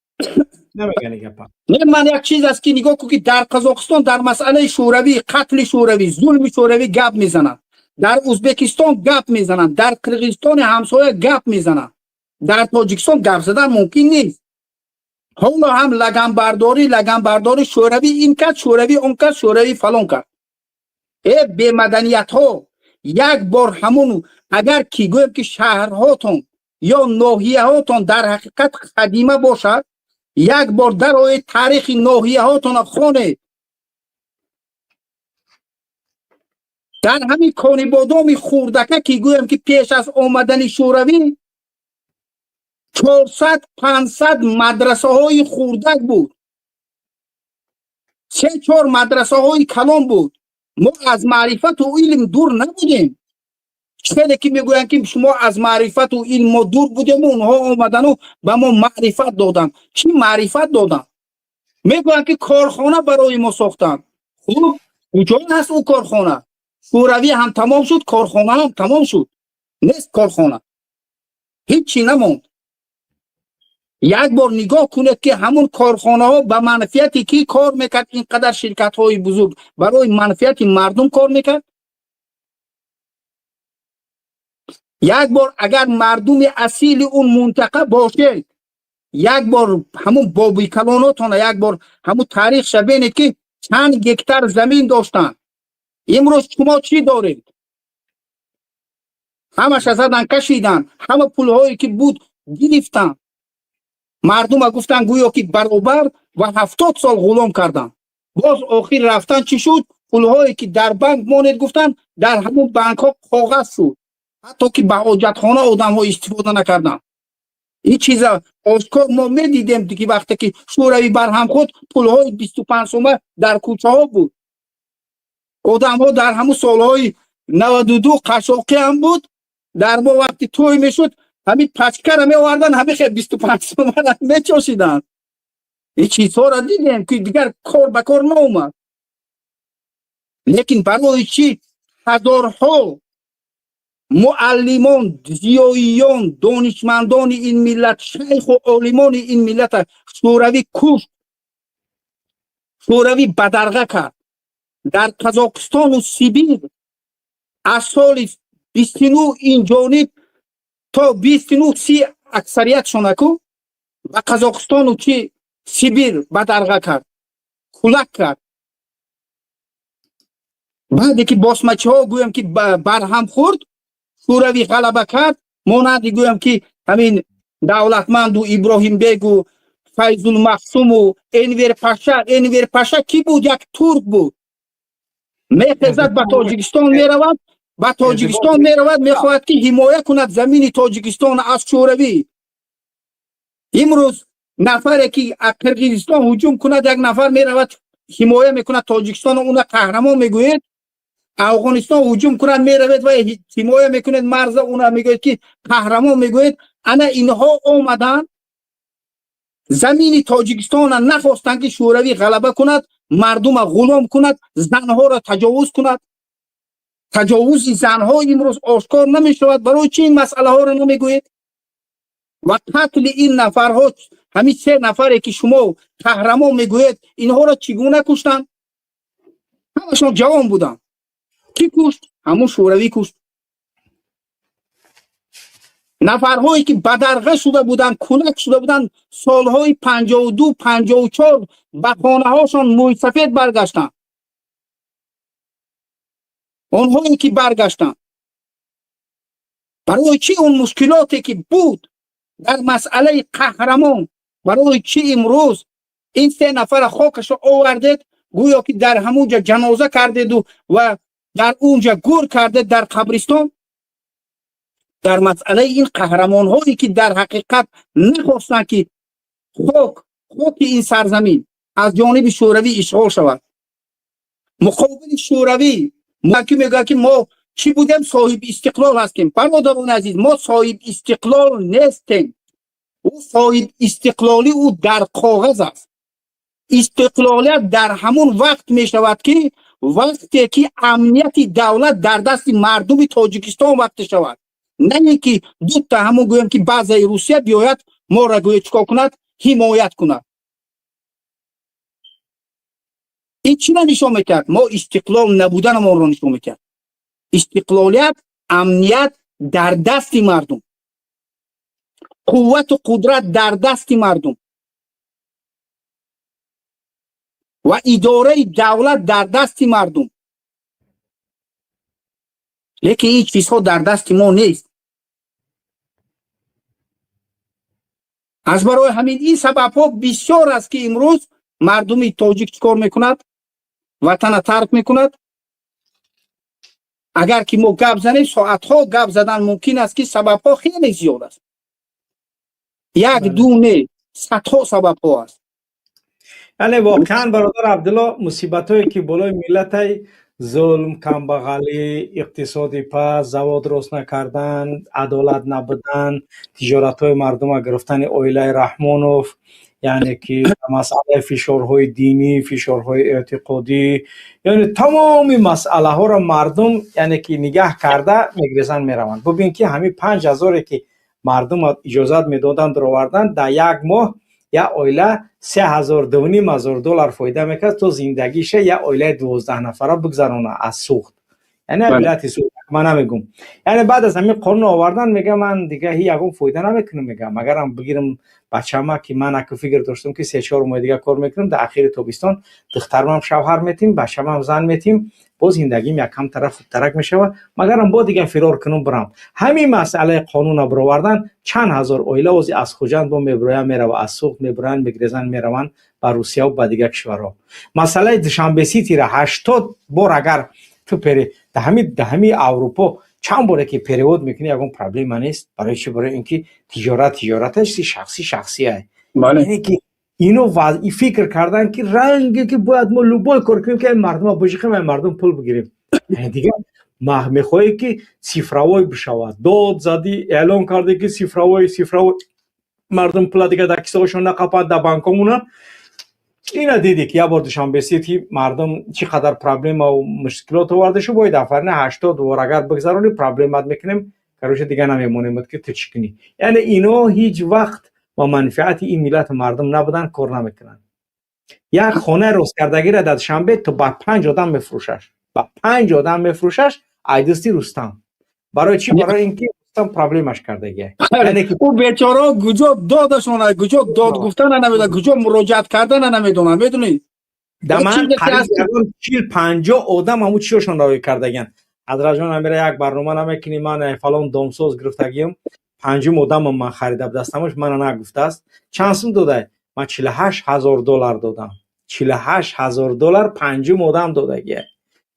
Speaker 2: Намегани гапа.
Speaker 9: Не, ман як чиз аст, ки нигоҳ кун, ки дар Қазоқистон дар масъалаи шӯравӣ, қатли шӯравӣ, зулми шӯравӣ гап мезананд, дар Ӯзбекистон гап мезананд, дар Қирғизистони ҳамсоя гап мезананд, дар Тоҷикистон гап задан мумкин нест. Ҳоло ҳам лаганбардорӣ, лаганбардорӣ, шӯравӣ ин кард, шӯравӣ он кард, шӯравӣ фалон кард. Э, бемаданиятҳо, як бор ҳамун, агар ки гӯем, ки шаҳрҳотон ё ноҳияҳотон дар ҳақиқат қадима бошад, як бор дароед, таърихи ноҳияҳотонро хонед. Дар ҳамин Конибодоми хурдака, ки гӯем, ки пеш аз омадани шӯравӣ 400, 500 мадрасаҳои хурдак буд, се чор мадрасаҳои калон буд. Мо аз маърифату илм дур набудем. Хеле ки мегӯянд, ки шумо аз маърифату илм, мо дур будему онҳо омадану ба мо маърифат доданд. Чӣ маърифат доданд? Мегӯянд, ки корхона барои мо сохтанд. Хуб, куҷо ҳаст ӯ корхона? Шӯравӣ ҳам тамом шуд, корхона ҳам тамом шуд, нест корхона, ҳичи намонд. Як бор нигоҳ кунед, ки ҳамун корхонаҳо ба манфиати кӣ кор мекард? Ин қадар ширкатҳои бузург барои манфиати мардум кор мекард? Як бор агар мардуми асили он мунтақа бошед, як бор ҳамун бобикалонотона, як бор ҳамун таърихша бинед, ки чанд гектар замин доштанд. Имрӯз шумо чӣ доред? Ҳамаша задан кашиданд, ҳама пулҳое ки буд гирифтанд. Мардума гуфтанд, гӯё ки баробар, ва 70 сол ғулом карданд. Боз охир рафтан чӣ шуд? Пулҳое ки дар банк монед, гуфтанд, дар ҳамун банкҳо коғаз шуд, ҳатто ки ба ҳоҷатхона одамҳо истифода накарданд. Ин чиза ошкор мо медидем, ки вақте ки шӯравӣ барҳам хӯрд, пулҳои 25 сома дар кӯчаҳо буд. Одамҳо дар ҳамун солҳои 92 қашоқӣ ҳам буд. Дар мо вақти тӯй мешуд, ҳамин пачкара меовардан, ҳамин хел 25 сомара мечошиданд. Ин чизҳоро дидем, ки дигар кор ба кор наомад. Лекин барои чӣ ҳазорҳо муаллимон, зиёиён, донишмандони ин миллат, шайху олимони ин миллата шӯравӣ кушт, шӯравӣ бадарға кард? Дар Қазоқистону Сибир аз соли 29 ин ҷониб то 29, 30 аксариятшонаку ба Қазоқистону чи Сибир бадарға кард, кулак кард. Баъде ки босмачиҳо, гӯям, ки барҳам хӯрд, шӯравӣ ғалаба кард, монанди, гӯям, ки ҳамин Давлатманду Иброҳимбегу Файзулмақсуму Энвер Паша. Энвер Паша кӣ буд? Як турк буд. Мехезад, ба Тоҷикистон меравад, ба Тоҷикистон меравад, мехоҳад, ки ҳимоя кунад замини Тоҷикистон аз шӯравӣ. Имрӯз нафаре ки аз Қирғизистон ҳуҷум кунад, як нафар меравад, ҳимоя мекунад Тоҷикистон, уна қаҳрамон мегӯед. Афғонистон ҳуҷум кунад, меравед ва ҳимоя мекунед марза, уна мегӯед, ки қаҳрамон мегӯед. Ана инҳо омаданд, замини Тоҷикистона нахостанд, ки шӯравӣ ғалаба кунад, мардума ғулом кунад, занҳоро таҷовуз кунад. Таҷовузи занҳо имрӯз ошкор намешавад. Барои чӣ ин масъалаҳоро намегӯед? Ва қатли ин нафарҳо Ҳамин се нафаре ки шумо қаҳрамон мегӯед, инҳоро чӣ гуна куштанд? Ҳамашон ҷавон буданд. Кӣ кушт? Ҳамун Шӯравӣ кушт. Нафарҳое ки бадарға шуда буданд, кулак шуда буданд, солҳои 52, 54 ба хонаҳошон мӯйсафед баргаштанд. Онҳое ки баргаштанд, барои чӣ он мушкилоте ки буд дар масъалаи қаҳрамон, барои чӣ имрӯз ин се нафара хокашро овардед, гӯё ки дар ҳамун ҷа ҷаноза кардеду ва дар он ҷа гӯр кардед дар қабристон? Дар масъалаи ин қаҳрамонҳое ки дар ҳақиқат нахостанд, ки хоки ин сарзамин аз ҷониби Шӯравӣ ишғол шавад, муқобили Шӯравӣ ки мегӯяд, ки мо чӣ будем, соҳиби истиқлол ҳастем. Бародарони азиз, мо соҳиби истиқлол нестем. Ӯ соҳиби истиқлолӣ ӯ дар коғаз аст. Истиқлолият дар ҳамун вақт мешавад, ки вақте ки амнияти давлат дар дасти мардуми Тоҷикистон вақте шавад, на ин ки дута ҳамун гӯем, ки базаи Русия биёяд, моро гӯё чӣ кор кунад, ҳимоят кунад. Ин чиро нишон медиҳад? Мо истиқлол набуданамонро нишон медиҳад. Истиқлолият, амният дар дасти мардум, қуввату қудрат дар дасти мардум ва идораи давлат дар дасти мардум. Лекин ин чизҳо дар дасти мо нест. Аз барои ҳамин ин сабабҳо бисёр аст, ки имрӯз мардуми тоҷик чӣ кор мекунад? Ватана тарк мекунад. Агар ки мо гап занем, соатҳо гап задан мумкин аст, ки сабабҳо хеле зиёд аст. Як, ду не, садҳо сабабҳо аст.
Speaker 2: Яъне воқеан, бародар Абдулло, мусибатҳое ки болои миллатай, зулм, камбағалӣ, иқтисоди паст, завод рост накардан, адолат набудан, тиҷоратҳои мардума гирифтани оилаи Раҳмонов, яъне ки масъалаи фишорҳои динӣ, фишорҳои эътиқодӣ, яъне тамоми масъалаҳоро мардум, яъне ки нигаҳ карда мегрезанд, мераванд. Бубин, ки ҳамин 5000-е ки мардум иҷозат медоданд даровардан, дар як моҳ як оила 3000, 2500 доллар фоида мекард, то зиндагиша як оилаи 12 нафара бигзарона аз сӯхт, яъне вилояти Суғд. Ман намегум, яъне баъд аз ҳамин қонун овардан, мегам, ман дига ҳи ягон фоида намекунам, мегам, агарам бигирам бачама, ки ман аку фикр доштам, ки 3-4 моҳи дига кор мекунам, дар ахири тобистон духтармам шавҳар метим, бачамам зан метим, боз зиндагим якам тараф хубтарак мешавад, магарам бо дига фирор кунам, бирам. Ҳамин масъалаи қонуна бировардан, чанд ҳазор оила ози аз Хуҷанд бо мебироянд, мерава, аз Суғд мебироянд, мегрезанд, мераванд ба Русияву ба дигар кишварҳо. Масъалаи Душанбе Ситира 80 бор агар ту пери даҳами Аврупо чанд боре ки перевод мекунӣ, ягон проблема нест. Барои чӣ? Барои ин ки тиҷорат тиҷорат аст, шахсӣ шахсӣ ай. Яъне ки ино вазъи фикр кардан, ки ранге ки бояд мо любой кор кунем, ки мардума бижиқем, ай мардум пул бигирем. Яъне дигар мехоҳӣ, ки цифровой бишавад, дод задӣ, эълон кардӣ, ки цифровой, цифровой, мардум пула дигар дар кисаҳошон нақапад, дар банкҳо монанд. Ина дидӣ, ки як бор Душанбе Сити мардум чӣ қадар проблемаву мушкилот оварда шуд. Бояд афарина 80 бор агар бигзаронӣ, проблемат мекунем, короче, дига намемонемад, ки ту чӣ кунӣ. Яъне ино ҳеҷ вақт ба манфиати ин миллату мардум набуданд, кор намекунанд. Як хонаи росткардагиро дар Душанбе ту ба панҷ одам мефурӯшаш, ба панҷ одам мефурӯшаш, айдисти Рустам. Барои чӣ? Барои ин ки Рустам проблемаш кардагия.
Speaker 9: Ӯ бечорао куҷо додашона, куҷо дод гуфтана намедонад, куҷо муроҷиат кардана намедонад, медонӣ?
Speaker 2: Да ман қариб ягон 40-50 одам ҳамун чиёшон роӣ кардагиян. Ҳазратҷон, амира як барнома намекунӣ? Ман фалон домсоз гирифтагиям, панҷум одамам ман харида дастамаш, мана нагуфтааст. Чанд сум додай? Ман 48 000 доллар додам. 48 000 доллар панҷум одам додагия.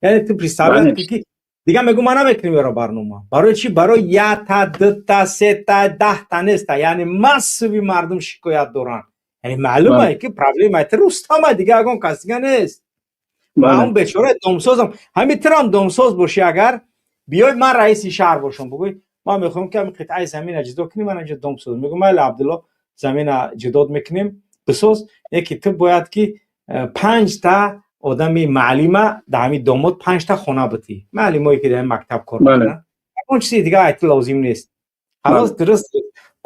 Speaker 2: Яъне ту представлять кун, ки дига мегӯ, ман намекунем ёро барнома. Барои чӣ? Барои якта, дута, сета, 10-та неста, яъне массови мардум шикоят доранд. Яъне маълума, ки проблема ти Рустама, дига ягон кас дига нест. Ва он бечора домсозам, ҳамин тирам домсоз бошӣ, агар биёй, ман раиси шаҳр бошам, бугӯй, ман мехоҳам, ки ҳамин қитъаи замина ҷудо кунӣ, ман инҷо дом созам. Мегӯм, майли, Абдулло, замина ҷудод мекунем, бисоз, яке ту бояд ки панҷта одами маълима дар ҳамин домод панҷта хона битӣ, маълимое ки дар ин мактаб кор мекунанд. Ягон чизи дига айти лозим нест. Халос, дуруст,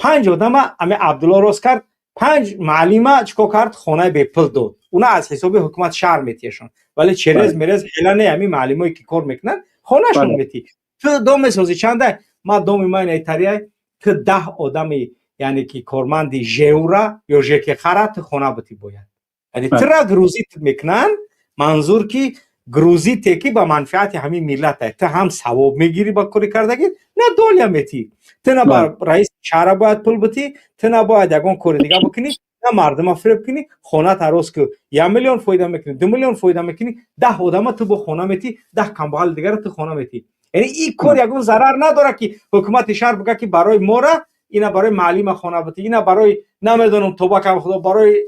Speaker 2: панҷ одама ҳамин Абдулло рост кард. 5 муаллима чикор кард? Хонаи бепул дод. Уна аз ҳисоби ҳукумат шаҳр метиҳашон, вале через мерез ҳела не, ҳамин муаллимое ки кор мекунанд, хонашон метӣ. Ту дом месозӣ, чанда ма доми ман айтария, ту 10 одами, яъне ки корманди ЖЭУра ё ЖКХра ту хона бутӣ бояд. Яъне тура грузить мекунанд, манзур ки грузите ки ба манфиати ҳамин миллат. Ту ҳам савоб мегирӣ ба кори кардагӣ, на доля метӣ. Ту на ба раиси шаҳра бояд пул битӣ, ту на бояд ягон кори дига бикунӣ, на мардума фиреб кунӣ. Хона тароз ку, 1 миллион фоида мекунӣ, 2 миллион фоида мекунӣ, 10 одама ту бо хона метӣ, 10 камбағали дигара ту хона метӣ. Яъне ин кор ягон зарар надорад, ки ҳукумати шаҳр бигӯяд, ки барои мора ина, барои маълима хона битӣ, ина барои намедонам, тоба кам худо, барои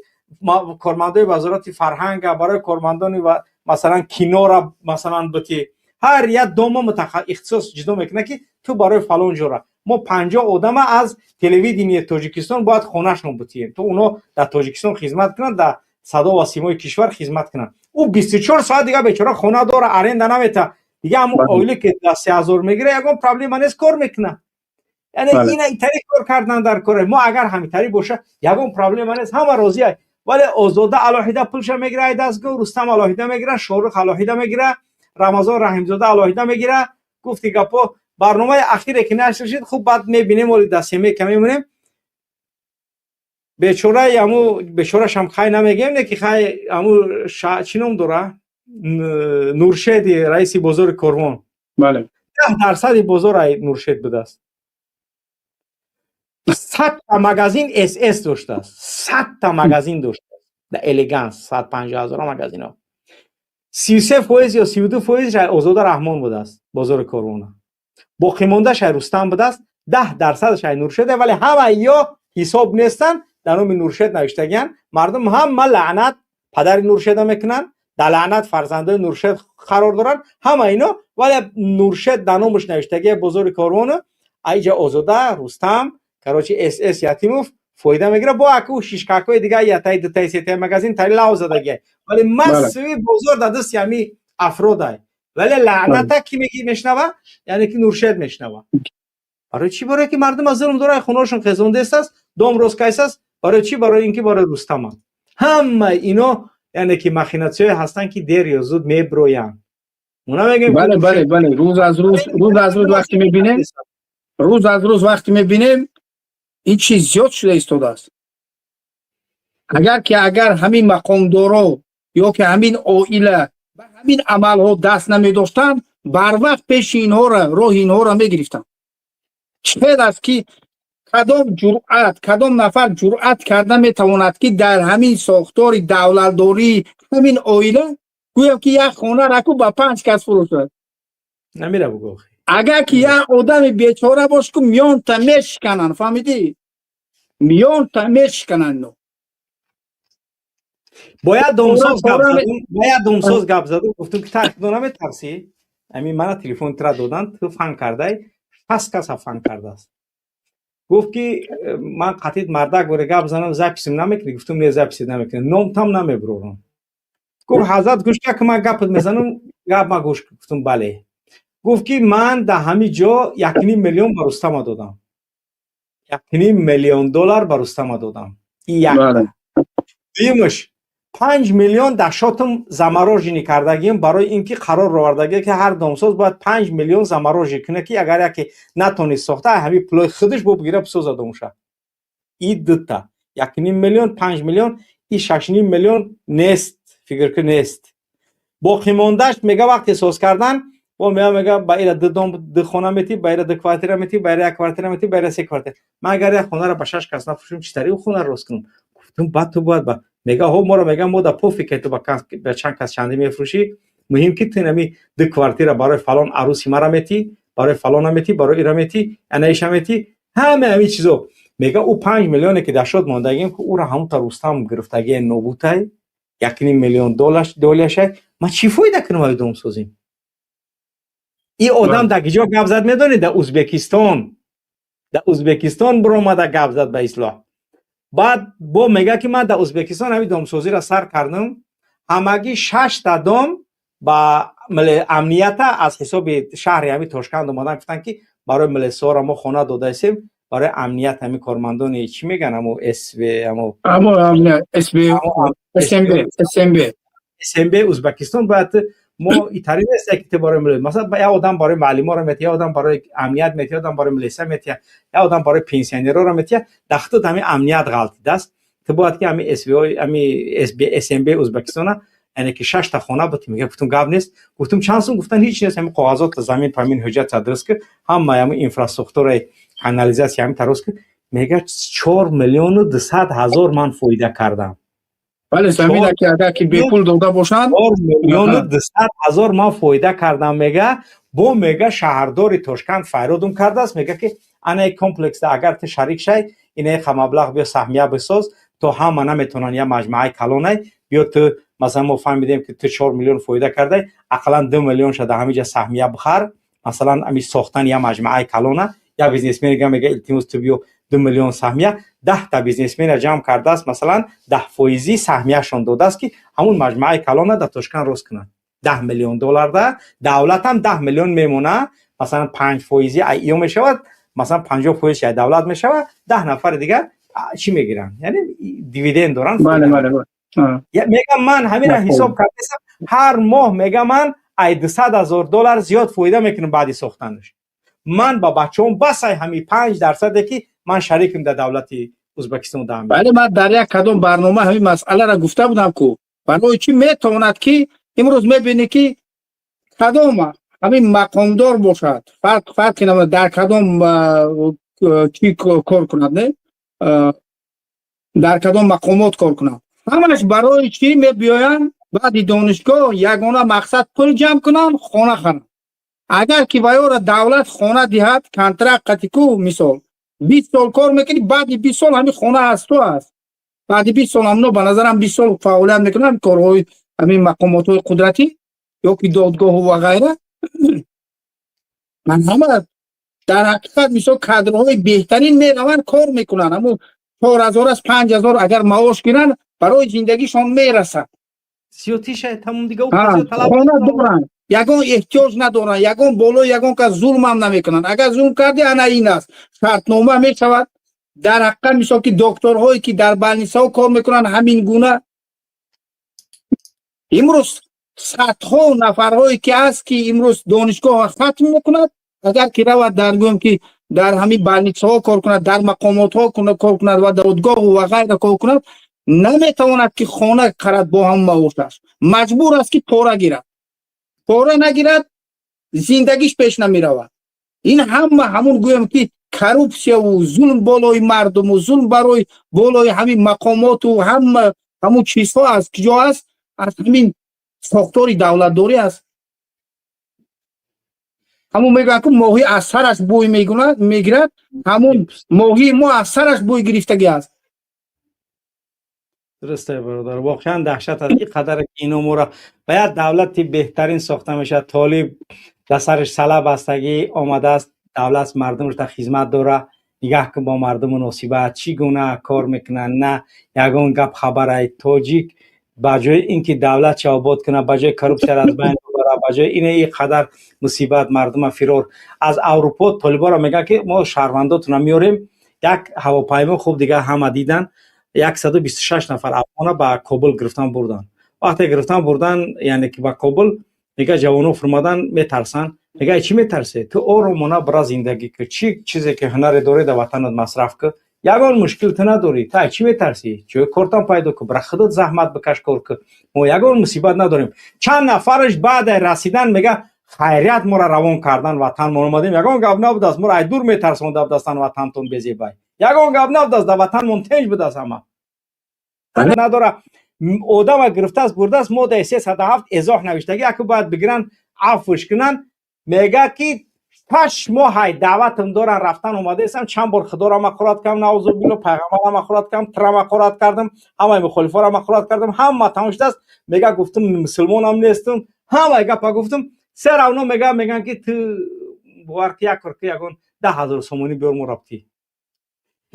Speaker 2: кормандои вазорати фарҳанга, барои кормандони масалан кинора масалан бити. Ҳар як дома ихтисос ҷудо мекунад, ки ту барои фалон ҷора. Мо 50 одама аз телевидении Тоҷикистон бояд хонашон битием, то оно дар Тоҷикистон хизмат кунанд, дар садо ва симои кишвар хизмат кунанд. Ӯ 24 соат дига бечора хона дора, аренда намета дига. Ҳамун оиле ки дар 3000 мегира, ягон проблема нест, кор мекунад. Яъне ина итари кор кардан дар кора. Мо агар ҳамитари боша, ягон проблема нест, ҳама розия. Вале Озода алоҳида пулша мегира ай дастгоҳ, Рустам алоҳида мегира, Шорух алоҳида мегира, Рамазон Раҳимзода алоҳида мегира. Гуфти гапо, барномаи ахире ки нашр шид, хуб, баъд мебинем, оли дастемека мемонем. Бечораи аму бечорашам хай намегем, не ки хай, аму чӣ ном дора, Нуршеди раиси бозори Корвон, 10 дарсади бозор ай Нуршед будааст. 100-та магазин СС доштааст, 100-та магазин доштааст дар Элеганс, 150 ҳазора магазинҳо. 33% ё 32 фоизш ай Озода Раҳмон будааст бозори Корвона, боқимондааш ай Рустам будааст, 10 дарсадаш ай Нуршеде. Вале ҳама ё ҳисоб нестанд, дар номи Нуршед навиштагиянд. Мардум ҳама лаънат падари Нуршеда мекунанд, дар лаънат фарзандои Нуршед қарор доранд, ҳама ино. Вале Нуршед дар номаш навиштагия бозори Корвона. Айҷа Озода, Рустам, короче, СС Ятимов фоида мегирад, бо аку шишкакҳои дига, ятай, дутай, сетай магазин тари лав задагия. Вале массови бозор дар дасти ҳами афродай. Вале лаъната ки мешнава, яъне ки Нуршед мешнава. Барои чӣ? Барое ки мардум аз зулм дора, хонаошон хезондест аст, дом росткайс аст. Барои чӣ? Барои ин ки барои Рустаманд. Ҳама ино, яъне ки махинатсияҳое ҳастанд, ки дер ё зуд меброянд. Мо намегӯем.
Speaker 9: Бале, рӯз аз рӯз вақте мебинем, рӯз аз рӯз вақте мебинем, ин чиз зиёд шуда истодааст. Агар ки агар ҳамин мақомдоро ё ки ҳамин оила ба ҳамин амалҳо даст намедоштанд, барвақт пеши инҳоро, роҳи инҳоро мегирифтанд. Чӣ аст ки кадом ҷуръат, кадом нафар ҷуръат карда метавонад, ки дар ҳамин сохтори давлатдории ҳамин оила гӯям, ки як хона раку ба панҷ кас фурӯшад?
Speaker 2: Намера бугӯ.
Speaker 9: Агар ки як одами бечора бош, ку миёнта мешикананд, фаҳмидӣ? Миёнта мешикананд ино.
Speaker 2: Бояд домсоз гап задум, бояд домсоз гап задум. Гуфтум, ки тархидо наметарсӣ? Ҳамин мана телефони тира доданд, ту фан кардай, 60 каса фан кардааст. Гуфт, ки ман қатид мардак боре гап занам, записим намекунӣ? Гуфтум, не, записи намекунӣ, номтам намебурорам. Гуфт, ҳазрат, гӯш ка, ман гапат мезанам, гап ма гӯш. Гуфтум, бале. Гуфт, ки ман дар ҳамин ҷо 1,5 миллион ба Рустама додам, 1,5 миллион доллар ба Рустама додам. И як. Дуюмаш, 5 миллион дар шотам замороженный кардагием, барои ин ки қарор овардагие, ки ҳар домсоз бояд 5 миллион замороженный кунад, ки агар яке натонист сохта, ҳамин пулои худаш бо бигира, бисоза домуша. И дута 1,5 миллион, 5 миллион, и 6,5 миллион нест, фикр ки нест. Боқимондааш, мега, вақте соз кардан бо меа, мега, ба ира ду дом, ду хона метӣ, ба ира ду квартира метӣ, ба ира як квартира метӣ, ба ира се квартира. Ман агар як хонаро ба шаш кас нафурӯшам, чӣ тариқ хона рост кунам? Гуфтум, баъд ту бояд ба, мега, ҳо, моро, мега, мо да пофиг, ки ту ба чанд кас чандӣ мефурӯшӣ, муҳим ки ту инами ду квартира барои фалон арӯси мара метӣ, барои фалона метӣ, барои ира метӣ, анаиша метӣ, ҳама ҳамин чизо. Мега, ӯ 5 миллионе ки дар шод мондагим, ки ӯра ҳамута Рустам гирифтагие, нобутай 1,5 миллион доляшай. Ман чӣ фоида кунам ай домсозим? Ин одам дар киҷо гап зад, медонед? Дар Узбекистон, дар Узбекистон биромада гап зад ба ислоҳ. Баъд бо мега, ки ман дар Узбекистон ҳамин домсозиро сар кардам, ҳамагӣ шашта дом ба амнията аз ҳисоби шаҳри ҳамин Тошканд омадан, гуфтанд, ки барои милисора мо хона додаистем. Барои амният ҳамин кормандони чӣ меган, ҳамо СВ, ҳамо
Speaker 9: Ҳамо амният СБ, СМБ, СМБ.
Speaker 2: СМБ Ӯзбекистон бояд мо итари нест, ки ту барои, масалан, як одам барои муаллиморо метия, як одам барои амният метия, як одам барои милиса метия, як одам барои пенсионерро метия. Дахтуд ҳамин амният ғалтидааст. Ту бояд ки ҳамин СВ, ҳамин СБ, СМБ Ӯзбекистона, яъне ки шашта хона буд. Мега, гуфтум, гап нест. Гуфтум, чанд сум? Гуфтан, ҳеч нест, ҳамин коғазот, замин, памин, ҳуҷҷат дуруст ки ҳама ҳамин инфраструктураи канализатсия ҳамин тарост ки. Мега, 4 200 000 ман фоида кардам.
Speaker 9: Бале, замина ки агар ки бепул дода бошанд.
Speaker 2: 4 200 000 ман фоида кардам, мега. Бо мега, шаҳрдори Тошканд файродум кардааст, мега ки ана комплекста агар ту шарик шай, инаи маблағ биё, саҳмия бисоз, то ҳама наметавонанд, я маҷмӯаи калонай биё. Ту, масалан, мо фаҳмидем ки ту 4 миллион фоида кардай, ақаллан 2 миллион ша дар ҳамин ҷа саҳмия бихар. Масалан, ами сохтан я маҷмӯаи калона, я бизнесмен га мега, илтимос, ту биё, 2 миллион саҳмия. 10-та бизнесмена ҷамъ кардааст, масалан, 10 фоизӣ саҳмияшон додааст, ки ҳамун маҷмӯаи калона дар Тошканд рост кунанд. 10 миллион долларда давлатам 10 миллион мемона, масалан, 5 фоизӣ ё мешавад, масалан, 50 фоиз давлат мешавад, 10 нафари дигар чӣ мегиранд, яъне дивиденд доранд. Мегам, ман ҳамина ҳисоб кардасам, ҳар моҳ, мега, ман ай 200 000 доллар зиёд фоида мекунам баъди сохтанаш. Ман ба бачаҳом басай ҳами 5 дарсаде ки ман шарикам дар давлати Ӯзбекистон даҳам.
Speaker 9: Бале, ман дар як кадом барнома ҳамин масъаларо гуфта будам ку барои чӣ метавонад ки имрӯз мебинӣ ки кадом ҳамин мақомдор бошад, фарқи намад дар кадом чӣ кор кунад, не, дар кадом мақомот кор кунад, ҳамаш барои чӣ мебиёянд? Баъди донишгоҳ ягона мақсад пул ҷамъ кунанд, хона харанд. Агар ки ваёра давлат хона диҳад, контракт қати ку, мисол, 20 сол кор мекунӣ, баъди 20 сол ҳамин хона аз ту аст. Баъди 20 сол ҳамно, ба назарам, 20 сол фаъолият мекунанд корҳои ҳамин мақомотҳои қудратӣ ё ки додгоҳу ва ғайра. Ман ҳама дар ҳақиқат, мисол, кадрҳои беҳтарин мераванд, кор мекунанд. Ҳамун 4000 аст, 5000 агар маош гиранд, барои зиндагишон мерасад.
Speaker 2: Сиётиша тамом дига.
Speaker 9: Хона доранд, ягон эҳтиёҷ надоранд, ягон болои ягон кас зулмам намекунанд. Агар зулм кардӣ, ана ин аст, шартнома мешавад. Дар ҳақиқат, мисол, ки докторҳое ки дар больницаҳо кор мекунанд, ҳамин гуна имрӯз садҳо нафарҳое ки аст, ки имрӯз донишгоҳро хатм мекунад, агар ки равад дар, гӯем ки, дар ҳамин больницаҳо кор кунад, дар мақомотҳо кор кунад ва додгоҳу ва ғайра кор кунад, наметавонад ки хона харад бо ҳамон маошаш. Маҷбур аст ки пора гирад. Пора нагирад, зиндагиш пеш намеравад. Ин ҳама ҳамун, гӯем ки, коррупсияву зулм болои мардуму зулм барои болои ҳамин мақомоту ҳама ҳамун чизҳо аз куҷо аст? Аз ҳамин сохтори давлатдорӣ аст. Ҳамун мегӯянд ки моҳӣ аз сараш бӯй мегирад. Ҳамун моҳии мо аз сараш бӯй гирифтагӣ аст.
Speaker 2: Дурусте, бародар, воқеан даҳшат аст, ин қадар ки ино моро ба як давлати беҳтарин сохта мешавад. Толиб дар сараш сала бастагӣ омадааст, давлат мардумаш дар хизмат дора. Нигаҳ кун, бо мардум муносибат чӣ гуна кор мекунанд. На ягон гап хабарай. Тоҷик ба ҷои ин ки давлат ча обод кунад, ба ҷои коррупсияро аз байн бибарад, ба ҷои ин ин қадар мусибат, мардума фирор аз Аврупо. Толиборо мегӯянд ки мо шаҳрвандотона меорем. Як ҳавопаймо, хуб, дигар ҳама дидан, 126 нафар афғона ба Кобул гирифтан бурдан. Вақте гирифтан бурдан, яъне ки ба Кобул, мега, ҷавоно фурмадан, метарсанд. Мега, чӣ метарсе? Ту оромона бира, зиндагӣ кӣ, чӣ чизе ки ҳунаре дорӣ, дар ватанат масраф кӣ, ягон мушкил ту надорӣ. Ту чӣ метарсӣ? Ҷои кортам пайдо кӣ, бира, худат заҳмат бикаш, кор кӣ, мо ягон мусибат надорем. Чанд нафараш баъд расидан мега, хайрият, моро равон кардан, ватанмон омадем, ягон гап набудааст, моро ай дур метарсонда будастан, ватантон безебай, ягон гап набудааст, дар ватанмон тинҷ будааст. Ҳама надора, одама гирифтааст, бурдааст. Моддаи 307 эзоҳ навиштагӣ, яке бояд бигиранд, афвш кунанд. Мега ки 6 моҳай даъватам доран, рафтан омадаистам, чанд бор худоро мақорат кардам, наузубилло, пайғамбарро мақорат кардам, тра мақорат кардам, ҳамаи мухолифоро мақорат кардам, ҳама тамом шудааст. Мега, гуфтум, мусулмонам нестум, ҳамаи гапа гуфтум, се равно мега, меган ки ту бовар ки, як кор ки, ягон 10 000 сомонӣ биёр, мо рафтӣ.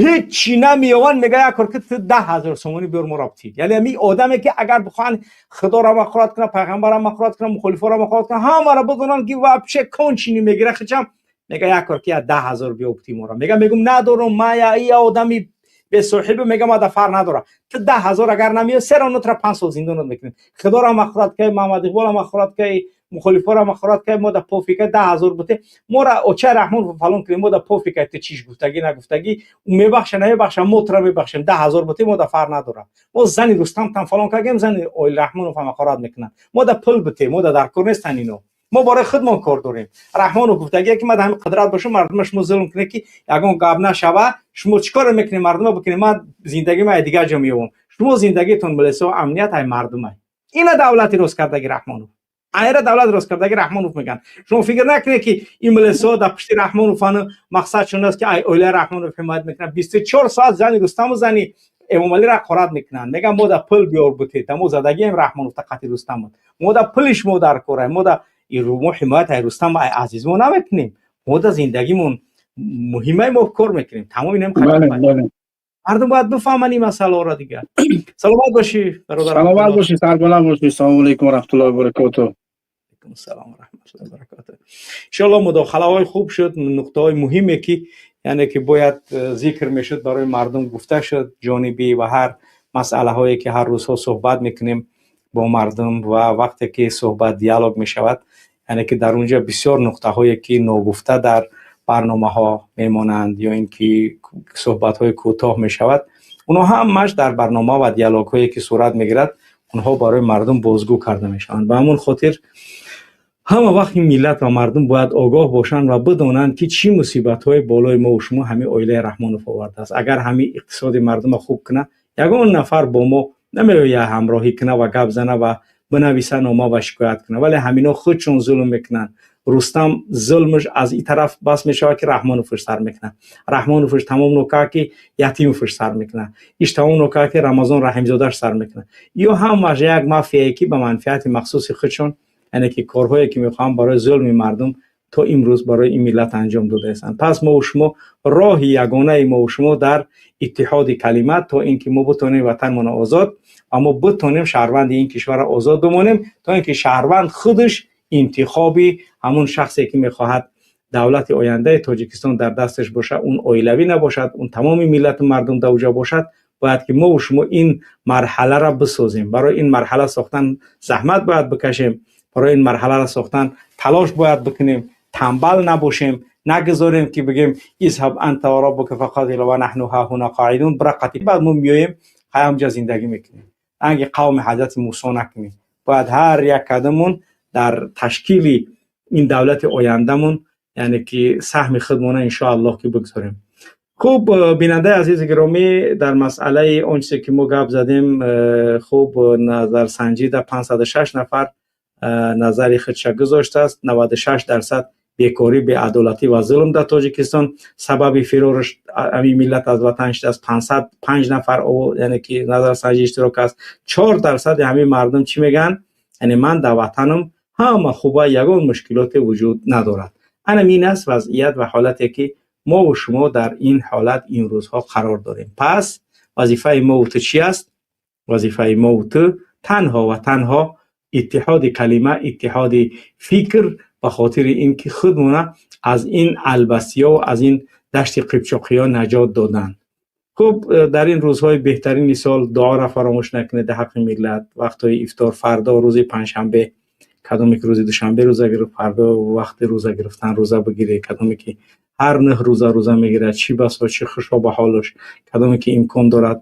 Speaker 2: Ҳечи намеёванд. Мега, як кор ки, ту 10 000 сомонӣ биёр, мо рафтӣ. Яъне ҳамин одаме ки агар бихоҳанд худоро мақорат кунад, пайғамбарро мақорат кунад, мухолифоро мақорат кунад, ҳамаро бидонанд ки вообще конченый мегира, хичам. Мега, як кор ки 10 000 биё бути мора. Мега, мегум, надорум ма, я одами бесоҳибу. Мега, ма да фарқ надора, ту 10 000 агар намеё, серо тра 5 сол зиндонат мекунем. Худоро махорат кай, Маҳмад Иқбола махорат кай, мухолифоро махорат кай, мо да пофиг а, 10 000 буте мора. Оча Раҳмон фалон кунем, мо да пофиг а, ту чиш гуфтагӣ, нагуфтагӣ, мебахша, намебахша, мо тура мебахшем. 10 000 буте, мо да фарқ надора. Мо зани Рустам там фалон кардем, зани оил Раҳмонов махорат мекунанд. Мо да пул буте, мо да даркор нестан ино, мо барои худмон кор дорем. Раҳмонов гуфтагие, ки ма дар ҳамин қудрат бошам, мардума шумо зулм кунед, ки ягон гап нашава. Шумо чӣ коре мекунед, мардума бикунед, ман зиндагӣ ма дигар ҷо меёбам. Шумо зиндагитон милисо, амният ай мардумай. Ина давлати рост кардаги Раҳмонов, айра давлат рост кардаги Раҳмонов мегӯянд. Шумо фикр накунед, ки ин милисо дар пушти Раҳмоновану мақсадшон аст, ки ай оилаи Раҳмонов ҳимоят мекунанд. 24 соат зани Рустаму зани Эмомалиро ҳақорат мекунанд. Мегӯянд, мо да пул биёр бутед, мо задагием Раҳмонов тақати Рустамов, мо да пулиш мо дар кора, мо да мо ҳимоят ай Рустам, ай Азиз мо намекунем, мо да зиндагимон муҳимаи, мо кор мекунем, тамом. Инам мардум бояд бифаҳманд ин масъаларо дигар. Саломат бошӣ,
Speaker 9: бародар. Саломат бошӣ, сарбаланд бошӣ. Салому алайкум ва раҳматуллоҳи ва баракотуҳ.
Speaker 2: Салом ва раҳматуллоҳи ва баракотуҳ. Иншоаллоҳ, мудохилаҳои хуб шуд, нуқтаҳои муҳиме, ки яъне ки бояд зикр мешуд, барои мардум гуфта шуд. Ҷонибӣ ва ҳар масъалаҳое, ки ҳар рӯзҳо суҳбат мекунем бо мардум, ва вақте ки суҳбат, диалог мешавад, яъне ки дар унҷа бисёр нуқтаҳое, ки ногуфта дар барномаҳо мемонанд ё ин ки суҳбатҳои кӯтоҳ мешавад, онҳо ҳамаш дар барнома ва диалогҳое, ки сурат мегирад, онҳо барои мардум бозгӯ карда мешаванд. Ба ҳамон хотир ҳама вақт ин миллат ва мардум бояд огоҳ бошанд ва бидонанд, ки чӣ мусибатҳое болои мо шумо ҳамин оилаи Раҳмонов овардааст. Агар ҳамин иқтисоди мардума хуб кунад, ягон нафар бо мо намеояд ҳамроҳӣ кунад ва гап зана ва бинависа нома ва шикоят кунад. Вале ҳамино худшон зулм мекунанд. Рустам зулмаш аз ин тараф бас мешавад, ки Раҳмоновш сар мекунад, Раҳмоновш тамом нокард, ки Ятимовш сар мекунад, иш тамом нокард, ки Рамазон Раҳимзодаш сар мекунад. Ё ҳамаш як мафияе, ки ба манфиати махсуси худшон, яъне ки корҳое, ки мехоҳанд барои зулми мардум то имрӯз барои ин миллат анҷом додаистанд. Пас мову шумо, роҳи ягонаи мову шумо дар иттиҳоди калима, то ин ки мо битонем ватанмонро озод ва мо битонем шаҳрванди ин кишварро озод бимонем, то ин ки шаҳрванд худаш интихоби ҳамон шахсе, ки мехоҳад давлати ояндаи Тоҷикистон дар дасташ бошад, он оилавӣ набошад, он тамоми миллату мардум дар уҷо бошад. Бояд ки мову шумо ин марҳаларо бисозем. Барои ин марҳала сохтан заҳмат бояд бикашем, барои ин марҳаларо сохтан талош бояд бикунем, танбал набошем, нагузорем, ки бигем: اذهب أنت وربك فقاتلا ونحن هاهنا قاعدون. бира, баъд мо меоем, ҳамҷа зиндагӣ мекунем. Анги қавми ҳазрати Мусо накунем. Бояд ҳар як кадамон дар ташкили ин давлати ояндамон, яъне ки саҳми худмона, иншоаллоҳ, ки бигзорем. Хуб, бинандаи азизи гиромӣ, дар масъалаи он чизе, ки мо гап задем, хуб, назарсанҷӣ дар 506 нафар назари худша гузоштааст. 96% бекорӣ, беадолатӣ ва зулм дар Тоҷикистон сабаби фирораш ҳамин миллат аз ватан шудааст. 505 нафар, яъне ки назарсанҷӣ иштирок аст. 4 дарсади ҳамин мардум чӣ мегӯянд? Яъне ман дар ватанам ҳама хуба, ягон мушкилоте вуҷуд надорад. Анам ин аст вазъият ва ҳолате, ки мову шумо дар ин ҳолат имрӯзҳо қарор дорем. Пас вазифаи мову ту чӣ аст? Вазифаи мову ту танҳо ва танҳо иттиҳоди калима, иттиҳоди фикр, ба хотири ин ки худмона аз ин албасиё, аз ин дашти қипчоқиё наҷот додан. Хуб, дар ин рӯзҳои беҳтарини сол дуоро фаромӯш накунед дар ҳаққи миллат. Вақтҳои ифтор фардо, рӯзи панҷшанбе, кадоме ки рӯзи душанбе рӯза гирифт, фардо вақти рӯза гирифтан рӯза бигиред. Кадоме ки ҳар 9 рӯза рӯза мегирад, чӣ басо, чӣ хушо ба ҳолаш. Кадоме ки имкон дорад,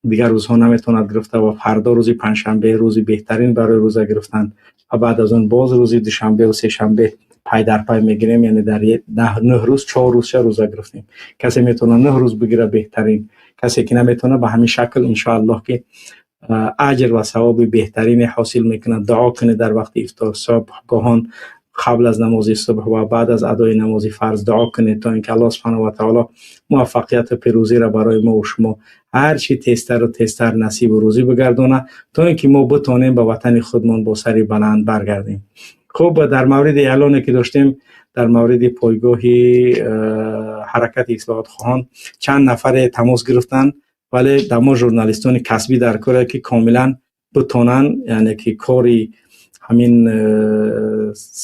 Speaker 2: дигар рӯзҳо наметавонад гирифта, ва фардо, рӯзи панҷшанбе, рӯзи беҳтарин барои рӯза гирифтан, ва баъд аз он боз рӯзи душанбеу сешанбе пай дар пай мегирем. Яъне дар 9 рӯз 4 рӯзша рӯза гирифтем. Касе метавонад 9 рӯз бигира, беҳтарин. Касе ки наметавонад, ба ҳамин шакл, иншоаллоҳ, ки аҷр ва савоби беҳтарине ҳосил мекунад. Дуо кунед дар вақти ифтор, субҳгоҳон, қабл аз намози субҳ ва баъд аз адои намози фарз дуо кунед, то ин ки Аллоҳ субҳанаҳу ва таоло муваффақияту пирӯзиро барои мо ва шумо ҳарчи тезтару тезтар насибу рӯзӣ бигардонад, то ин ки мо битонем ба ватани худмон бо сари баланд баргардем. Хуб, дар мавриди эълоне, ки доштем дар мавриди пойгоҳи ҳаракати ислоҳотхоҳон, чанд нафаре тамос гирифтанд, вале дар мо журналистони касбӣ дар коре, ки комилан битонанд, яъне ки кори
Speaker 1: ҳамин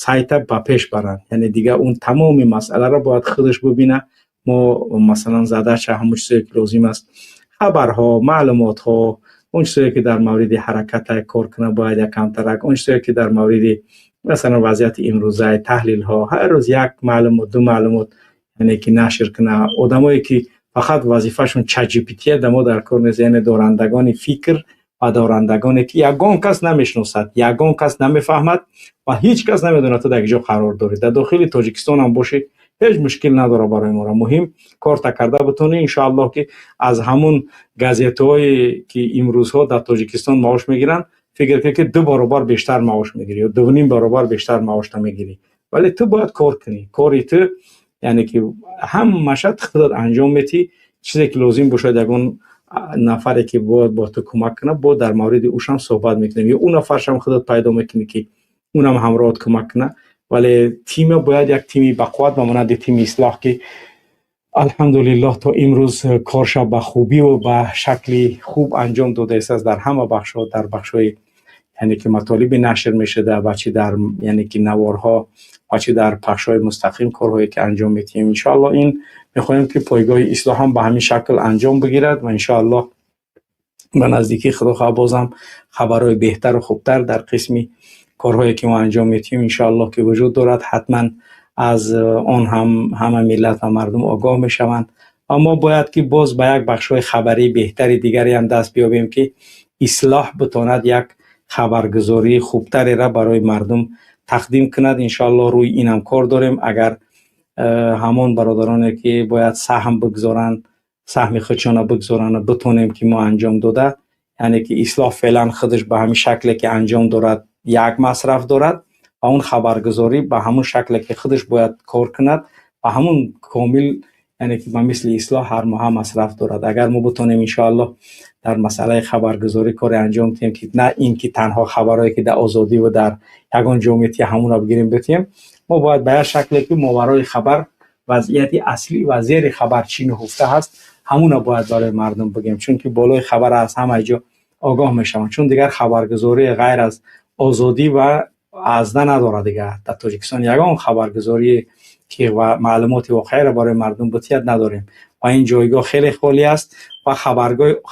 Speaker 1: сайта ба пеш баранд. Яъне дигар он тамоми масъаларо бояд худаш бубина. Мо масалан задача, ҳамон чизое ки лозим аст, хабарҳо, маълумотҳо, он чизое ки дар мавриди ҳараката кор кунад, бояд як камтарак, он чизое ки дар мавриди масалан вазъияти имрӯзаи таҳлилҳо, ҳар рӯз як маълумот, ду маълумот, яъне ки нашр кунад. Одамое ки фақат вазифашон ChatGPT да мо дар кор нест, яъне дорандагони фикр ва дорандагоне ки ягон кас намешиносад, ягон кас намефаҳмад ва ҳеҷ кас намедонад ту дар ҷо қарор дорӣ. Дар дохили Тоҷикистон ҳам бошӣ, ҳеҷ мушкил надорад барои моро. Муҳим корта карда битонӣ. Иншоаллоҳ, ки аз ҳамун газетҳое ки имрӯзҳо дар Тоҷикистон маош мегиранд, фикр кун, ки ду баробар бештар маош мегирӣ ё дувним баробар бештар маошта мегирӣ. Вале ту бояд кор кунӣ. Кори ту, яъне ки ҳамаша худат анҷом метӣ. Чизе ки лозим бошад, ягон нафаре ки бояд бо ту кӯмак кунад, бо дар мавриди ӯшам суҳбат мекунем ё ӯ нафаршам худат пайдо мекунӣ, ки унам ҳамроҳат кӯмак кунад. Вале тима бояд як тими бақувват, ба монанди тими Ислоҳ, ки алҳамдулиллоҳ то имрӯз корша ба хубиву ба шакли хуб анҷом додаистааст дар ҳама бахшҳо, дар бахшҳои, яъне ки матолиби нашр мешуда ва чи дар, яъне ки, наворҳо ва чи дар пахшҳои мустақим, корҳое ки анҷом медиҳем. Иншоаллоҳ, ин мехоҳем, ки пойгоҳи Ислоҳ ҳам ба ҳамин шакл анҷом бигирад ва иншоаллоҳ ба наздикӣ, худо хоҳад, бозам хабарҳои беҳтару хубтар дар қисми корҳое ки мо анҷом медиҳем, иншоаллоҳ, ки вуҷуд дорад. Ҳатман аз он ҳам ҳама миллат ва мардум огоҳ мешаванд ва мо бояд ки боз ба як бахшҳои хабарии беҳтари дигаре ҳам даст биёбем, ки Ислоҳ битонад як хабаргузории хубтареро барои мардум тақдим кунад. Иншоаллоҳ, рӯи инам кор дорем. Агар ҳамон бародароне ки бояд саҳм бигзоранд, саҳми худшонро бигзоранд, битонем ки мо анҷом дода, яъне ки Ислоҳ феълан худаш ба ҳамин шакле ки анҷом дорад, як масраф дорад ва он хабаргузорӣ ба ҳамон шакле ки худаш бояд кор кунад, ба ҳамон комил, яъне ки ба мисли Ислоҳ ҳар моҳа масраф дорад. Агар мо битонем, иншоаллоҳ, дар масъалаи хабаргузорӣ коре анҷом диҳем, ки на ин ки танҳо хабарҳое ки дар Озодӣ ва дар ягон ҷо метиҳ, ҳамонро бигирем битиҳем, мо бояд ба як шакле ки моварои хабар, вазъияти аслӣ ва зери хабар чӣ нуҳуфта ҳаст, ҳамонро бояд барои мардум бигем, чунки болои хабар аз ҳама ҷо огоҳ мешаванд, чун дигар хабаргузории ғайр аз Озодӣ ва Азда надорад. Дигар дар Тоҷикистон ягон хабаргузорие ки маълумоти воқеиро барои мардум битиҳад, надорем ва ин ҷойгоҳ хеле холӣ аст ва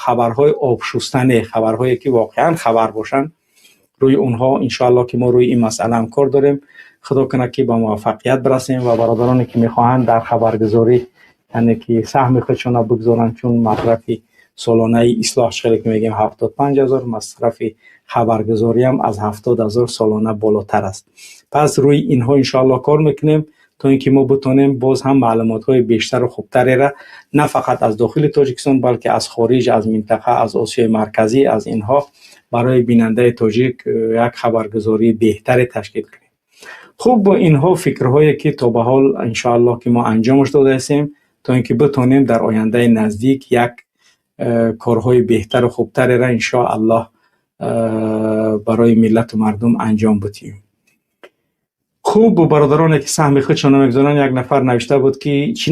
Speaker 1: хабарҳои обшустане, хабарҳое ки воқеан хабар бошанд, рӯи онҳо, иншоаллоҳ, ки мо рӯи ин масъала ҳам кор дорем. Худо кунад, ки ба муваффақият бирасем ва бародароне ки мехоҳанд дар хабаргузорӣ, яъне ки саҳми худшонро бигзоранд, чун масрафи солонаи Ислоҳ, хеле ки мегӯем, 75 000, масрафи хабаргузориам аз 70 000 солона болотар аст. Пас рӯи инҳо, иншоаллоҳ, кор мекунем, то ин ки мо битонем боз ҳам маълумотҳои бештару хубтареро на фақат аз дохили Тоҷикистон, балки аз хориҷ, аз минтақа, аз Осиёи Марказӣ, аз инҳо барои бинандаи тоҷик як хабаргузории беҳтаре ташкил кунем. Хуб, инҳо фикрҳое ки то ба ҳол, иншоаллоҳ, ки мо анҷомаш додаистем, то ин ки битонем дар ояндаи наздик як корҳои беҳтару хубтареро, иншоаллоҳ, барои миллату мардум анҷом бидиҳем. Хуб, бародароне ки саҳми худшонро мегузоранд, як нафар навишта буд, ки чӣ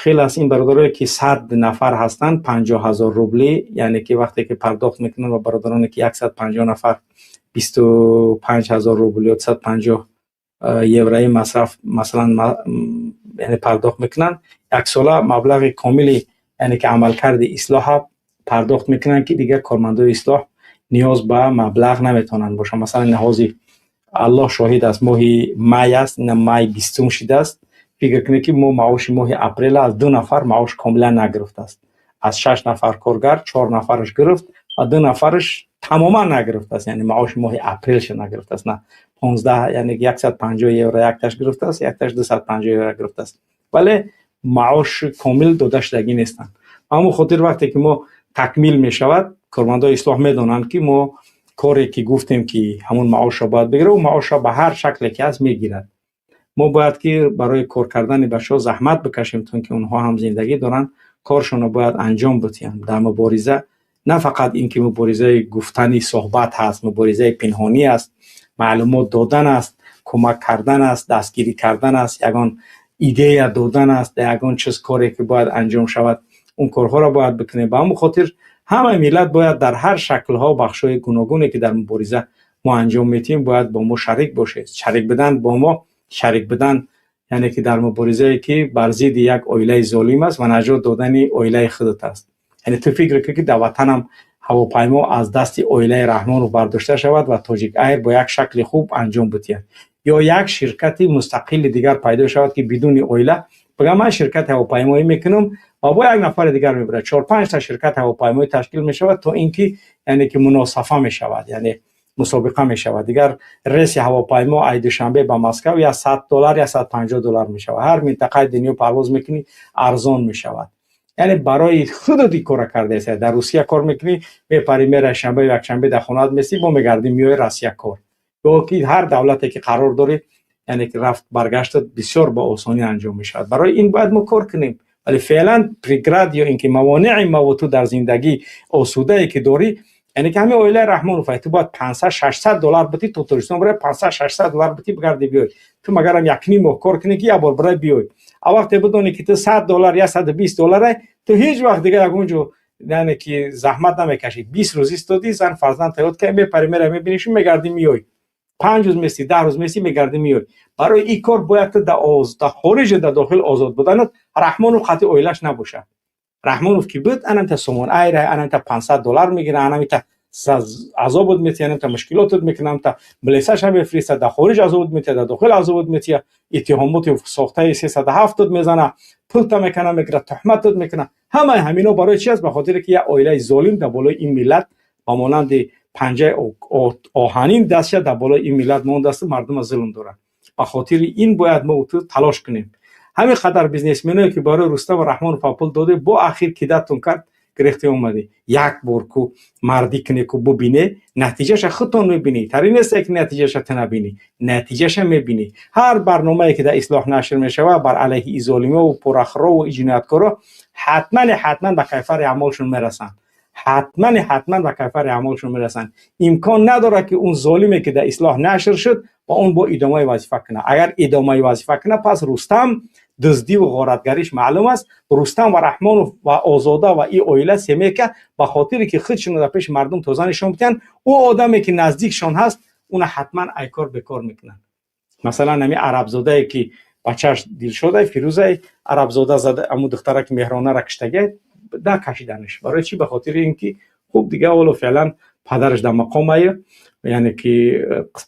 Speaker 1: хел аст ин бародарое ки 100 нафар ҳастанд, 50 000 рубли, яъне ки вақте ки пардохт мекунанд, ва бародароне ки 150 нафар 25 000 рубл ё 150 еврои масраф, масалан, яъне пардохт мекунанд, яксола маблағи комили, яъне ки амалкарди Ислоҳа пардохт мекунанд, ки дигар кормандои Ислоҳ ниёз ба маблағ наметавонанд бошанд. Масалан, ҳозир, Аллоҳ шоҳид аст, моҳи май аст, ина май 20-ум шидааст. Фикр кунед, ки мо маоши моҳи апрела аз ду нафар маош комилан нагирифтааст. Аз шаш нафар коргар чор нафараш гирифт ва ду нафараш тамоман нагирифтааст, яъне маоши моҳи апрелша нагирифтааст. На 15, яъне 150 евро якташ гирифтааст, якташ 250 евро гирифтааст, вале маош комил дода шудагӣ нестанд. Ба ҳамон хотир, вақте ки мо такмил мешавад, кормандои Ислоҳ медонанд, ки мо коре ки гуфтем, ки ҳамон маошро бояд бигирад, ӯ маошро ба ҳар шакле ки ҳаст мегирад. Мо бояд ки барои кор кардани бачаҳо заҳмат бикашем, то ин ки онҳо ҳам зиндагӣ доранд, коршонро бояд анҷом бидиҳанд. Дар мубориза на фақат ин ки муборизаи гуфтани суҳбат ҳаст, муборизаи пинҳонӣ аст, маълумот додан аст, кӯмак кардан аст, дастгирӣ кардан аст, ягон идея додан аст, ягон чиз, коре ки бояд анҷом шавад, он корҳоро бояд бикунем. Ба ҳамон хотир ҳамаи миллат бояд дар ҳар шаклҳо, бахшҳои гуногуне ки дар мубориза мо анҷом медиҳем, бояд бо мо шарик бошед. Шарик будан бо мо, шарик будан яъне ки дар муборизае ки бар зидди як оилаи золим аст ва наҷот додани оилаи худат аст. Яъне ту фикр кун, ки дар ватанам ҳавопаймо аз дасти оилаи Раҳмонов бардошта шавад ва Тоҷик Айр бо як шакли хуб анҷом бидиҳад ё як ширкати мустақили дигар пайдо шавад, ки бидуни оила бигӯяд, ман ширкати ҳавопаймоӣ мекунам, ва бо як нафари дигар мебарад, чор панҷта ширкати ҳавопаймоӣ ташкил мешавад, то ин ки яъне ки муносафа мешавад, яъне мусобиқа мешавад. Дигар рейси ҳавопаймо ай Душанбе ба Москав я 100 доллар, я 150 доллар мешавад. Ҳар минтақаи дунё парвоз мекунӣ, арзон мешавад. Яъне барои худат ин кора кардаест. Дар Русия кор мекунӣ, мепарӣ, мераи, шанбе, якшанбе дар хонаат месӣ, бо мегардӣ, меои Россия кор ё ки ҳар давлате ки қарор дорӣ, яъне ки рафт баргаштат бисёр ба осонӣ анҷом мешавад. Барои ин бояд мо кор кунем, вале феълан преград ё ин ки мавонеи маву ту дар зиндагӣ осудае ки дорӣ, яъне ки ҳамин оилаи Раҳмонов, ту бояд 500, 600 доллар битӣ то Тоҷикистон барои 500, 600 доллар битӣ, бигарди, биёй. Ту магарам якним моҳ кор кунӣ, ки як бор барои биёй. А вақте бидонӣ, ки ту 100 доллар, 120 доллара, ту ҳеҷ вақт дигар ягон ҷо яъне ки заҳмат намекашӣ. 20 рӯз истодӣ, зан фарзанд тайёр кардӣ, мепарӣ, меравӣ, мебинишу, мегардӣ, меёй. 5 рӯз местӣ, 10 рӯз местӣ, мегардӣ, меёй. Барои ин кор бояд ту дар хориҷу дар дохил озод буданат. Раҳмонов қатъи оилаш набошад. Раҳмонов ки буд, анамта Сомон Айра, анамта 500 доллар мегира, анамита азобот метия, анамта мушкилотот мекуна, анамта милисаша мефиристад, дар хориҷ азобот метия, дар дохил азобот метия, иттиҳомоти сохтаи 307 мезана, пулта мекана, мегира, туҳматот мекуна. Ҳамаи ҳамино барои чи аст? Ба хотире ки як оилаи золим дар болои ин миллат ба монанди панҷаи оҳанин дастша дар болои ин миллат мондааст, мардума зулм дорад. Ба хотири ин бояд мо ту талош кунем. Ҳамин қадар бизнесменое ки барои Рустам Раҳмонов пул доде, бо ахир кидатон кард, гирехте омадӣ. Як бор ку мардӣ куне, ку бубине натиҷаша, худтон мебинӣ. Тари несте ки натиҷаша ту набинӣ, натиҷаша мебинӣ. Ҳар барномае ки дар Ислоҳ нашр мешавад бар алайҳи изолимову пурахрову ҷинояткоро, ҳатмане ҳатман ба кайфари аъмолшон мерасанд, ҳатмане ҳатман ба кайфари аъмолшон мерасанд. Имкон надорад, ки он золиме ки дар Ислоҳ нашр шуд ва он бо идомаи вазифа кунад. Агар идомаи вазифа кунад, пас Рустам дуздиву ғоратгариш маълум аст. Рустам ва Раҳмонов ва Озода ва и оила семейка ба хотире ки худшонро дар пеши мардум тоза нишон бидиҳанд, ӯ одаме ки наздикшон ҳаст, уна ҳатман айкор бекор мекунанд. Масалан, ҳами арабзодае ки бачааш Дилшодай, Фирӯзай арабзода зада, аму духтара ки Меҳронара киштагиай, да кашиданаш. Барои чӣ? Ба хотири ин ки хуб, дига ҳоло феълан падараш дар мақомае, яъне ки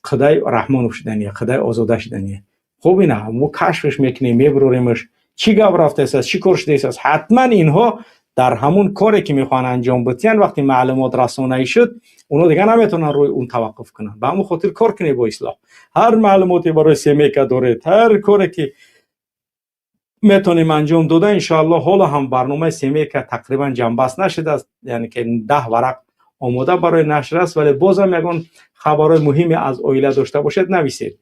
Speaker 1: қидай Раҳмонов шудания, қидай Озода шудания. Хуб, ина мо кашфш мекунем, мебуроремаш, чӣ гап рафтааст, чӣ кор шудааст. Ҳатман инҳо дар ҳамун коре ки мехоҳанд анҷом бидиҳанд, вақте маълумот расонаӣ шуд, онҳо дигар наметавонанд рӯи он таваққуф кунанд. Ба ҳамон хотир кор кунед бо Ислоҳ. Ҳар маълумоте барои семейка доред, ҳар коре ки метавонем анҷом дода, иншоаллоҳ. Ҳоло ҳам барномаи семейка тақрибан ҷамъбаст нашудааст, яъне ки 10 варақ омода барои нашр аст, вале бозам ягон хабарҳои муҳиме аз оила дошта бошед, нависед.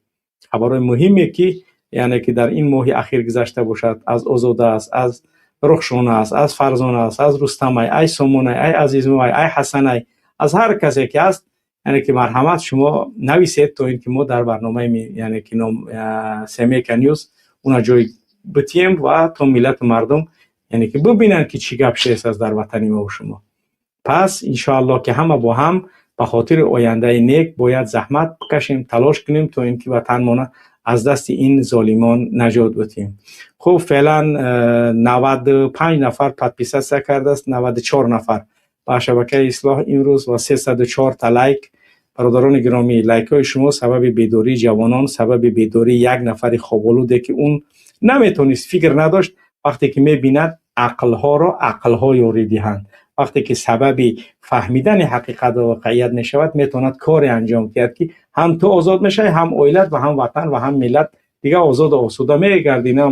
Speaker 1: Хабарҳои муҳиме ки яъне ки дар ин моҳи ахир гузашта бошад, аз Озода аст, аз Рухшона аст, аз Фарзона аст, аз Рустамай, ай Сомонай, ай Азизмоай, ай Ҳасанай, аз ҳар касе ки ҳаст, яъне ки марҳамат, шумо нависед, то ин ки мо дар барномаи яъне ки ном Семейка Ньюс уна ҷой битием ва то миллату мардум яъне ки бубинанд, ки чӣ гап шудааст дар ватани мо шумо. Пас иншоаллоҳ, ки ҳама бо ҳам ба хотири ояндаи нек бояд заҳмат бикашем, талош кунем, то ин ки ватанмона аз дасти ин золимон наҷот бутем. Хуб, феълан 95 нафар подписаться кардааст, 94 нафар ба шабакаи Ислоҳ имрӯз ва 304 та лайк. Бародарони гиромӣ, лайкҳои шумо сабаби бедории ҷавонон, сабаби бедории як нафари хоболуде, ки он наметонист, фикр надошт. Вақте ки мебинад, ақлҳоро ақлҳо ёрӣ диҳанд. Вақте ки сабаби фаҳмидани ҳақиқат ва воқеият мешавад, метавонад коре анҷом диҳад, ки ҳам ту озод мешавӣ, ҳам оилат ва ҳам ватан ва ҳам миллат. Дига озоду осуда мегардӣ, на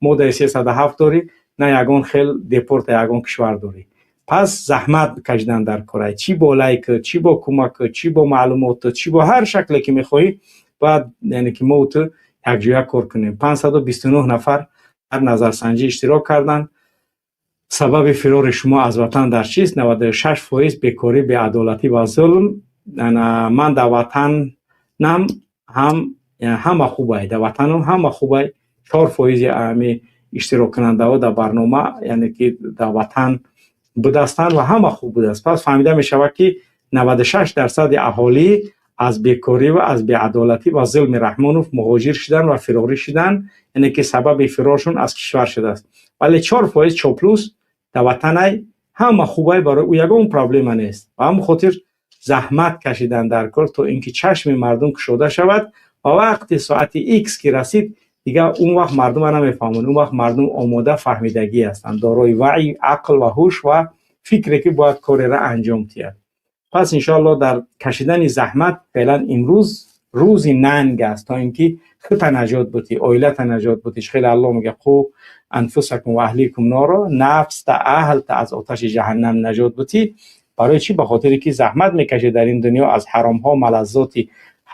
Speaker 1: моддаи 307 дорӣ, на ягон хел депорта ягон кишвар дорӣ. Пас заҳмат кашидан дар корай, чӣ бо лайк, чӣ бо кӯмак, чӣ бо маълумот, чӣ бо ҳар шакле ки мехоҳӣ, бояд яъне ки мо ту якҷоя кор кунем. 529 нафар дар назарсанҷӣ иштирок карданд. Сабаби фирори шумо аз ватан дар чист? 96% бекорӣ, беадолатӣ ва зулм. Ман дар ватанам ҳам ҳама хубай, дар ватанам ҳама хубай. 4 фоизи ами иштироккунандаҳо дар барнома, яъне ки дар ватан будастанд ва ҳама хуб будааст. Пас фаҳмида мешавад, ки 96 дарсади аҳолӣ аз бекорӣ ва аз беадолатӣ ва зулми Раҳмонов муҳоҷир шудан ва фирорӣ шудан, яъне ки сабаби фироршон аз кишвар шудааст. Вале 4% чоплус дар ватанай ҳама хубай, барои ӯ ягон проблема нест. Ба ҳамин хотир заҳмат кашидан дар кор, то ин ки чашми мардум кушода шавад ва вақти соати икс ки расид, дигар он вақт мардума намефаҳманд. Он вақт мардум омода фаҳмидагӣ ҳастанд, дорои ваъй, ақл ва ҳуш ва фикре ки бояд кореро анҷом диҳад. Пас иншоаллоҳ дар кашидани заҳмат феълан имрӯз рӯзи нанг аст, то ин ки худта наҷот бутӣ, оилата наҷот бутӣ. Хеле Аллоҳ мега: قوا أنفسكم وأهليكم نارا. Нафста, аҳлта аз оташи ҷаҳаннам наҷот бутӣ. Барои чӣ? Ба хотире ки заҳмат мекашӣ дар ин дунё, аз ҳаромҳо, малаззоти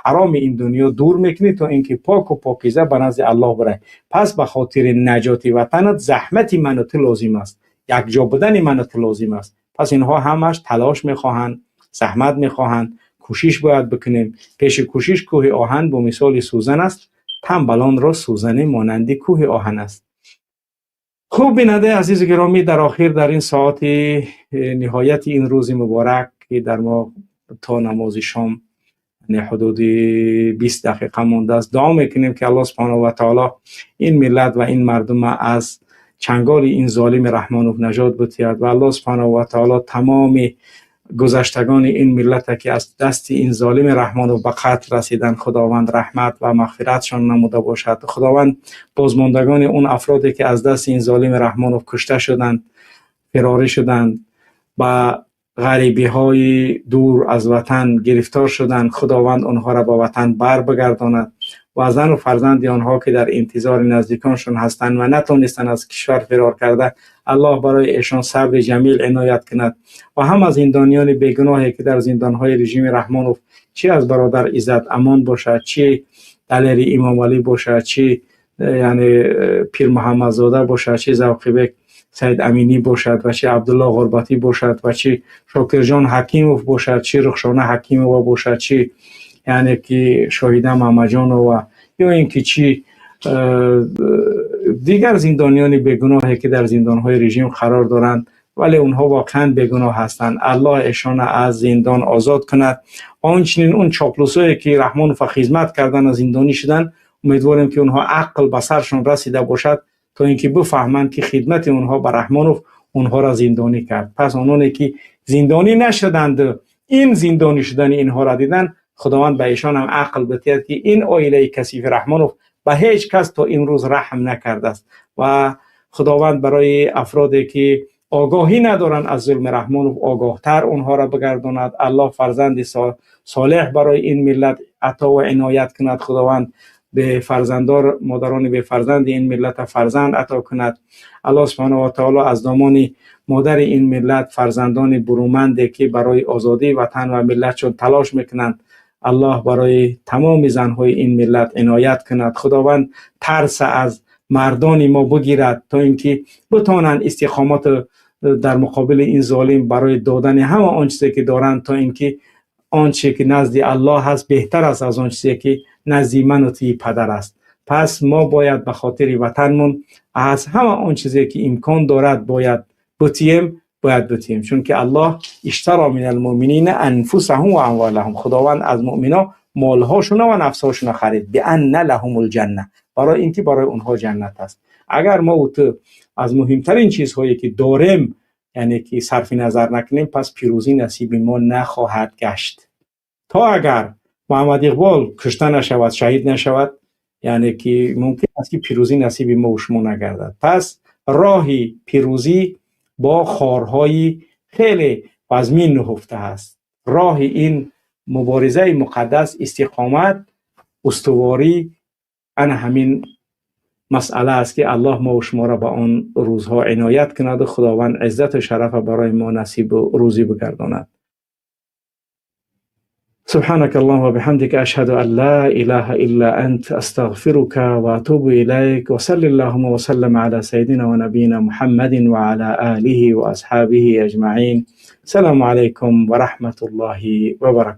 Speaker 1: ҳароми ин дунё дур мекунӣ, то ин ки поку покиза ба назди Аллоҳ бирай. Пас ба хотири наҷоти ватанат заҳмати ману ту лозим аст, якҷо будани ману ту лозим аст. Пас инҳо ҳамаш талош мехоҳанд, заҳмат мехоҳанд, кӯшиш бояд бикунем. Пеши кӯшиш кӯҳи оҳан бо мисоли сӯзан аст, тамбалонро сӯзане монанди кӯҳи оҳан аст. Хуб, бинандаи азизу гиромӣ, дар охир, дар ин соати ниҳояти ин рӯзи муборак, ки дар мо то намози шом ҳудуди 20 дақиқа мондааст, дуо мекунем, ки Аллоҳ субҳонаҳу ва таоло ин миллат ва ин мардума аз чанголи ин золими Раҳмонов наҷот бутиҳад ва Аллоҳ субҳонаҳу ва таоло тамоми гузаштагони ин миллата, ки аз дасти ин золими Раҳмонов ба қатл расиданд, Худованд раҳмат ва мағфиратшон намуда бошад. Худованд бозмондагони он афроде, ки аз дасти ин золими Раҳмонов кушта шуданд, фирорӣ шуданд, ба ғарибиҳои дур аз ватан гирифтор шуданд, Худованд онҳоро ба ватан бар бигардонад ва зану фарзанди онҳо, ки дар интизори наздиконшон ҳастанд ва натонистанд аз кишвар фирор карда, Аллоҳ барои эшон сабри ҷамил иноят кунад. Ва ҳама зиндониёни бегуноҳе, ки дар зиндонҳои режими Раҳмонов, чӣ аз бародар Иззат Амон бошад, чӣ Далери Имомалӣ бошад, чӣ яъне Пирмуҳаммадзода бошад, чӣ Завқибек Саид Аминӣ бошад ва чӣ Абдулло Ғурбатӣ бошад ва чӣ Шокирҷон Ҳакимов бошад, чӣ Рухшона Ҳакимова бошад, чӣ яъне ки Шоҳида Мамаҷонова ё ин ки чӣ дигар зиндониёни бегуноҳе, ки дар зиндонҳои режим қарор доранд, вале онҳо воқеан бегуноҳ ҳастанд, Аллоҳ эшона аз зиндон озод кунад. Ва ҳамчунин он чоплусое, ки Раҳмонова хизмат кардан ва зиндонӣ шуданд, умедворем, ки онҳо ақл ба саршон расида бошад, то ин ки бифаҳманд, ки хидмати онҳо ба Раҳмонов онҳоро зиндонӣ кард. Пас ононе, ки зиндонӣ нашуданд, ин зиндонӣ шудани инҳоро диданд, Худованд ба эшон ҳам ақл битиҳад, ки ин оилаи касифи Раҳмонов ба ҳеҷ кас то имрӯз раҳм накардааст. Ва Худованд барои афроде, ки огоҳӣ надоранд аз зулми Раҳмонов, огоҳтар онҳоро бигардонад. Аллоҳ фарзанди солеҳ барои ин миллат ато ва иноят кунад. Худованд бефарзандор, модарони бефарзанди ин миллата фарзанд ато кунад. Аллоҳ субҳонаҳу ва таоло аз домони модари ин миллат фарзандони буруманде, ки барои озодии ватан ва миллатшон талош мекунанд, Аллоҳ барои тамоми занҳои ин миллат иноят кунад. Худованд тарса аз мардони мо бигирад, то ин ки битонанд истиқомат дар муқобили ин золим барои додани ҳама он чизе, ки доранд, то ин ки он чизе, ки назди Аллоҳ ҳаст, беҳтар аст аз он чизе, ки назди ману туи падар аст. Пас мо бояд ба хотири ватанмон аз ҳама он чизе, ки имкон дорад, бояд бутием, бояд бутием, чунки Аллоҳ اشترى من المؤمنين أنفسهم وأموالهم. Худованд аз муъмино молҳошуна ва нафсҳошуна харид, بأن لهم الجنة, барои ин ки барои онҳо ҷаннат аст. Агар мо ту аз муҳимтарин чизҳое, ки дорем, яъне ки сарфи назар накунем, пас пирӯзӣ насиби мо нахоҳад гашт. То агар Муҳаммад Иқбол кушта нашавад, шаҳид нашавад, яъне ки мумкин аст, ки пирӯзӣ насиби мо шумо нагардад. Пас роҳи пирӯзӣ бо хорҳои хеле вазмин нуҳуфта аст. Роҳи ин муборизаи муқаддас истиқомат, устуворӣ, ана ҳамин масъала аст, ки Аллоҳ мо шуморо ба он рӯзҳо иноят кунаду Худованд иззату шарафа барои мо насибу рӯзӣ бигардонад. سبحانك اللهم وبحمدك، أشهد أن لا إله إلا أنت، أستغفرك وأتوب إليك، وصل اللهم وسلم على سيدنا ونبينا محمد وعلى آله وأصحابه أجمعين. السلام عليكم ورحمة الله وبركاته.